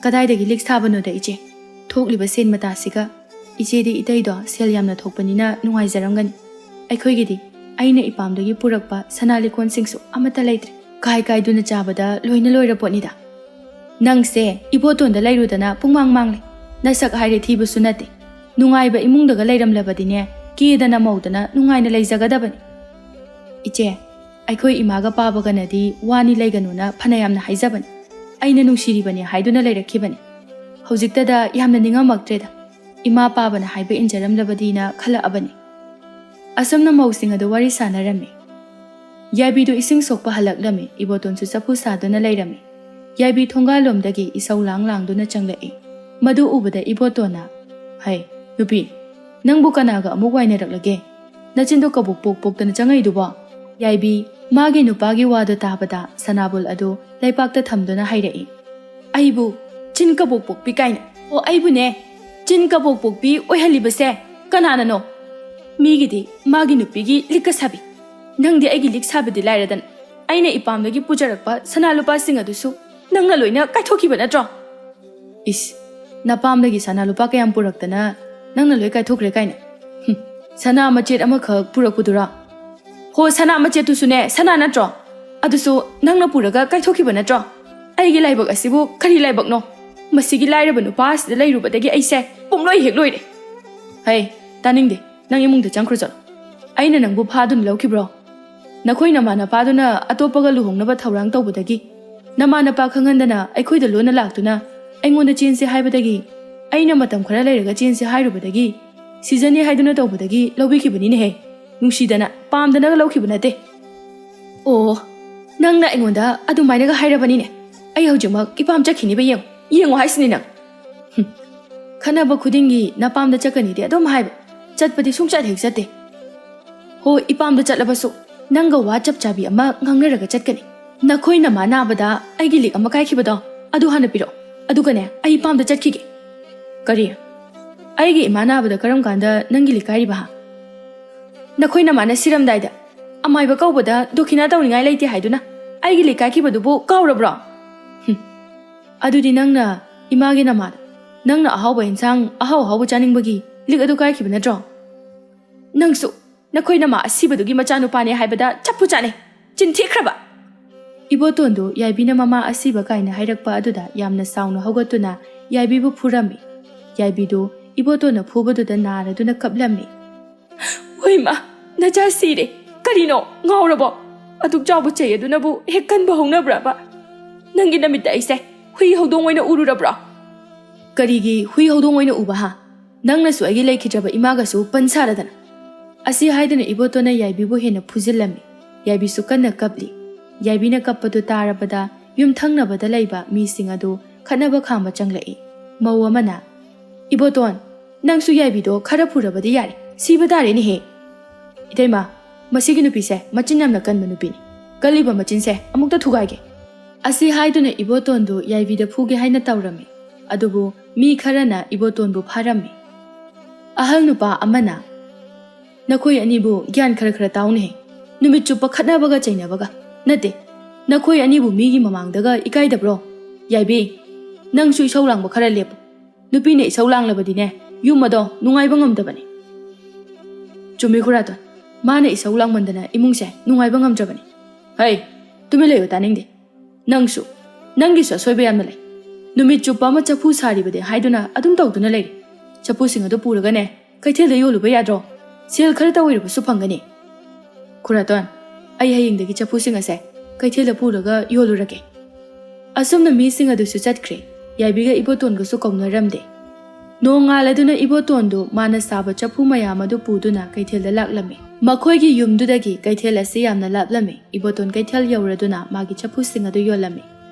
"ꯀꯗꯥꯏꯗꯒꯤ ꯂꯤꯛ ꯁꯥꯕꯅꯣꯗ ꯏꯆꯦ, ꯊꯣꯛꯂꯤꯕ ꯁꯦꯟ ꯃꯇꯥꯁꯤꯒ꯫ ꯏꯆꯦꯗꯤ ꯏꯇꯩꯗꯣ ꯁꯦꯜ ꯌꯥꯝꯅ ꯊꯣꯛꯄꯅꯤꯅ ꯅꯨꯡꯉꯥꯏꯖꯔꯝꯒꯅꯤ꯫ ꯑꯩꯈꯣꯏꯒꯤꯗꯤ ꯑꯩꯅ ꯏꯄꯥꯝꯗꯒꯤ ꯄꯨꯔꯛꯄ ꯁꯅꯥ ꯂꯤꯛꯀꯣꯟꯁꯤꯡꯁꯨ ꯑꯃꯠꯇ ꯂꯩꯇ꯭ꯔꯦ꯫ ꯀꯥꯏ ꯀꯥꯏꯗꯨꯅ ꯆꯥꯕꯗ ꯂꯣꯏꯅ ꯂꯣꯏꯔ ꯄꯣꯠꯅꯤꯗ꯫ ꯅꯪꯁꯦ ꯏꯕꯣꯇꯣꯟꯗ ꯂꯩꯔꯨꯗꯅ ꯄꯨꯡꯃꯥꯡ ꯃꯥꯡꯂꯦ꯫ ꯅꯁꯛ ꯍꯥꯏꯔꯦ ꯊꯤꯕꯁꯨ ꯅꯠꯇꯦ꯫ ꯅꯨꯡꯉꯥꯏꯕ ꯏꯃꯨꯡꯗꯒ ꯂꯩꯔꯝꯂꯕꯗꯤꯅꯦ, ꯀꯦꯗꯅ ꯃꯧꯗꯅ ꯅꯨꯡꯉꯥꯏꯅ ꯂꯩꯖꯒꯗꯕꯅꯤ꯫ ꯏꯆꯦ, ꯑꯩꯈꯣꯏ ꯏꯃꯥꯒ ꯄꯥꯕꯒꯅꯗꯤ ꯋꯥꯅꯤ ꯂꯩꯒꯅꯨꯅ ꯐꯅꯌꯥꯝꯅ ꯍꯥꯏꯖꯕꯅꯤ꯫ ꯑꯩꯅ ꯅꯨꯡꯁꯤꯔꯤꯕꯅꯦ ꯍꯥꯏꯗꯨꯅ ꯂꯩꯔꯛꯈꯤꯕꯅꯤ꯫ ꯍꯧꯖꯤꯛꯇꯗ ꯌꯥꯝꯅ ꯅꯤꯡꯉꯝꯃꯛꯇ꯭ꯔꯦꯗ꯫ ꯏꯃꯥ ꯄꯥꯕꯅ ꯍꯥꯏꯕ ꯏꯟꯖꯔꯝꯂꯕꯗꯤꯅ ꯈꯜꯂꯛꯑꯕꯅꯤ꯫ ꯑꯁꯨꯝꯅ ꯃꯧꯁꯤꯡ ꯑꯗꯨ ꯋꯥꯔꯤ ꯁꯥꯟꯅꯔꯝꯃꯤ꯫ ꯌꯥꯏꯕꯤꯗꯨ ꯏꯁꯤꯡ ꯁꯣꯛꯄ ꯍꯜꯂꯛꯂꯝꯃꯤ꯫ ꯏꯕꯣꯇꯣꯟꯁꯨ ꯆꯐꯨ ꯁꯥꯗꯨꯅ ꯂꯩꯔꯝꯃꯤ꯫ ꯌꯥꯏꯕꯤ ꯊꯣꯡꯒꯥꯜꯂꯣꯝꯗꯒꯤ ꯏꯁꯧ ꯂꯥꯡ ꯂꯥꯡꯗꯨꯅ ꯆꯪꯂꯛꯏ꯫ ꯃꯗꯨ ꯎꯕꯗ ꯏꯕꯣꯇꯣꯟꯅ, "ꯍꯩ, ꯅꯨꯄꯤ, ꯅꯪꯕꯨ ꯀꯅꯥꯒ ꯑꯃꯨꯛ ꯋꯥꯏꯅꯔꯛꯂꯒꯦ? ꯅꯆꯤꯟꯗꯣ ꯀꯕꯣꯛ ꯄꯣꯛ ꯄꯣꯛꯇꯅ ꯆꯪꯉꯛꯏꯗꯨꯕꯣ?" ꯌꯥꯏꯕꯤ, ꯃꯥꯒꯤ ꯅꯨꯄꯥꯒꯤ ꯋꯥꯗꯣ ꯇꯥꯕꯗ ꯁꯅꯥꯕꯨꯜ ꯑꯗꯨ ꯂꯩꯄꯥꯛꯇ ꯊꯝꯗꯨꯅ ꯍꯥꯏꯔꯛꯏ, "ꯑꯩꯕꯨ ꯆꯤꯟ ꯀꯕꯣꯛ ꯄꯣꯛꯄꯤ ꯀꯥꯏꯅ? ꯑꯣ, ꯑꯩꯕꯨꯅꯦ ꯆꯤꯟ ꯀꯕꯣꯛ ꯄꯣꯛꯄꯤ ꯑꯣꯏꯍꯜꯂꯤꯕꯁꯦ ꯀꯅꯥꯅꯅꯣ? ꯃꯤꯒꯤꯗꯤ ꯃꯥꯒꯤ ꯅꯨꯄꯤꯒꯤ ꯂꯤꯛꯀ ꯁꯥꯕꯤ꯫ ꯅꯪꯗꯤ ꯑꯩꯒꯤ ꯂꯤꯛ ꯁꯥꯕꯗꯤ ꯂꯥꯏꯔꯗꯅ, ꯑꯩꯅ ꯏꯄꯥꯝꯗꯒꯤ ꯄꯨꯖꯔꯛꯄ ꯁꯅꯥ ꯂꯨꯄꯥꯁꯤꯡ ꯑꯗꯨꯁꯨ ꯅꯪꯅ ꯂꯣꯏꯅ ꯀꯥꯏꯊꯣꯛꯈꯤꯕ ꯅꯠꯇ꯭ꯔꯣ?" "ꯏꯁ, ꯅꯄꯥꯝꯗꯒꯤ ꯁꯅꯥ ꯂꯨꯄꯥ ꯀꯌꯥꯝ ꯄꯨꯔꯛꯇꯅ ꯅꯪꯅ ꯂꯣꯏ ꯀꯥꯏꯊꯣꯛꯈ꯭ꯔꯦ ꯀꯥꯏꯅ? ꯍꯨꯝ, ꯁꯅꯥ ꯃꯆꯦꯠ ꯑꯃꯈꯛ ꯄꯨꯔꯛꯄꯗꯨꯔꯣ?" "ꯍꯣ, ꯁꯅꯥ ꯃꯆꯦꯠꯇꯨꯁꯨꯅꯦ ꯁꯅꯥ ꯅꯠꯇ꯭ꯔꯣ? ꯑꯗꯨꯁꯨ ꯅꯪꯅ ꯄꯨꯔꯒ ꯀꯥꯏꯊꯣꯛꯈꯤꯕ ꯅꯠꯇ꯭ꯔꯣ? ꯑꯩꯒꯤ ꯂꯥꯏꯕꯛ ꯑꯁꯤꯕꯨ ꯀꯔꯤ ꯂꯥꯏꯕꯛꯅꯣ? ꯃꯁꯤꯒꯤ ꯂꯥꯏꯔꯕ ꯅꯨꯄꯥ ꯑꯁꯤꯗ ꯂꯩꯔꯨꯕꯗꯒꯤ ꯑꯩꯁꯦ ꯄꯨꯝꯂꯣꯏ ꯍꯦꯛ ꯂꯣꯏꯔꯦ꯫ ꯍꯩ, ꯇꯥꯅꯤꯡꯗꯦ꯫ ꯅꯪ ꯏꯃꯨꯡꯗ ꯆꯪꯈ꯭ꯔꯣ ꯆꯠꯂꯣ꯫ ꯑꯩꯅ ꯅꯪꯕꯨ ꯐꯥꯗꯨꯅ ꯂꯧꯈꯤꯕ꯭ꯔꯣ? ꯅꯈꯣꯏ ꯅꯃꯥ ꯅꯄꯥꯗꯨꯅ ꯑꯇꯣꯞꯄꯒ ꯂꯨꯍꯣꯡꯅꯕ ꯊꯧꯔꯥꯡ ꯇꯧꯕꯗꯒꯤ, ꯅꯃꯥ ꯅꯄꯥ ꯈꯪꯍꯟꯗꯅ ꯑꯩꯈꯣꯏꯗ ꯂꯣꯟꯅ ꯂꯥꯛꯇꯨꯅ ꯑꯩꯉꯣꯟꯗ ꯆꯦꯟꯁꯤ ꯍꯥꯏꯕꯗꯒꯤ, ꯑꯩꯅ ꯃꯇꯝ ꯈꯔ ꯂꯩꯔꯒ ꯆꯦꯟꯁꯤ ꯍꯥꯏꯔꯨꯕꯗꯒꯤ, ꯁꯤꯖꯟꯅꯤ ꯍꯥꯏꯗꯨꯅ ꯇꯧꯕꯗꯒꯤ ꯂꯧꯕꯤꯈꯤꯕꯅꯤꯅꯦꯍꯦ꯫ ꯅꯨꯡꯁꯤꯗꯅ, ꯄꯥꯝꯗꯅꯒ ꯂꯧꯈꯤꯕ ꯅꯠꯇꯦ꯫ ꯑꯣ, ꯅꯪꯅ ꯑꯩꯉꯣꯟꯗ ꯑꯗꯨꯃꯥꯏꯅꯒ ꯍꯥꯏꯔꯕꯅꯤꯅꯦ꯫ ꯑꯩ ꯍꯧꯖꯤꯛꯃꯛ ꯏꯄꯥꯝ ꯆꯠꯈꯤꯅꯤꯕ ꯌꯦꯡꯉꯨ꯫ ꯌꯦꯡꯉꯨ ꯍꯥꯏꯁꯤꯅꯤ ꯅꯪ꯫ ꯍꯨꯝ꯫ ꯈꯟꯅꯕ ꯈꯨꯗꯤꯡꯒꯤ ꯅꯄꯥꯝꯗ ꯆꯠꯀꯅꯤꯗꯤ ꯑꯗꯨꯝ ꯍꯥꯏꯕ꯫ ꯆꯠꯄꯗꯤ ꯁꯨꯡꯆꯠ ꯍꯦꯛ ꯆꯠꯇꯦ꯫ ꯍꯣ, ꯏꯄꯥꯝꯗ ꯆꯠꯂꯕꯁꯨ ꯅꯪꯒ ꯋꯥ ꯆꯞ ꯆꯥꯕꯤ ꯑꯃ ꯉꯥꯡꯅꯔꯒ ꯆꯠꯀꯅꯤ꯫ ꯅꯈꯣꯏ ꯅꯃꯥ ꯅꯥꯕꯗ ꯑꯩꯒꯤ ꯂꯤꯛ ꯑꯃ ꯀꯥꯏꯈꯤꯕꯗꯣ, ꯑꯗꯨ ꯍꯥꯟꯅ ꯄꯤꯔꯛꯑꯣ꯫ ꯑꯗꯨꯒꯅꯦ, ꯑꯩ ꯏꯄꯥꯝꯗ ꯆꯠꯈꯤꯒꯦ꯫ ꯀꯔꯤ? ꯑꯩꯒꯤ ꯏꯃꯥ ꯅꯥꯕꯗ ꯀꯔꯝ ꯀꯥꯟꯗ ꯅꯪꯒꯤ ꯂꯤꯛ ꯀꯥꯏꯔꯤꯕ, ꯍꯥ? ꯅꯈꯣꯏ ꯅꯃꯥꯅ ꯁꯤꯔꯝꯗꯥꯏꯗ ꯑꯃꯥꯏꯕ ꯀꯧꯕꯗ ꯗꯣꯈꯤꯅꯥ ꯇꯧꯅꯤꯡꯉꯥꯏ ꯂꯩꯇꯦ ꯍꯥꯏꯗꯨꯅ ꯑꯩꯒꯤ ꯂꯤꯛ ꯀꯥꯏꯈꯤꯕꯗꯨꯕꯨ ꯀꯥꯎꯔꯕ꯭ꯔꯣ? ꯍꯨꯝ꯫ ꯑꯗꯨꯗꯤ ꯅꯪꯅ ꯏꯃꯥꯒꯤ ꯅꯃꯥꯗ ꯅꯪꯅ ꯑꯍꯥꯎꯕ ꯏꯟꯁꯥꯡ ꯑꯍꯥꯎ ꯑꯍꯥꯎꯕ ꯆꯥꯅꯤꯡꯕꯒꯤ ꯂꯤꯛ ꯑꯗꯨ ꯀꯥꯏꯈꯤꯕ ꯅꯠꯇ꯭ꯔꯣ? ꯅꯪꯁꯨ, "ꯅꯈꯣꯏ ꯅꯃꯥ ꯑꯁꯤꯕꯗꯨꯒꯤ ꯃꯆꯥꯅꯨꯄꯥꯅꯦ ꯍꯥꯏꯕꯗ ꯆꯞꯄꯨ ꯆꯥꯅꯩ꯫ ꯆꯤꯟ ꯊꯤꯈ꯭ꯔꯕ!" ꯏꯕꯣꯇꯣꯟꯗꯨ ꯌꯥꯏꯕꯤꯅ ꯃꯃꯥ ꯑꯁꯤꯕ ꯀꯥꯏꯅ ꯍꯥꯏꯔꯛꯄ ꯑꯗꯨꯗ ꯌꯥꯝꯅ ꯁꯥꯎꯅ ꯍꯧꯒꯠꯇꯨꯅ ꯌꯥꯏꯕꯤꯕꯨ ꯐꯨꯔꯝꯃꯤ꯫ ꯌꯥꯏꯕꯤꯗꯨ ꯏꯕꯣꯇꯣꯟꯅ ꯐꯨꯕꯗꯨꯗ ꯅꯥꯔꯗꯨꯅ ꯀꯞꯂꯝꯃꯤ꯫ "ꯍꯣꯏ ꯃꯥ, ꯅꯆꯥ ꯁꯤꯔꯦ꯫ ꯀꯔꯤꯅꯣ, ꯉꯥꯎꯔꯕꯣ? ꯑꯗꯨꯛ ꯆꯥꯎꯕ ꯆꯩ ꯑꯗꯨꯅꯕꯨ ꯍꯦꯛ ꯀꯟꯕ ꯍꯧꯅꯕ꯭ꯔꯕ? ꯅꯪꯒꯤ ꯅꯃꯤꯠꯇ ꯑꯩꯁꯦ ꯍꯨꯏ ꯍꯧꯗꯣꯡ ꯑꯣꯏꯅ ꯎꯔꯨꯔꯕ꯭ꯔꯣ?" "ꯀꯔꯤꯒꯤ ꯍꯨꯏ ꯍꯧꯗꯣꯡ ꯑꯣꯏꯅ ꯎꯕ, ꯍꯥ? ꯅꯪꯅꯁꯨ ꯑꯩꯒꯤ ꯂꯩꯈꯤꯗ꯭ꯔꯕ ꯏꯃꯥꯒꯁꯨ ꯄꯟ ꯁꯥꯔꯗꯅ!" ꯑꯁꯤ ꯍꯥꯏꯗꯨꯅ ꯏꯕꯣꯇꯣꯟꯅ ꯌꯥꯏꯕꯤꯕꯨ ꯍꯦꯟꯅ ꯐꯨꯖꯤꯜꯂꯝꯃꯤ꯫ ꯌꯥꯏꯕꯤꯁꯨ ꯀꯟꯅ ꯀꯞꯂꯤ꯫ ꯌꯥꯏꯕꯤꯅ ꯀꯞꯄꯗꯨ ꯇꯥꯔꯕꯗ ꯌꯨꯝꯊꯪꯅꯕꯗ ꯂꯩꯕ ꯃꯤꯁꯤꯡ ꯑꯗꯨ ꯈꯠꯅꯕ ꯈꯥꯝꯕ ꯆꯪꯂꯛꯏ꯫ ꯃꯧ ꯑꯃꯅ, "ꯏꯕꯣꯇꯣꯟ, ꯅꯪꯁꯨ ꯌꯥꯏꯕꯤꯗꯣ ꯈꯔ ꯐꯨꯔꯕꯗꯤ ꯌꯥꯔꯦ, ꯁꯤꯕ ꯇꯥꯔꯦꯅꯦꯍꯦ꯫ ꯏꯇꯩꯃ, ꯃꯁꯤꯒꯤ ꯅꯨꯄꯤꯁꯦ ꯃꯆꯤꯟ ꯌꯥꯝꯅ ꯀꯟꯕ ꯅꯨꯄꯤꯅꯤ꯫ ꯀꯜꯂꯤꯕ ꯃꯆꯤꯟꯁꯦ ꯑꯃꯨꯛꯇ ꯊꯨꯒꯥꯏꯒꯦ!" ꯑꯁꯤ ꯍꯥꯏꯗꯨꯅ ꯏꯕꯣꯇꯣꯟꯗꯨ ꯌꯥꯏꯕꯤꯗ ꯐꯨꯒꯦ ꯍꯥꯏꯅ ꯇꯧꯔꯝꯃꯤ꯫ ꯑꯗꯨꯕꯨ ꯃꯤ ꯈꯔꯅ ꯏꯕꯣꯇꯣꯟꯕꯨ ꯐꯥꯔꯝꯃꯤ꯫ ꯑꯍꯜ ꯅꯨꯄꯥ ꯑꯃꯅ, "ꯅꯈꯣꯏ ꯑꯅꯤꯕꯨ ꯒ꯭ꯌꯥꯟ ꯈꯔ ꯈꯔ ꯇꯥꯎꯅꯦꯍꯦ꯫ ꯅꯨꯃꯤꯠ ꯆꯨꯞꯄ ꯈꯠꯅꯕꯒ ꯆꯩꯅꯕꯒ꯫ ꯅꯠꯇꯦ, ꯅꯈꯣꯏ ꯑꯅꯤꯕꯨ ꯃꯤꯒꯤ ꯃꯃꯥꯡꯗꯒ ꯏꯀꯥꯏꯗꯕ꯭ꯔꯣ? ꯌꯥꯏꯕꯤ, ꯅꯪꯁꯨ ꯏꯁꯧ ꯂꯥꯡꯕ ꯈꯔ ꯂꯦꯞꯄꯨ꯫ ꯅꯨꯄꯤꯅ ꯏꯁꯧ ꯂꯥꯡꯂꯕꯗꯤꯅꯦ, ꯌꯨꯝ ꯑꯗꯣ ꯅꯨꯡꯉꯥꯏꯕ ꯉꯝꯗꯕꯅꯦ꯫" "ꯆꯨꯝꯃꯤ ꯈꯨꯔꯥꯇꯣꯟ, ꯃꯥꯅ ꯏꯁꯧ ꯂꯥꯡꯃꯟꯗꯅ ꯏꯃꯨꯡꯁꯦ ꯅꯨꯡꯉꯥꯏꯕ ꯉꯝꯗ꯭ꯔꯕꯅꯤ꯫ ꯍꯩ, ꯇꯨꯃꯤꯟ ꯂꯩꯌꯨ, ꯇꯥꯅꯤꯡꯗꯦ꯫ ꯅꯪꯁꯨ, ꯅꯪꯒꯤꯁꯨ ꯑꯁꯣꯏꯕ ꯌꯥꯝꯅ ꯂꯩ꯫ ꯅꯨꯃꯤꯠ ꯆꯨꯞꯄ ꯑꯃ ꯆꯐꯨ ꯁꯥꯔꯤꯕꯗꯤ ꯍꯥꯏꯗꯨꯅ ꯑꯗꯨꯝ ꯇꯧꯗꯨꯅ ꯂꯩꯔꯤ꯫ ꯆꯐꯨꯁꯤꯡ ꯑꯗꯨ ꯄꯨꯔꯒꯅꯦ, ꯀꯩꯊꯦꯜꯗ ꯌꯣꯜꯂꯨꯕ ꯌꯥꯗ꯭ꯔꯣ? ꯁꯦꯜ ꯈꯔꯇ ꯑꯣꯏꯔꯕꯁꯨ ꯐꯪꯒꯅꯤ꯫" "ꯈꯨꯔꯥꯇꯣꯟ, ꯑꯩ ꯍꯌꯦꯡꯗꯒꯤ ꯆꯐꯨꯁꯤꯡ ꯑꯁꯦ ꯀꯩꯊꯦꯜꯗ ꯄꯨꯔꯒ ꯌꯣꯜꯂꯨꯔꯒꯦ꯫" ꯑꯁꯨꯝꯅ ꯃꯤꯁꯤꯡ ꯑꯗꯨꯁꯨ ꯆꯠꯈ꯭ꯔꯦ꯫ ꯌꯥꯏꯕꯤꯒ ꯏꯕꯣꯇꯣꯟꯒꯁꯨ ꯀꯧꯅꯔꯝꯗꯦ꯫ ꯅꯣꯡꯉꯥꯜꯂꯗꯨꯅ ꯏꯕꯣꯇꯣꯟꯗꯨ ꯃꯥꯅ ꯁꯥꯕ ꯆꯐꯨ ꯃꯌꯥꯝ ꯑꯗꯨ ꯄꯨꯗꯨꯅ ꯀꯩꯊꯦꯜꯗ ꯂꯥꯛꯂꯝꯃꯤ꯫ ꯃꯈꯣꯏꯒꯤ ꯌꯨꯝꯗꯨꯗꯒꯤ ꯀꯩꯊꯦꯜ ꯑꯁꯤ ꯌꯥꯝꯅ ꯂꯥꯞꯂꯝꯃꯤ꯫ ꯏꯕꯣꯇꯣꯟ ꯀꯩꯊꯦꯜ ꯌꯧꯔꯗꯨꯅ ꯃꯥꯒꯤ ꯆꯐꯨꯁꯤꯡ ꯑꯗꯨ ꯌꯣꯜꯂꯝꯃꯤ꯫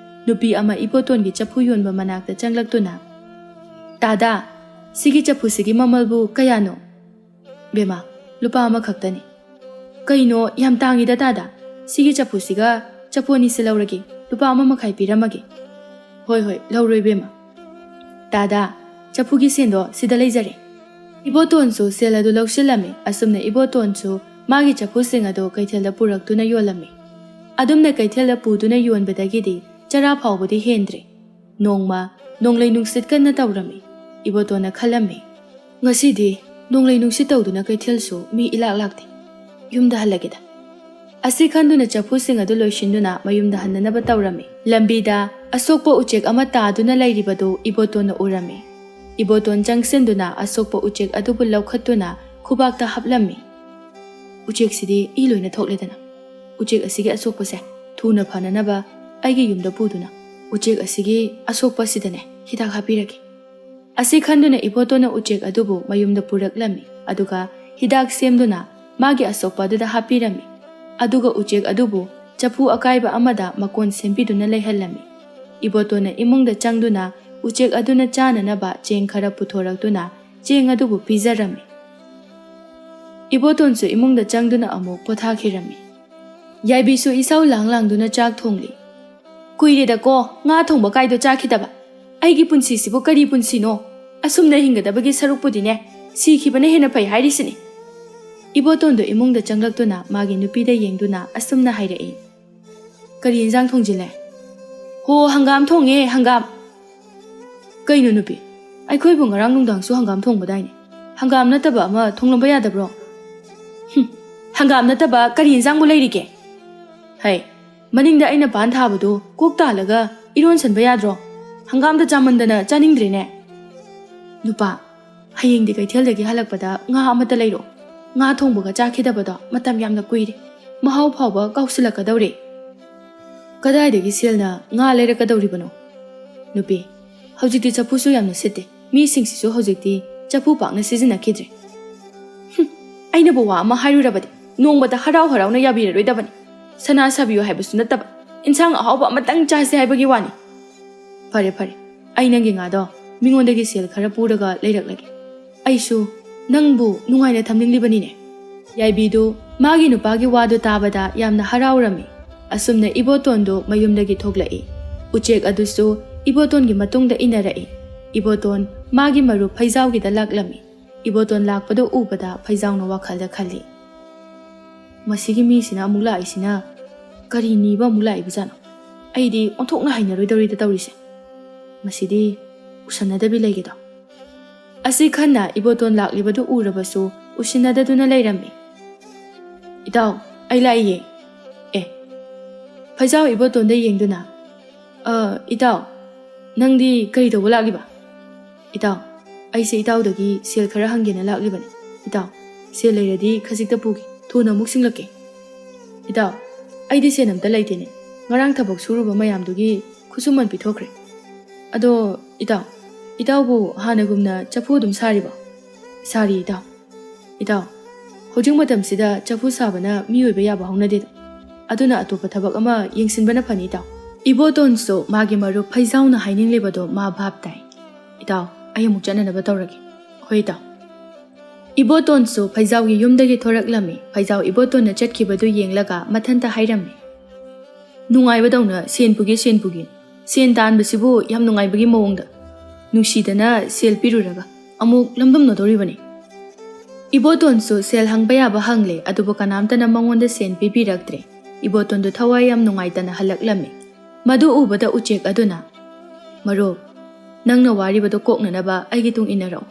ꯅꯨꯄꯤ ꯑꯃ ꯏꯕꯣꯇꯣꯟꯒꯤ ꯆꯐꯨ ꯌꯣꯟꯕ ꯃꯅꯥꯛꯇ ꯆꯪꯂꯛꯇꯨꯅ, "ꯇꯥꯗꯥ, ꯁꯤꯒꯤ ꯆꯐꯨꯁꯤꯒꯤ ꯃꯃꯜꯕꯨ ꯀꯌꯥꯅꯣ?" "ꯕꯦꯃꯥ, ꯂꯨꯄꯥ ꯑꯃꯈꯛꯇꯅꯤ꯫" "ꯀꯩꯅꯣ, ꯌꯥꯝ ꯇꯥꯡꯉꯤꯗ ꯇꯥꯗꯥ꯫ ꯁꯤꯒꯤ ꯆꯐꯨꯁꯤꯒ ꯆꯐꯨ ꯑꯅꯤꯁꯤ ꯂꯧꯔꯒꯦ, ꯂꯨꯄꯥ ꯑꯃ ꯃꯈꯥꯏ ꯄꯤꯔꯝꯃꯒꯦ꯫" "ꯍꯣꯏ, ꯍꯣꯏ, ꯂꯧꯔꯣ ꯏꯕꯦꯝꯃ꯫" "ꯇꯥꯗꯥ, ꯆꯐꯨꯒꯤ ꯁꯦꯟꯗꯣ ꯁꯤꯗ ꯂꯩꯖꯔꯦ꯫" ꯏꯕꯣꯇꯣꯟꯁꯨ ꯁꯦꯜ ꯑꯗꯨ ꯂꯧꯁꯤꯜꯂꯝꯃꯤ꯫ ꯑꯁꯨꯝꯅ ꯏꯕꯣꯇꯣꯟꯁꯨ ꯃꯥꯒꯤ ꯆꯐꯨꯁꯤꯡ ꯑꯗꯨ ꯀꯩꯊꯦꯜꯗ ꯄꯨꯔꯛꯇꯨꯅ ꯌꯣꯜꯂꯝꯃꯤ꯫ ꯑꯗꯨꯝꯅ ꯀꯩꯊꯦꯜꯗ ꯄꯨꯗꯨꯅ ꯌꯣꯟꯕꯗꯒꯤꯗꯤ ꯆꯔꯥ ꯐꯥꯎꯕꯗꯤ ꯍꯦꯟꯗ꯭ꯔꯦ꯫ ꯅꯣꯡꯃ ꯅꯣꯡꯂꯩ ꯅꯨꯡꯁꯤꯠ ꯀꯟꯅ ꯇꯧꯔꯝꯃꯤ꯫ ꯏꯕꯣꯇꯣꯟꯅ ꯈꯜꯂꯝꯃꯤ, "ꯉꯁꯤꯗꯤ ꯅꯣꯡꯂꯩ ꯅꯨꯡꯁꯤꯠ ꯇꯧꯗꯨꯅ ꯀꯩꯊꯦꯜꯁꯨ ꯃꯤ ꯏꯂꯥꯛ ꯂꯥꯛꯇꯦ꯫ ꯌꯨꯝꯗ ꯍꯜꯂꯒꯦꯗ꯫ ꯑꯁꯤ ꯈꯟꯗꯨꯅ ꯆꯐꯨꯁꯤꯡ ꯑꯗꯨ ꯂꯣꯏꯁꯤꯟꯗꯨꯅ ꯃꯌꯨꯝꯗ ꯍꯟꯅꯅꯕ ꯇꯧꯔꯝꯃꯤ꯫ ꯂꯝꯕꯤꯗ ꯑꯁꯣꯛꯄ ꯎꯆꯦꯛ ꯑꯃ ꯇꯥꯗꯨꯅ ꯂꯩꯔꯤꯕꯗꯨ ꯏꯕꯣꯇꯣꯟꯅ ꯎꯔꯝꯃꯤ꯫ ꯏꯕꯣꯇꯣꯟ ꯆꯪꯁꯤꯟꯗꯨꯅ ꯑꯁꯣꯛꯄ ꯎꯆꯦꯛ ꯑꯗꯨꯕꯨ ꯂꯧꯈꯠꯇꯨꯅ ꯈꯨꯕꯥꯛꯇ ꯍꯥꯞꯂꯝꯃꯤ꯫ "ꯎꯆꯦꯛꯁꯤꯗꯤ ꯏ ꯂꯣꯏꯅ ꯊꯣꯛꯂꯦꯗꯅ꯫ ꯎꯆꯦꯛ ꯑꯁꯤꯒꯤ ꯑꯁꯣꯛꯄꯁꯦ ꯊꯨꯅ ꯐꯅꯅꯕ ꯑꯩꯒꯤ ꯌꯨꯝꯗ ꯄꯨꯗꯨꯅ ꯎꯆꯦꯛ ꯑꯁꯤꯒꯤ ꯑꯁꯣꯛꯄꯁꯤꯗꯅꯦ ꯍꯤꯗꯥꯛ ꯍꯥꯞꯄꯤꯔꯒꯦ"꯫ ꯑꯁꯤ ꯈꯟꯗꯨꯅ ꯏꯕꯣꯇꯣꯟꯅ ꯎꯆꯦꯛ ꯑꯗꯨꯕꯨ ꯃꯌꯨꯝꯗ ꯄꯨꯔꯛꯂꯝꯃꯤ꯫ ꯑꯗꯨꯒ ꯍꯤꯗꯥꯛ ꯁꯦꯝꯗꯨꯅ ꯃꯥꯒꯤ ꯑꯁꯣꯛꯄ ꯑꯗꯨꯗ ꯍꯥꯞꯄꯤꯔꯝꯃꯤ꯫ ꯑꯗꯨꯒ ꯎꯆꯦꯛ ꯑꯗꯨꯕꯨ ꯆꯐꯨ ꯑꯀꯥꯏꯕ ꯑꯃꯗ ꯃꯀꯣꯟ ꯁꯦꯝꯕꯤꯗꯨꯅ ꯂꯩꯍꯜꯂꯝꯃꯤ꯫ ꯏꯕꯣꯇꯣꯟꯅ ꯏꯃꯨꯡꯗ ꯆꯪꯗꯨꯅ ꯎꯆꯦꯛ ꯑꯗꯨꯅ ꯆꯥꯅꯅꯕ ꯆꯦꯡ ꯈꯔ ꯄꯨꯊꯣꯔꯛꯇꯨꯅ ꯆꯦꯡ ꯑꯗꯨꯕꯨ ꯄꯤꯖꯔꯝꯃꯤ꯫ ꯏꯕꯣꯇꯣꯟꯁꯨ ꯏꯃꯨꯡꯗ ꯆꯪꯗꯨꯅ ꯑꯃꯨꯛ ꯄꯣꯊꯥꯈꯤꯔꯝꯃꯤ꯫ ꯌꯥꯏꯕꯤꯁꯨ ꯏꯁꯧ ꯂꯥꯡ ꯂꯥꯡꯗꯨꯅ ꯆꯥꯛ ꯊꯣꯡꯂꯤ꯫ "ꯀꯨꯏꯔꯦꯗꯀꯣ ꯉꯥ ꯊꯣꯡꯕ ꯀꯥꯏꯗꯣ ꯆꯥꯈꯤꯗꯕ꯫ ꯑꯩꯒꯤ ꯄꯨꯟꯁꯤꯁꯤꯕꯨ ꯀꯔꯤ ꯄꯨꯟꯁꯤꯅꯣ? ꯑꯁꯨꯝꯅ ꯍꯤꯡꯒꯗꯕꯒꯤ ꯁꯔꯨꯛꯄꯨꯗꯤꯅꯦ, ꯁꯤꯈꯤꯕꯅ ꯍꯦꯟꯅ ꯐꯩ ꯍꯥꯏꯔꯤꯁꯤꯅꯤ"꯫ ꯏꯕꯣꯇꯣꯟꯗꯣ ꯏꯃꯨꯡꯗ ꯆꯪꯂꯛꯇꯨꯅ ꯃꯥꯒꯤ ꯅꯨꯄꯤꯗ ꯌꯦꯡꯗꯨꯅ ꯑꯁꯨꯝꯅ ꯍꯥꯏꯔꯛꯏ꯫ "ꯀꯔꯤ ꯏꯟꯖꯥꯡ ꯊꯣꯡꯖꯤꯜꯂꯦ?" "ꯍꯣ, ꯍꯪꯒꯥꯝ ꯊꯣꯡꯉꯦ, ꯍꯪꯒꯥꯝ"꯫ "ꯀꯩꯅꯣ ꯅꯨꯄꯤ, ꯑꯩꯈꯣꯏꯕꯨ ꯉꯔꯥꯡ ꯅꯨꯡꯗꯥꯡꯁꯨ ꯍꯪꯒꯥꯝ ꯊꯣꯡꯕꯗꯥꯏꯅꯦ? ꯍꯪꯒꯥꯝ ꯅꯠꯇꯕ ꯑꯃ ꯊꯣꯡꯂꯝꯕ ꯌꯥꯗꯕ꯭ꯔꯣ?" "ꯍꯨꯝ, ꯍꯪꯒꯥꯝ ꯅꯠꯇꯕ ꯀꯔꯤ ꯏꯟꯖꯥꯡꯕꯨ ꯂꯩꯔꯤꯒꯦ? ꯍꯩ, ꯃꯅꯤꯡꯗ ꯑꯩꯅ ꯄꯥꯟ ꯊꯥꯕꯗꯣ ꯀꯣꯛ ꯇꯥꯜꯂꯒ ꯏꯔꯣꯟꯁꯟꯕ ꯌꯥꯗ꯭ꯔꯣ? ꯍꯪꯒꯥꯝꯗ ꯆꯥꯃꯟꯗꯅ ꯆꯥꯅꯤꯡꯗ꯭ꯔꯦꯅꯦ"꯫ "ꯅꯨꯄꯥ, ꯍꯌꯦꯡꯗꯤ ꯀꯩꯊꯦꯜꯗꯒꯤ ꯍꯜꯂꯛꯄꯗ ꯉꯥ ꯑꯃꯠꯇ ꯂꯩꯔꯣ꯫ ꯉꯥ ꯊꯣꯡꯕꯒ ꯆꯥꯈꯤꯗꯕꯗꯣ ꯃꯇꯝ ꯌꯥꯝꯅ ꯀꯨꯏꯔꯦ꯫ ꯃꯍꯥꯎ ꯐꯥꯎꯕ ꯀꯥꯎꯁꯤꯜꯂꯛꯀꯗꯧꯔꯦ"꯫ "ꯀꯗꯥꯏꯗꯒꯤ ꯁꯦꯜꯅ ꯉꯥ ꯂꯩꯔꯛꯀꯗꯧꯔꯤꯕꯅꯣ?" "ꯅꯨꯄꯤ, ꯍꯧꯖꯤꯛꯇꯤ ꯆꯐꯨꯁꯨ ꯌꯥꯝꯅ ꯁꯤꯠꯇꯦ꯫ ꯃꯤꯁꯤꯡꯁꯤꯁꯨ ꯍꯧꯖꯤꯛꯇꯤ ꯆꯐꯨ ꯄꯥꯛꯅ ꯁꯤꯖꯤꯟꯅꯈꯤꯗ꯭ꯔꯦ"꯫ "ꯍꯨꯝ, ꯑꯩꯅꯕꯨ ꯋꯥ ꯑꯃ ꯍꯥꯏꯔꯨꯔꯕꯗꯤ ꯅꯣꯡꯃꯇ ꯍꯔꯥꯎ ꯍꯔꯥꯎꯅ ꯌꯥꯕꯤꯔꯔꯣꯏꯗꯕꯅꯤ꯫ ꯁꯅꯥ ꯁꯥꯕꯤꯌꯨ ꯍꯥꯏꯕꯁꯨ ꯅꯠꯇꯕ, ꯏꯟꯁꯥꯡ ꯑꯍꯥꯎꯕ ꯑꯃꯇꯪ ꯆꯥꯁꯦ ꯍꯥꯏꯕꯒꯤ ꯋꯥꯅꯤ"꯫ "ꯐꯔꯦ, ꯐꯔꯦ, ꯑꯩ ꯅꯪꯒꯤ ꯉꯥꯗꯣ ꯃꯤꯉꯣꯟꯗꯒꯤ ꯁꯦꯜ ꯈꯔ ꯄꯨꯔꯒ ꯂꯩꯔꯛꯂꯒꯦ꯫ ꯑꯩꯁꯨ ꯅꯪꯕꯨ ꯅꯨꯡꯉꯥꯏꯅ ꯊꯝꯅꯤꯡꯂꯤꯕꯅꯤꯅꯦ"꯫ ꯌꯥꯏꯕꯤꯗꯨ ꯃꯥꯒꯤ ꯅꯨꯄꯥꯒꯤ ꯋꯥꯗꯨ ꯇꯥꯕꯗ ꯌꯥꯝꯅ ꯍꯔꯥꯎꯔꯝꯃꯤ꯫ ꯑꯁꯨꯝꯅ ꯏꯕꯣꯇꯣꯟꯗꯨ ꯃꯌꯨꯝꯗꯒꯤ ꯊꯣꯛꯂꯛꯏ꯫ ꯎꯆꯦꯛ ꯑꯗꯨꯁꯨ ꯏꯕꯣꯇꯣꯟꯒꯤ ꯃꯇꯨꯡꯗ ꯏꯟꯅꯔꯛꯏ꯫ ꯏꯕꯣꯇꯣꯟ ꯃꯥꯒꯤ ꯃꯔꯨꯞ ꯐꯩꯖꯥꯎꯒꯤꯗ ꯂꯥꯛꯂꯝꯃꯤ꯫ ꯏꯕꯣꯇꯣꯟ ꯂꯥꯛꯄꯗꯨ ꯎꯕꯗ ꯐꯩꯖꯥꯎꯅ ꯋꯥꯈꯜꯗ ꯈꯜꯂꯤ, "ꯃꯁꯤꯒꯤ ꯃꯤꯁꯤꯅ ꯑꯃꯨꯛ ꯂꯥꯛꯏꯁꯤꯅ ꯀꯔꯤ ꯅꯤꯕ ꯑꯃꯨꯛ ꯂꯥꯛꯏꯕꯖꯥꯠꯅꯣ? ꯑꯩꯗꯤ ꯑꯣꯟꯊꯣꯛꯅ ꯍꯩꯅꯔꯣꯏꯗꯧꯔꯤꯗ ꯇꯧꯔꯤꯁꯦ꯫ ꯃꯁꯤꯗꯤ ꯎꯁꯟꯅꯗꯕꯤ ꯂꯩꯒꯦꯗꯣ"꯫ ꯑꯁꯤ ꯈꯟꯅ ꯏꯕꯣꯇꯣꯟ ꯂꯥꯛꯂꯤꯕꯗꯨ ꯎꯔꯕꯁꯨ ꯎꯁꯤꯟꯅꯗꯗꯨꯅ ꯂꯩꯔꯝꯃꯤ꯫ "ꯏꯇꯥꯎ, ꯑꯩ ꯂꯥꯛꯏꯌꯦ꯫" ꯑꯦ, ꯐꯩꯖꯥꯎ ꯏꯕꯣꯇꯣꯟꯗ ꯌꯦꯡꯗꯨꯅ, "ꯑ, ꯏꯇꯥꯎ, ꯅꯪꯗꯤ ꯀꯔꯤ ꯇꯧꯕ ꯂꯥꯛꯂꯤꯕ?" "ꯏꯇꯥꯎ, ꯑꯩꯁꯦ ꯏꯇꯥꯎꯗꯒꯤ ꯁꯦꯜ ꯈꯔ ꯍꯪꯒꯦꯅ ꯂꯥꯛꯂꯤꯕꯅꯤ꯫ ꯏꯇꯥꯎ, ꯁꯦꯜ ꯂꯩꯔꯗꯤ ꯈꯖꯤꯛꯇ ꯄꯨꯒꯦ, ꯊꯨꯅ ꯑꯃꯨꯛ ꯁꯤꯡꯂꯛꯀꯦ꯫" "ꯏꯇꯥꯎ, ꯑꯩꯗꯤ ꯁꯦꯜ ꯑꯝꯇ ꯂꯩꯇꯦꯅꯦ꯫ ꯉꯔꯥꯡ ꯊꯕꯛ ꯁꯨꯔꯨꯕ ꯃꯌꯥꯝꯗꯨꯒꯤ ꯈꯨꯠꯁꯨꯃꯟ ꯄꯤꯊꯣꯛꯈ꯭ꯔꯦ꯫ ꯑꯗꯣ ꯏꯇꯥꯎ, ꯏꯇꯥꯎꯕꯨ ꯍꯥꯟꯅꯒꯨꯝꯅ ꯆꯐꯨ ꯑꯗꯨꯝ ꯁꯥꯔꯤꯕꯣ?" "ꯁꯥꯔꯤ ꯏꯇꯥꯎ꯫" "ꯏꯇꯥꯎ, ꯍꯧꯖꯤꯛ ꯃꯇꯝꯁꯤꯗ ꯆꯐꯨ ꯁꯥꯕꯅ ꯃꯤꯑꯣꯏꯕ ꯌꯥꯕ ꯍꯧꯅꯗꯦꯗ꯫ ꯑꯗꯨꯅ ꯑꯇꯣꯞꯄ ꯊꯕꯛ ꯑꯃ ꯌꯦꯡꯁꯤꯟꯕꯅ ꯐꯅꯤ ꯏꯇꯥꯎ꯫" ꯏꯕꯣꯇꯣꯟꯁꯨ ꯃꯥꯒꯤ ꯃꯔꯨꯞ ꯐꯩꯖꯥꯎꯅ ꯍꯥꯏꯅꯤꯡꯂꯤꯕꯗꯣ ꯃꯥ ꯚꯥꯞ ꯇꯥꯏ꯫ "ꯏꯇꯥꯎ, ꯑꯩ ꯑꯃꯨꯛ ꯆꯠꯅꯅꯕ ꯇꯧꯔꯒꯦ꯫" "ꯍꯣꯏ ꯏꯇꯥꯎ꯫" ꯏꯕꯣꯇꯣꯟꯁꯨ ꯐꯩꯖꯥꯎꯒꯤ ꯌꯨꯝꯗꯒꯤ ꯊꯣꯔꯛꯂꯝꯃꯤ꯫ ꯐꯩꯖꯥꯎ ꯏꯕꯣꯇꯣꯟꯅ ꯆꯠꯈꯤꯕꯗꯨ ꯌꯦꯡꯂꯒ ꯃꯊꯟꯇ ꯍꯥꯏꯔꯝꯃꯤ, "ꯅꯨꯡꯉꯥꯏꯕꯗꯧꯅ ꯁꯦꯟ ꯄꯨꯒꯦ, ꯁꯦꯟ ꯄꯨꯒꯦ꯫ ꯁꯦꯟ ꯇꯥꯟꯕꯁꯤꯕꯨ ꯌꯥꯝ ꯅꯨꯡꯉꯥꯏꯕꯒꯤ ꯃꯑꯣꯡꯗ꯫ ꯅꯨꯡꯁꯤꯗꯅ ꯁꯦꯜ ꯄꯤꯔꯨꯔꯒ ꯑꯃꯨꯛ ꯂꯝꯗꯝꯅꯗꯧꯔꯤꯕꯅꯤ꯫" ꯏꯕꯣꯇꯣꯟꯁꯨ ꯁꯦꯜ ꯍꯪꯕ ꯌꯥꯕ ꯍꯪꯂꯦ, ꯑꯗꯨꯕꯨ ꯀꯅꯥꯝꯇꯅ ꯃꯉꯣꯟꯗ ꯁꯦꯟ ꯄꯤꯕꯤꯔꯛꯇ꯭ꯔꯦ꯫ ꯏꯕꯣꯇꯣꯟꯗꯨ ꯊꯋꯥꯏ ꯌꯥꯝ ꯅꯨꯡꯉꯥꯏꯇꯅ ꯍꯜꯂꯛꯂꯝꯃꯤ꯫ ꯃꯗꯨ ꯎꯕꯗ ꯎꯆꯦꯛ ꯑꯗꯨꯅ, "ꯃꯔꯨꯞ, ꯅꯪꯅ ꯋꯥꯔꯤꯕꯗꯨ ꯀꯣꯛꯅꯅꯕ ꯑꯩꯒꯤ ꯇꯨꯡ ꯏꯟꯅꯔꯛꯎ꯫"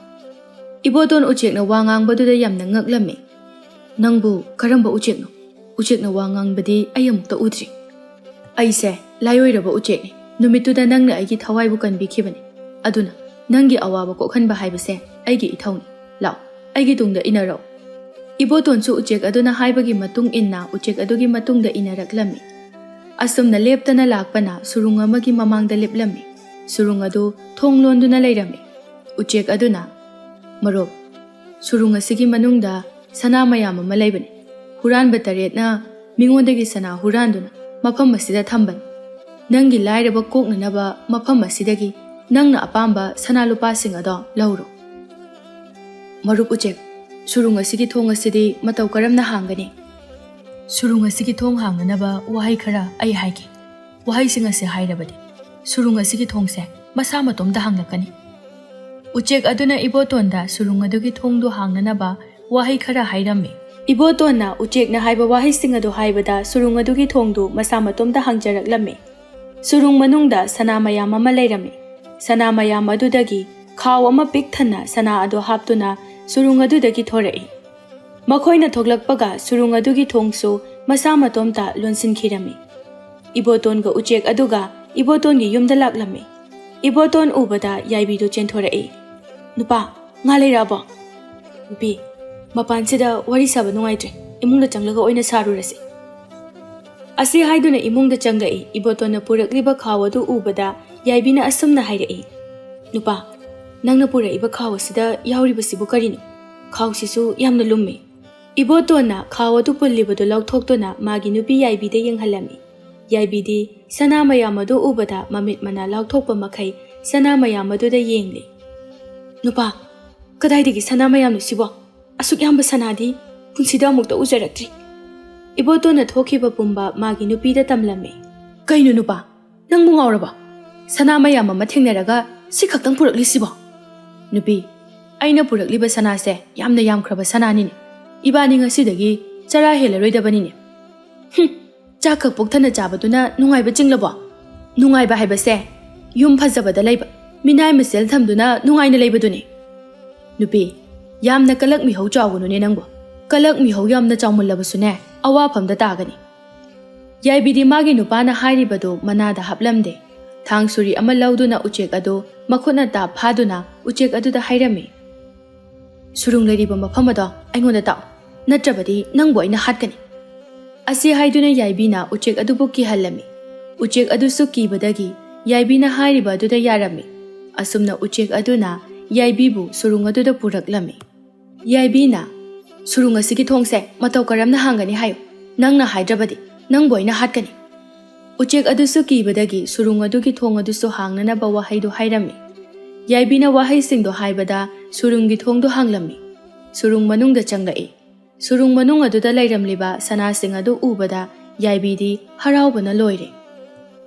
ꯏꯕꯣꯇꯣꯟ ꯎꯆꯦꯛꯅ ꯋꯥ ꯉꯥꯡꯕꯗꯨꯗ ꯌꯥꯝꯅ ꯉꯛꯂꯝꯃꯤ꯫ "ꯅꯪꯕꯨ ꯀꯔꯝꯕ ꯎꯆꯦꯛꯅꯣ? ꯎꯆꯦꯛꯅ ꯋꯥ ꯉꯥꯡꯕꯗꯤ ꯑꯩ ꯑꯃꯨꯛꯇ ꯎꯗ꯭ꯔꯤ꯫" "ꯑꯩꯁꯦ ꯂꯥꯏꯑꯣꯏꯔꯕ ꯎꯆꯦꯛꯅꯤ꯫ ꯅꯨꯃꯤꯠꯇꯨꯗ ꯅꯪꯅ ꯑꯩꯒꯤ ꯊꯋꯥꯏꯕꯨ ꯀꯟꯕꯤꯈꯤꯕꯅꯤ꯫ ꯑꯗꯨꯅ ꯅꯪꯒꯤ ꯑꯋꯥꯕ ꯀꯣꯛꯍꯟꯕ ꯍꯥꯏꯕꯁꯦ ꯑꯩꯒꯤ ꯏꯊꯧꯅꯤ꯫ ꯂꯥꯛꯑꯣ, ꯑꯩꯒꯤ ꯇꯨꯡꯗ ꯏꯟꯅꯔꯛꯑꯣ꯫" ꯏꯕꯣꯇꯣꯟꯁꯨ ꯎꯆꯦꯛ ꯑꯗꯨꯅ ꯍꯥꯏꯕꯒꯤ ꯃꯇꯨꯡ ꯏꯟꯅ ꯎꯆꯦꯛ ꯑꯗꯨꯒꯤ ꯃꯇꯨꯡꯗ ꯏꯟꯅꯔꯛꯂꯝꯃꯤ꯫ ꯑꯁꯨꯝꯅ ꯂꯦꯞꯇꯅ ꯂꯥꯛꯄꯅ ꯁꯨꯔꯨꯡ ꯑꯃꯒꯤ ꯃꯃꯥꯡꯗ ꯂꯦꯞꯂꯝꯃꯤ꯫ ꯁꯨꯔꯨꯡ ꯑꯗꯨ ꯊꯣꯡ ꯂꯣꯟꯗꯨꯅ ꯂꯩꯔꯝꯃꯤ꯫ ꯎꯆꯦꯛ ꯑꯗꯨꯅ, "ꯃꯔꯨꯞ, ꯁꯨꯔꯨꯡ ꯑꯁꯤꯒꯤ ꯃꯅꯨꯡꯗ ꯁꯅꯥ ꯃꯌꯥꯝ ꯑꯃ ꯂꯩꯕꯅꯤ꯫ ꯍꯨꯔꯥꯟꯕ ꯇꯔꯦꯠꯅ ꯃꯤꯉꯣꯟꯗꯒꯤ ꯁꯅꯥ ꯍꯨꯔꯥꯟꯗꯨꯅ ꯃꯐꯝ ꯑꯁꯤꯗ ꯊꯝꯕꯅꯤ꯫ ꯅꯪꯒꯤ ꯂꯥꯏꯔꯕ ꯀꯣꯛꯅꯅꯕ ꯃꯐꯝ ꯑꯁꯤꯗꯒꯤ ꯅꯪꯅ ꯑꯄꯥꯝꯕ ꯁꯅꯥ ꯂꯨꯄꯥꯁꯤꯡ ꯑꯗꯣ ꯂꯧꯔꯣ꯫" "ꯃꯔꯨꯞ ꯎꯆꯦꯛ, ꯁꯨꯔꯨꯡ ꯑꯁꯤꯒꯤ ꯊꯣꯡ ꯑꯁꯤꯗꯤ ꯃꯇꯧ ꯀꯔꯝꯅ ꯍꯥꯡꯒꯅꯤ?" "ꯁꯨꯔꯨꯡ ꯑꯁꯤꯒꯤ ꯊꯣꯡ ꯍꯥꯡꯅꯅꯕ ꯋꯥꯍꯩ ꯈꯔ ꯑꯩ ꯍꯥꯏꯒꯦ꯫ ꯋꯥꯍꯩꯁꯤꯡ ꯑꯁꯤ ꯍꯥꯏꯔꯕꯗꯤ ꯁꯨꯔꯨꯡ ꯑꯁꯤꯒꯤ ꯊꯣꯡꯁꯦ ꯃꯁꯥ ꯃꯇꯣꯝꯇ ꯍꯥꯡꯂꯛꯀꯅꯤ꯫" ꯎꯆꯦꯛ ꯑꯗꯨꯅ ꯏꯕꯣꯇꯣꯟꯗ ꯁꯨꯔꯨꯡ ꯑꯗꯨꯒꯤ ꯊꯣꯡꯗꯨ ꯍꯥꯡꯅꯅꯕ ꯋꯥꯍꯩ ꯈꯔ ꯍꯥꯏꯔꯝꯃꯤ꯫ ꯏꯕꯣꯇꯣꯟꯅ ꯎꯆꯦꯛꯅ ꯍꯥꯏꯕ ꯋꯥꯍꯩꯁꯤꯡ ꯑꯗꯨ ꯍꯥꯏꯕꯗ ꯁꯨꯔꯨꯡ ꯑꯗꯨꯒꯤ ꯊꯣꯡꯗꯨ ꯃꯁꯥ ꯃꯇꯣꯝꯇ ꯍꯥꯡꯖꯔꯛꯂꯝꯃꯤ꯫ ꯁꯨꯔꯨꯡ ꯃꯅꯨꯡꯗ ꯁꯅꯥ ꯃꯌꯥꯝ ꯑꯃ ꯂꯩꯔꯝꯃꯤ꯫ ꯁꯅꯥ ꯃꯌꯥꯝ ꯑꯗꯨꯗꯒꯤ ꯈꯥꯎ ꯑꯃ ꯄꯤꯛ ꯊꯟꯅ ꯁꯅꯥ ꯑꯗꯨ ꯍꯥꯞꯇꯨꯅ ꯁꯨꯔꯨꯡ ꯑꯗꯨꯗꯒꯤ ꯊꯣꯔꯛꯏ꯫ ꯃꯈꯣꯏꯅ ꯊꯣꯛꯂꯛꯄꯒ ꯁꯨꯔꯨꯡ ꯑꯗꯨꯒꯤ ꯊꯣꯡꯁꯨ ꯃꯁꯥ ꯃꯇꯣꯝꯇ ꯂꯣꯟꯁꯤꯟꯈꯤꯔꯝꯃꯤ꯫ ꯏꯕꯣꯇꯣꯟꯒ ꯎꯆꯦꯛ ꯑꯗꯨꯒ ꯏꯕꯣꯇꯣꯟꯒꯤ ꯌꯨꯝꯗ ꯂꯥꯛꯂꯝꯃꯤ꯫ ꯏꯕꯣꯇꯣꯟ ꯎꯕꯗ ꯌꯥꯏꯕꯤꯗꯨ ꯆꯦꯟꯊꯣꯔꯛꯏ꯫ "ꯅꯨꯄꯥ, ꯉꯥ ꯂꯩꯔꯛꯑꯕꯣ?" "ꯅꯨꯄꯤ, ꯃꯄꯥꯟꯁꯤꯗ ꯋꯥꯔꯤ ꯁꯥꯕ ꯅꯨꯡꯉꯥꯏꯇ꯭ꯔꯦ, ꯏꯃꯨꯡꯗ ꯆꯪꯂꯒ ꯑꯣꯏꯅ ꯁꯥꯔꯨꯔꯁꯤ"꯫ ꯑꯁꯤ ꯍꯥꯏꯗꯨꯅ ꯏꯃꯨꯡꯗ ꯆꯪꯂꯛꯏ꯫ ꯏꯕꯣꯇꯣꯟꯅ ꯄꯨꯔꯛꯂꯤꯕ ꯈꯥꯎ ꯑꯗꯨ ꯎꯕꯗ ꯌꯥꯏꯕꯤꯅ ꯑꯁꯨꯝꯅ ꯍꯥꯏꯔꯛꯏ, "ꯅꯨꯄꯥ, ꯅꯪꯅ ꯄꯨꯔꯛꯏꯕ ꯈꯥꯎ ꯑꯁꯤꯗ ꯌꯥꯎꯔꯤꯕꯁꯤꯕꯨ ꯀꯔꯤꯅꯣ? ꯈꯥꯎꯁꯤꯁꯨ ꯌꯥꯝꯅ ꯂꯨꯝꯃꯤ"꯫ ꯏꯕꯣꯇꯣꯟꯅ ꯈꯥꯎ ꯑꯗꯨ ꯄꯨꯜꯂꯤꯕꯗꯨ ꯂꯧꯊꯣꯛꯇꯨꯅ ꯃꯥꯒꯤ ꯅꯨꯄꯤ ꯌꯥꯏꯕꯤꯗ ꯌꯦꯡꯍꯜꯂꯝꯃꯤ꯫ ꯌꯥꯏꯕꯤꯗꯤ ꯁꯅꯥ ꯃꯌꯥꯝ ꯑꯗꯨ ꯎꯕꯗ ꯃꯃꯤꯠ ꯃꯅꯥ ꯂꯥꯎꯊꯣꯛꯄ ꯃꯈꯩ ꯁꯅꯥ ꯃꯌꯥꯝ ꯑꯗꯨꯗ ꯌꯦꯡꯂꯤ꯫ "ꯅꯨꯄꯥ, ꯀꯗꯥꯏꯗꯒꯤ ꯁꯅꯥ ꯃꯌꯥꯝꯅꯣ ꯁꯤꯕꯣ? ꯑꯁꯨꯛ ꯌꯥꯝꯕ ꯁꯅꯥꯗꯤ ꯄꯨꯟꯁꯤꯗ ꯑꯃꯨꯛꯇ ꯎꯖꯔꯛꯇ꯭ꯔꯤ"꯫ ꯏꯕꯣꯇꯣꯟꯅ ꯊꯣꯛꯈꯤꯕ ꯄꯨꯝꯕ ꯃꯥꯒꯤ ꯅꯨꯄꯤꯗ ꯇꯝꯂꯝꯃꯤ꯫ "ꯀꯩꯅꯣ ꯅꯨꯄꯥ, ꯅꯪꯕꯨ ꯉꯥꯎꯔꯕ? ꯁꯅꯥ ꯃꯌꯥꯝ ꯑꯃ ꯊꯦꯡꯅꯔꯒ ꯁꯤ ꯈꯛꯇꯪ ꯄꯨꯔꯛꯂꯤꯁꯤꯕꯣ?" "ꯅꯨꯄꯤ, ꯑꯩꯅ ꯄꯨꯔꯛꯂꯤꯕ ꯁꯅꯥꯁꯦ ꯌꯥꯝꯅ ꯌꯥꯝꯈ꯭ꯔꯕ ꯁꯅꯥꯅꯤꯅꯦ꯫ ꯏꯕꯥꯅꯤ ꯉꯁꯤꯗꯒꯤ ꯆꯔꯥ ꯍꯦꯜꯂꯔꯣꯏꯗꯕꯅꯤꯅꯦ"꯫ "ꯍꯨꯝ, ꯆꯥꯛ ꯈꯛ ꯄꯨꯛ ꯊꯟꯅ ꯆꯥꯕꯗꯨꯅ ꯅꯨꯡꯉꯥꯏꯕ ꯆꯤꯡꯂꯕꯣ? ꯅꯨꯡꯉꯥꯏꯕ ꯍꯥꯏꯕꯁꯦ ꯌꯨꯝ ꯐꯖꯕꯗ ꯂꯩꯕ, ꯃꯤꯅꯥꯏ ꯃꯁꯦꯜ ꯊꯝꯗꯨꯅ ꯅꯨꯡꯉꯥꯏꯅ ꯂꯩꯕꯗꯨꯅꯤ"꯫ "ꯅꯨꯄꯤ, ꯌꯥꯝꯅ ꯀꯂꯛ ꯃꯤꯍꯧ ꯆꯥꯎꯒꯅꯨꯅꯦ ꯅꯪꯕꯨ꯫ ꯀꯂꯛ ꯃꯤꯍꯧ ꯌꯥꯝꯅ ꯆꯥꯎꯃꯜꯂꯕꯁꯨꯅꯦ, ꯑꯋꯥꯐꯝꯗ ꯇꯥꯒꯅꯤ"꯫ ꯌꯥꯏꯕꯤꯗꯤ ꯃꯥꯒꯤ ꯅꯨꯄꯥꯅ ꯍꯥꯏꯔꯤꯕꯗꯨ ꯃꯅꯥꯗ ꯍꯥꯞꯂꯝꯗꯦ꯫ ꯊꯥꯡ ꯁꯨꯔꯤ ꯑꯃ ꯂꯧꯗꯨꯅ ꯎꯆꯦꯛ ꯑꯗꯨ ꯃꯈꯨꯠꯅ ꯇꯥꯞ ꯐꯥꯗꯨꯅ ꯎꯆꯦꯛ ꯑꯗꯨꯗ ꯍꯥꯏꯔꯝꯃꯤ, "ꯁꯨꯔꯨꯡ ꯂꯩꯔꯤꯕ ꯃꯐꯝ ꯑꯗꯣ ꯑꯩꯉꯣꯟꯗ ꯇꯥꯛꯎ, ꯅꯠꯇ꯭ꯔꯕꯗꯤ ꯅꯪꯕꯨ ꯑꯩꯅ ꯍꯥꯠꯀꯅꯤ"꯫ ꯑꯁꯤ ꯍꯥꯏꯗꯨꯅ ꯌꯥꯏꯕꯤꯅ ꯎꯆꯦꯛ ꯑꯗꯨꯕꯨ ꯀꯤꯍꯜꯂꯝꯃꯤ꯫ ꯎꯆꯦꯛ ꯑꯗꯨꯁꯨ ꯀꯤꯕꯗꯒꯤ ꯌꯥꯏꯕꯤꯅ ꯍꯥꯏꯔꯤꯕ ꯑꯗꯨꯗ ꯌꯥꯔꯝꯃꯤ꯫ ꯑꯁꯨꯝꯅ ꯎꯆꯦꯛ ꯑꯗꯨꯅ ꯌꯥꯏꯕꯤꯕꯨ ꯁꯨꯔꯨꯡ ꯑꯗꯨꯗ ꯄꯨꯔꯛꯂꯝꯃꯤ꯫ ꯌꯥꯏꯕꯤꯅ, "ꯁꯨꯔꯨꯡ ꯑꯁꯤꯒꯤ ꯊꯣꯡꯁꯦ ꯃꯇꯧ ꯀꯔꯝꯅ ꯍꯥꯡꯒꯅꯤ ꯍꯥꯏꯌꯨ, ꯅꯪꯅ ꯍꯥꯏꯗ꯭ꯔꯕꯗꯤ ꯅꯪꯕꯨ ꯑꯩꯅ ꯍꯥꯠꯀꯅꯤ"꯫ ꯎꯆꯦꯛ ꯑꯗꯨꯁꯨ ꯀꯤꯕꯗꯒꯤ ꯁꯨꯔꯨꯡ ꯑꯗꯨꯒꯤ ꯊꯣꯡ ꯑꯗꯨꯁꯨ ꯍꯥꯡꯅꯅꯕ ꯋꯥꯍꯩꯗꯨ ꯍꯥꯏꯔꯝꯃꯤ꯫ ꯌꯥꯏꯕꯤꯅ ꯋꯥꯍꯩꯁꯤꯡꯗꯣ ꯍꯥꯏꯕꯗ ꯁꯨꯔꯨꯡꯒꯤ ꯊꯣꯡꯗꯨ ꯍꯥꯡꯂꯝꯃꯤ꯫ ꯁꯨꯔꯨꯡ ꯃꯅꯨꯡꯗ ꯆꯪꯂꯛꯏ꯫ ꯁꯨꯔꯨꯡ ꯃꯅꯨꯡ ꯑꯗꯨꯗ ꯂꯩꯔꯝꯂꯤꯕ ꯁꯅꯥꯁꯤꯡ ꯑꯗꯨ ꯎꯕꯗ ꯌꯥꯏꯕꯤꯗꯤ ꯍꯔꯥꯎꯕꯅ ꯂꯣꯏꯔꯦ꯫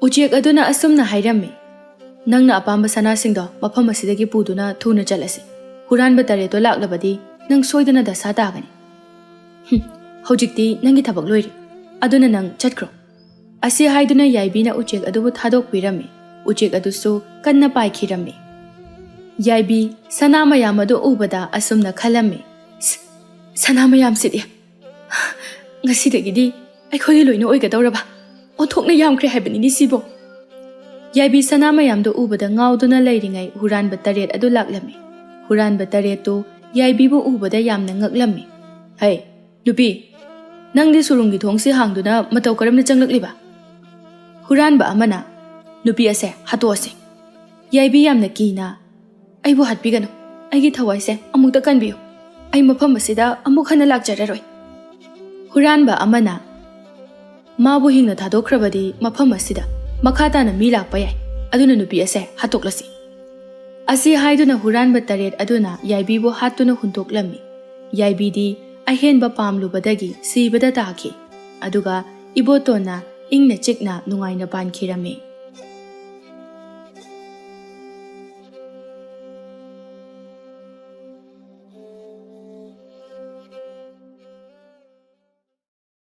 ꯎꯆꯦꯛ ꯑꯗꯨꯅ ꯑꯁꯨꯝꯅ ꯍꯥꯏꯔꯝꯃꯤ, "ꯅꯪꯅ ꯑꯄꯥꯝꯕ ꯁꯅꯥꯁꯤꯡꯗꯣ ꯃꯐꯝ ꯑꯁꯤꯗꯒꯤ ꯄꯨꯗꯨꯅ ꯊꯨꯅ ꯆꯠꯂꯁꯤ꯫ ꯍꯨꯔꯥꯟꯕ ꯇꯔꯦꯠꯇꯣ ꯂꯥꯛꯂꯕꯗꯤ ꯅꯪ ꯁꯣꯏꯗꯅ ꯗꯁꯥ ꯇꯥꯒꯅꯤ"꯫ "ꯍꯨꯝ, ꯍꯧꯖꯤꯛꯇꯤ ꯅꯪꯒꯤ ꯊꯕꯛ ꯂꯣꯏꯔꯦ꯫ ꯑꯗꯨꯅ ꯅꯪ ꯆꯠꯈ꯭ꯔꯣ"꯫ ꯑꯁꯤ ꯍꯥꯏꯗꯨꯅ ꯌꯥꯏꯕꯤꯅ ꯎꯆꯦꯛ ꯑꯗꯨꯕꯨ ꯊꯥꯗꯣꯛꯄꯤꯔꯝꯃꯤ꯫ ꯎꯆꯦꯛ ꯑꯗꯨꯁꯨ ꯀꯟꯅ ꯄꯥꯏꯈꯤꯔꯝꯃꯤ꯫ ꯌꯥꯏꯕꯤ ꯁꯅꯥ ꯃꯌꯥꯝ ꯑꯗꯨ ꯎꯕꯗ ꯑꯁꯨꯝꯅ ꯈꯜꯂꯝꯃꯤ, "ꯁ-, ꯁꯅꯥ ꯃꯌꯥꯝꯁꯤꯗꯤ ꯉꯁꯤꯗꯒꯤꯗꯤ ꯑꯩꯈꯣꯏꯒꯤ ꯂꯣꯏꯅ ꯑꯣꯏꯒꯗꯧꯔꯕ, ꯑꯣꯟꯊꯣꯛꯅ ꯌꯥꯝꯈ꯭ꯔꯦ ꯍꯥꯏꯕꯅꯤꯅꯦ ꯁꯤꯕꯣ!" ꯌꯥꯏꯕꯤ ꯁꯅꯥ ꯃꯌꯥꯝꯗꯨ ꯎꯕꯗ ꯉꯥꯎꯗꯨꯅ ꯂꯩꯔꯤꯉꯩ ꯍꯨꯔꯥꯟꯕ ꯇꯔꯦꯠ ꯑꯗꯨ ꯂꯥꯛꯂꯝꯃꯤ꯫ ꯍꯨꯔꯥꯟꯕ ꯇꯔꯦꯠꯇꯨ ꯌꯥꯏꯕꯤꯕꯨ ꯎꯕꯗ ꯌꯥꯝꯅ ꯉꯛꯂꯝꯃꯤ꯫ "ꯍꯩ, ꯅꯨꯄꯤ, ꯅꯪꯗꯤ ꯁꯨꯔꯨꯡꯒꯤ ꯊꯣꯡꯁꯤ ꯍꯥꯡꯗꯨꯅ ꯃꯇꯧ ꯀꯔꯝꯅ ꯆꯪꯂꯛꯂꯤꯕ?" ꯍꯨꯔꯥꯟꯕ ꯑꯃꯅ, "ꯅꯨꯄꯤ ꯑꯁꯦ ꯍꯥꯠꯇꯣꯛꯑꯁꯤ꯫" ꯌꯥꯏꯕꯤ ꯌꯥꯝꯅ ꯀꯤꯅ, "ꯑꯩꯕꯨ ꯍꯥꯠꯄꯤꯒꯅꯨ, ꯑꯩꯒꯤ ꯊꯋꯥꯏꯁꯦ ꯑꯃꯨꯛꯇ ꯀꯟꯕꯤꯌꯨ, ꯑꯩ ꯃꯐꯝ ꯑꯁꯤꯗ ꯑꯃꯨꯛ ꯍꯟꯅ ꯂꯥꯛꯆꯔꯔꯣꯏ꯫" ꯍꯨꯔꯥꯟꯕ ꯑꯃꯅ, "ꯃꯥꯕꯨ ꯍꯤꯡꯅ ꯊꯥꯗꯣꯛꯈ꯭ꯔꯕꯗꯤ ꯃꯐꯝ ꯑꯁꯤꯗ ꯃꯈꯥ ꯇꯥꯅ ꯃꯤ ꯂꯥꯛꯄ ꯌꯥꯏ, ꯑꯗꯨꯅ ꯅꯨꯄꯤ ꯑꯁꯦ ꯍꯥꯠꯇꯣꯛꯂꯁꯤ꯫" ꯑꯁꯤ ꯍꯥꯏꯗꯨꯅ ꯍꯨꯔꯥꯟꯕ ꯇꯔꯦꯠ ꯑꯗꯨꯅ ꯌꯥꯏꯕꯤꯕꯨ ꯍꯥꯠꯇꯨꯅ ꯍꯨꯟꯗꯣꯛꯂꯝꯃꯤ꯫ ꯌꯥꯏꯕꯤꯗꯤ ꯑꯍꯦꯟꯕ ꯄꯥꯝꯂꯨꯕꯗꯒꯤ ꯁꯤꯕꯗ ꯇꯥꯈꯤ꯫ ꯑꯗꯨꯒ ꯏꯕꯣꯇꯣꯟꯅ ꯏꯪꯅ ꯆꯤꯛꯅ ꯅꯨꯡꯉꯥꯏꯅ ꯄꯥꯟꯈꯤꯔꯝꯃꯤ꯫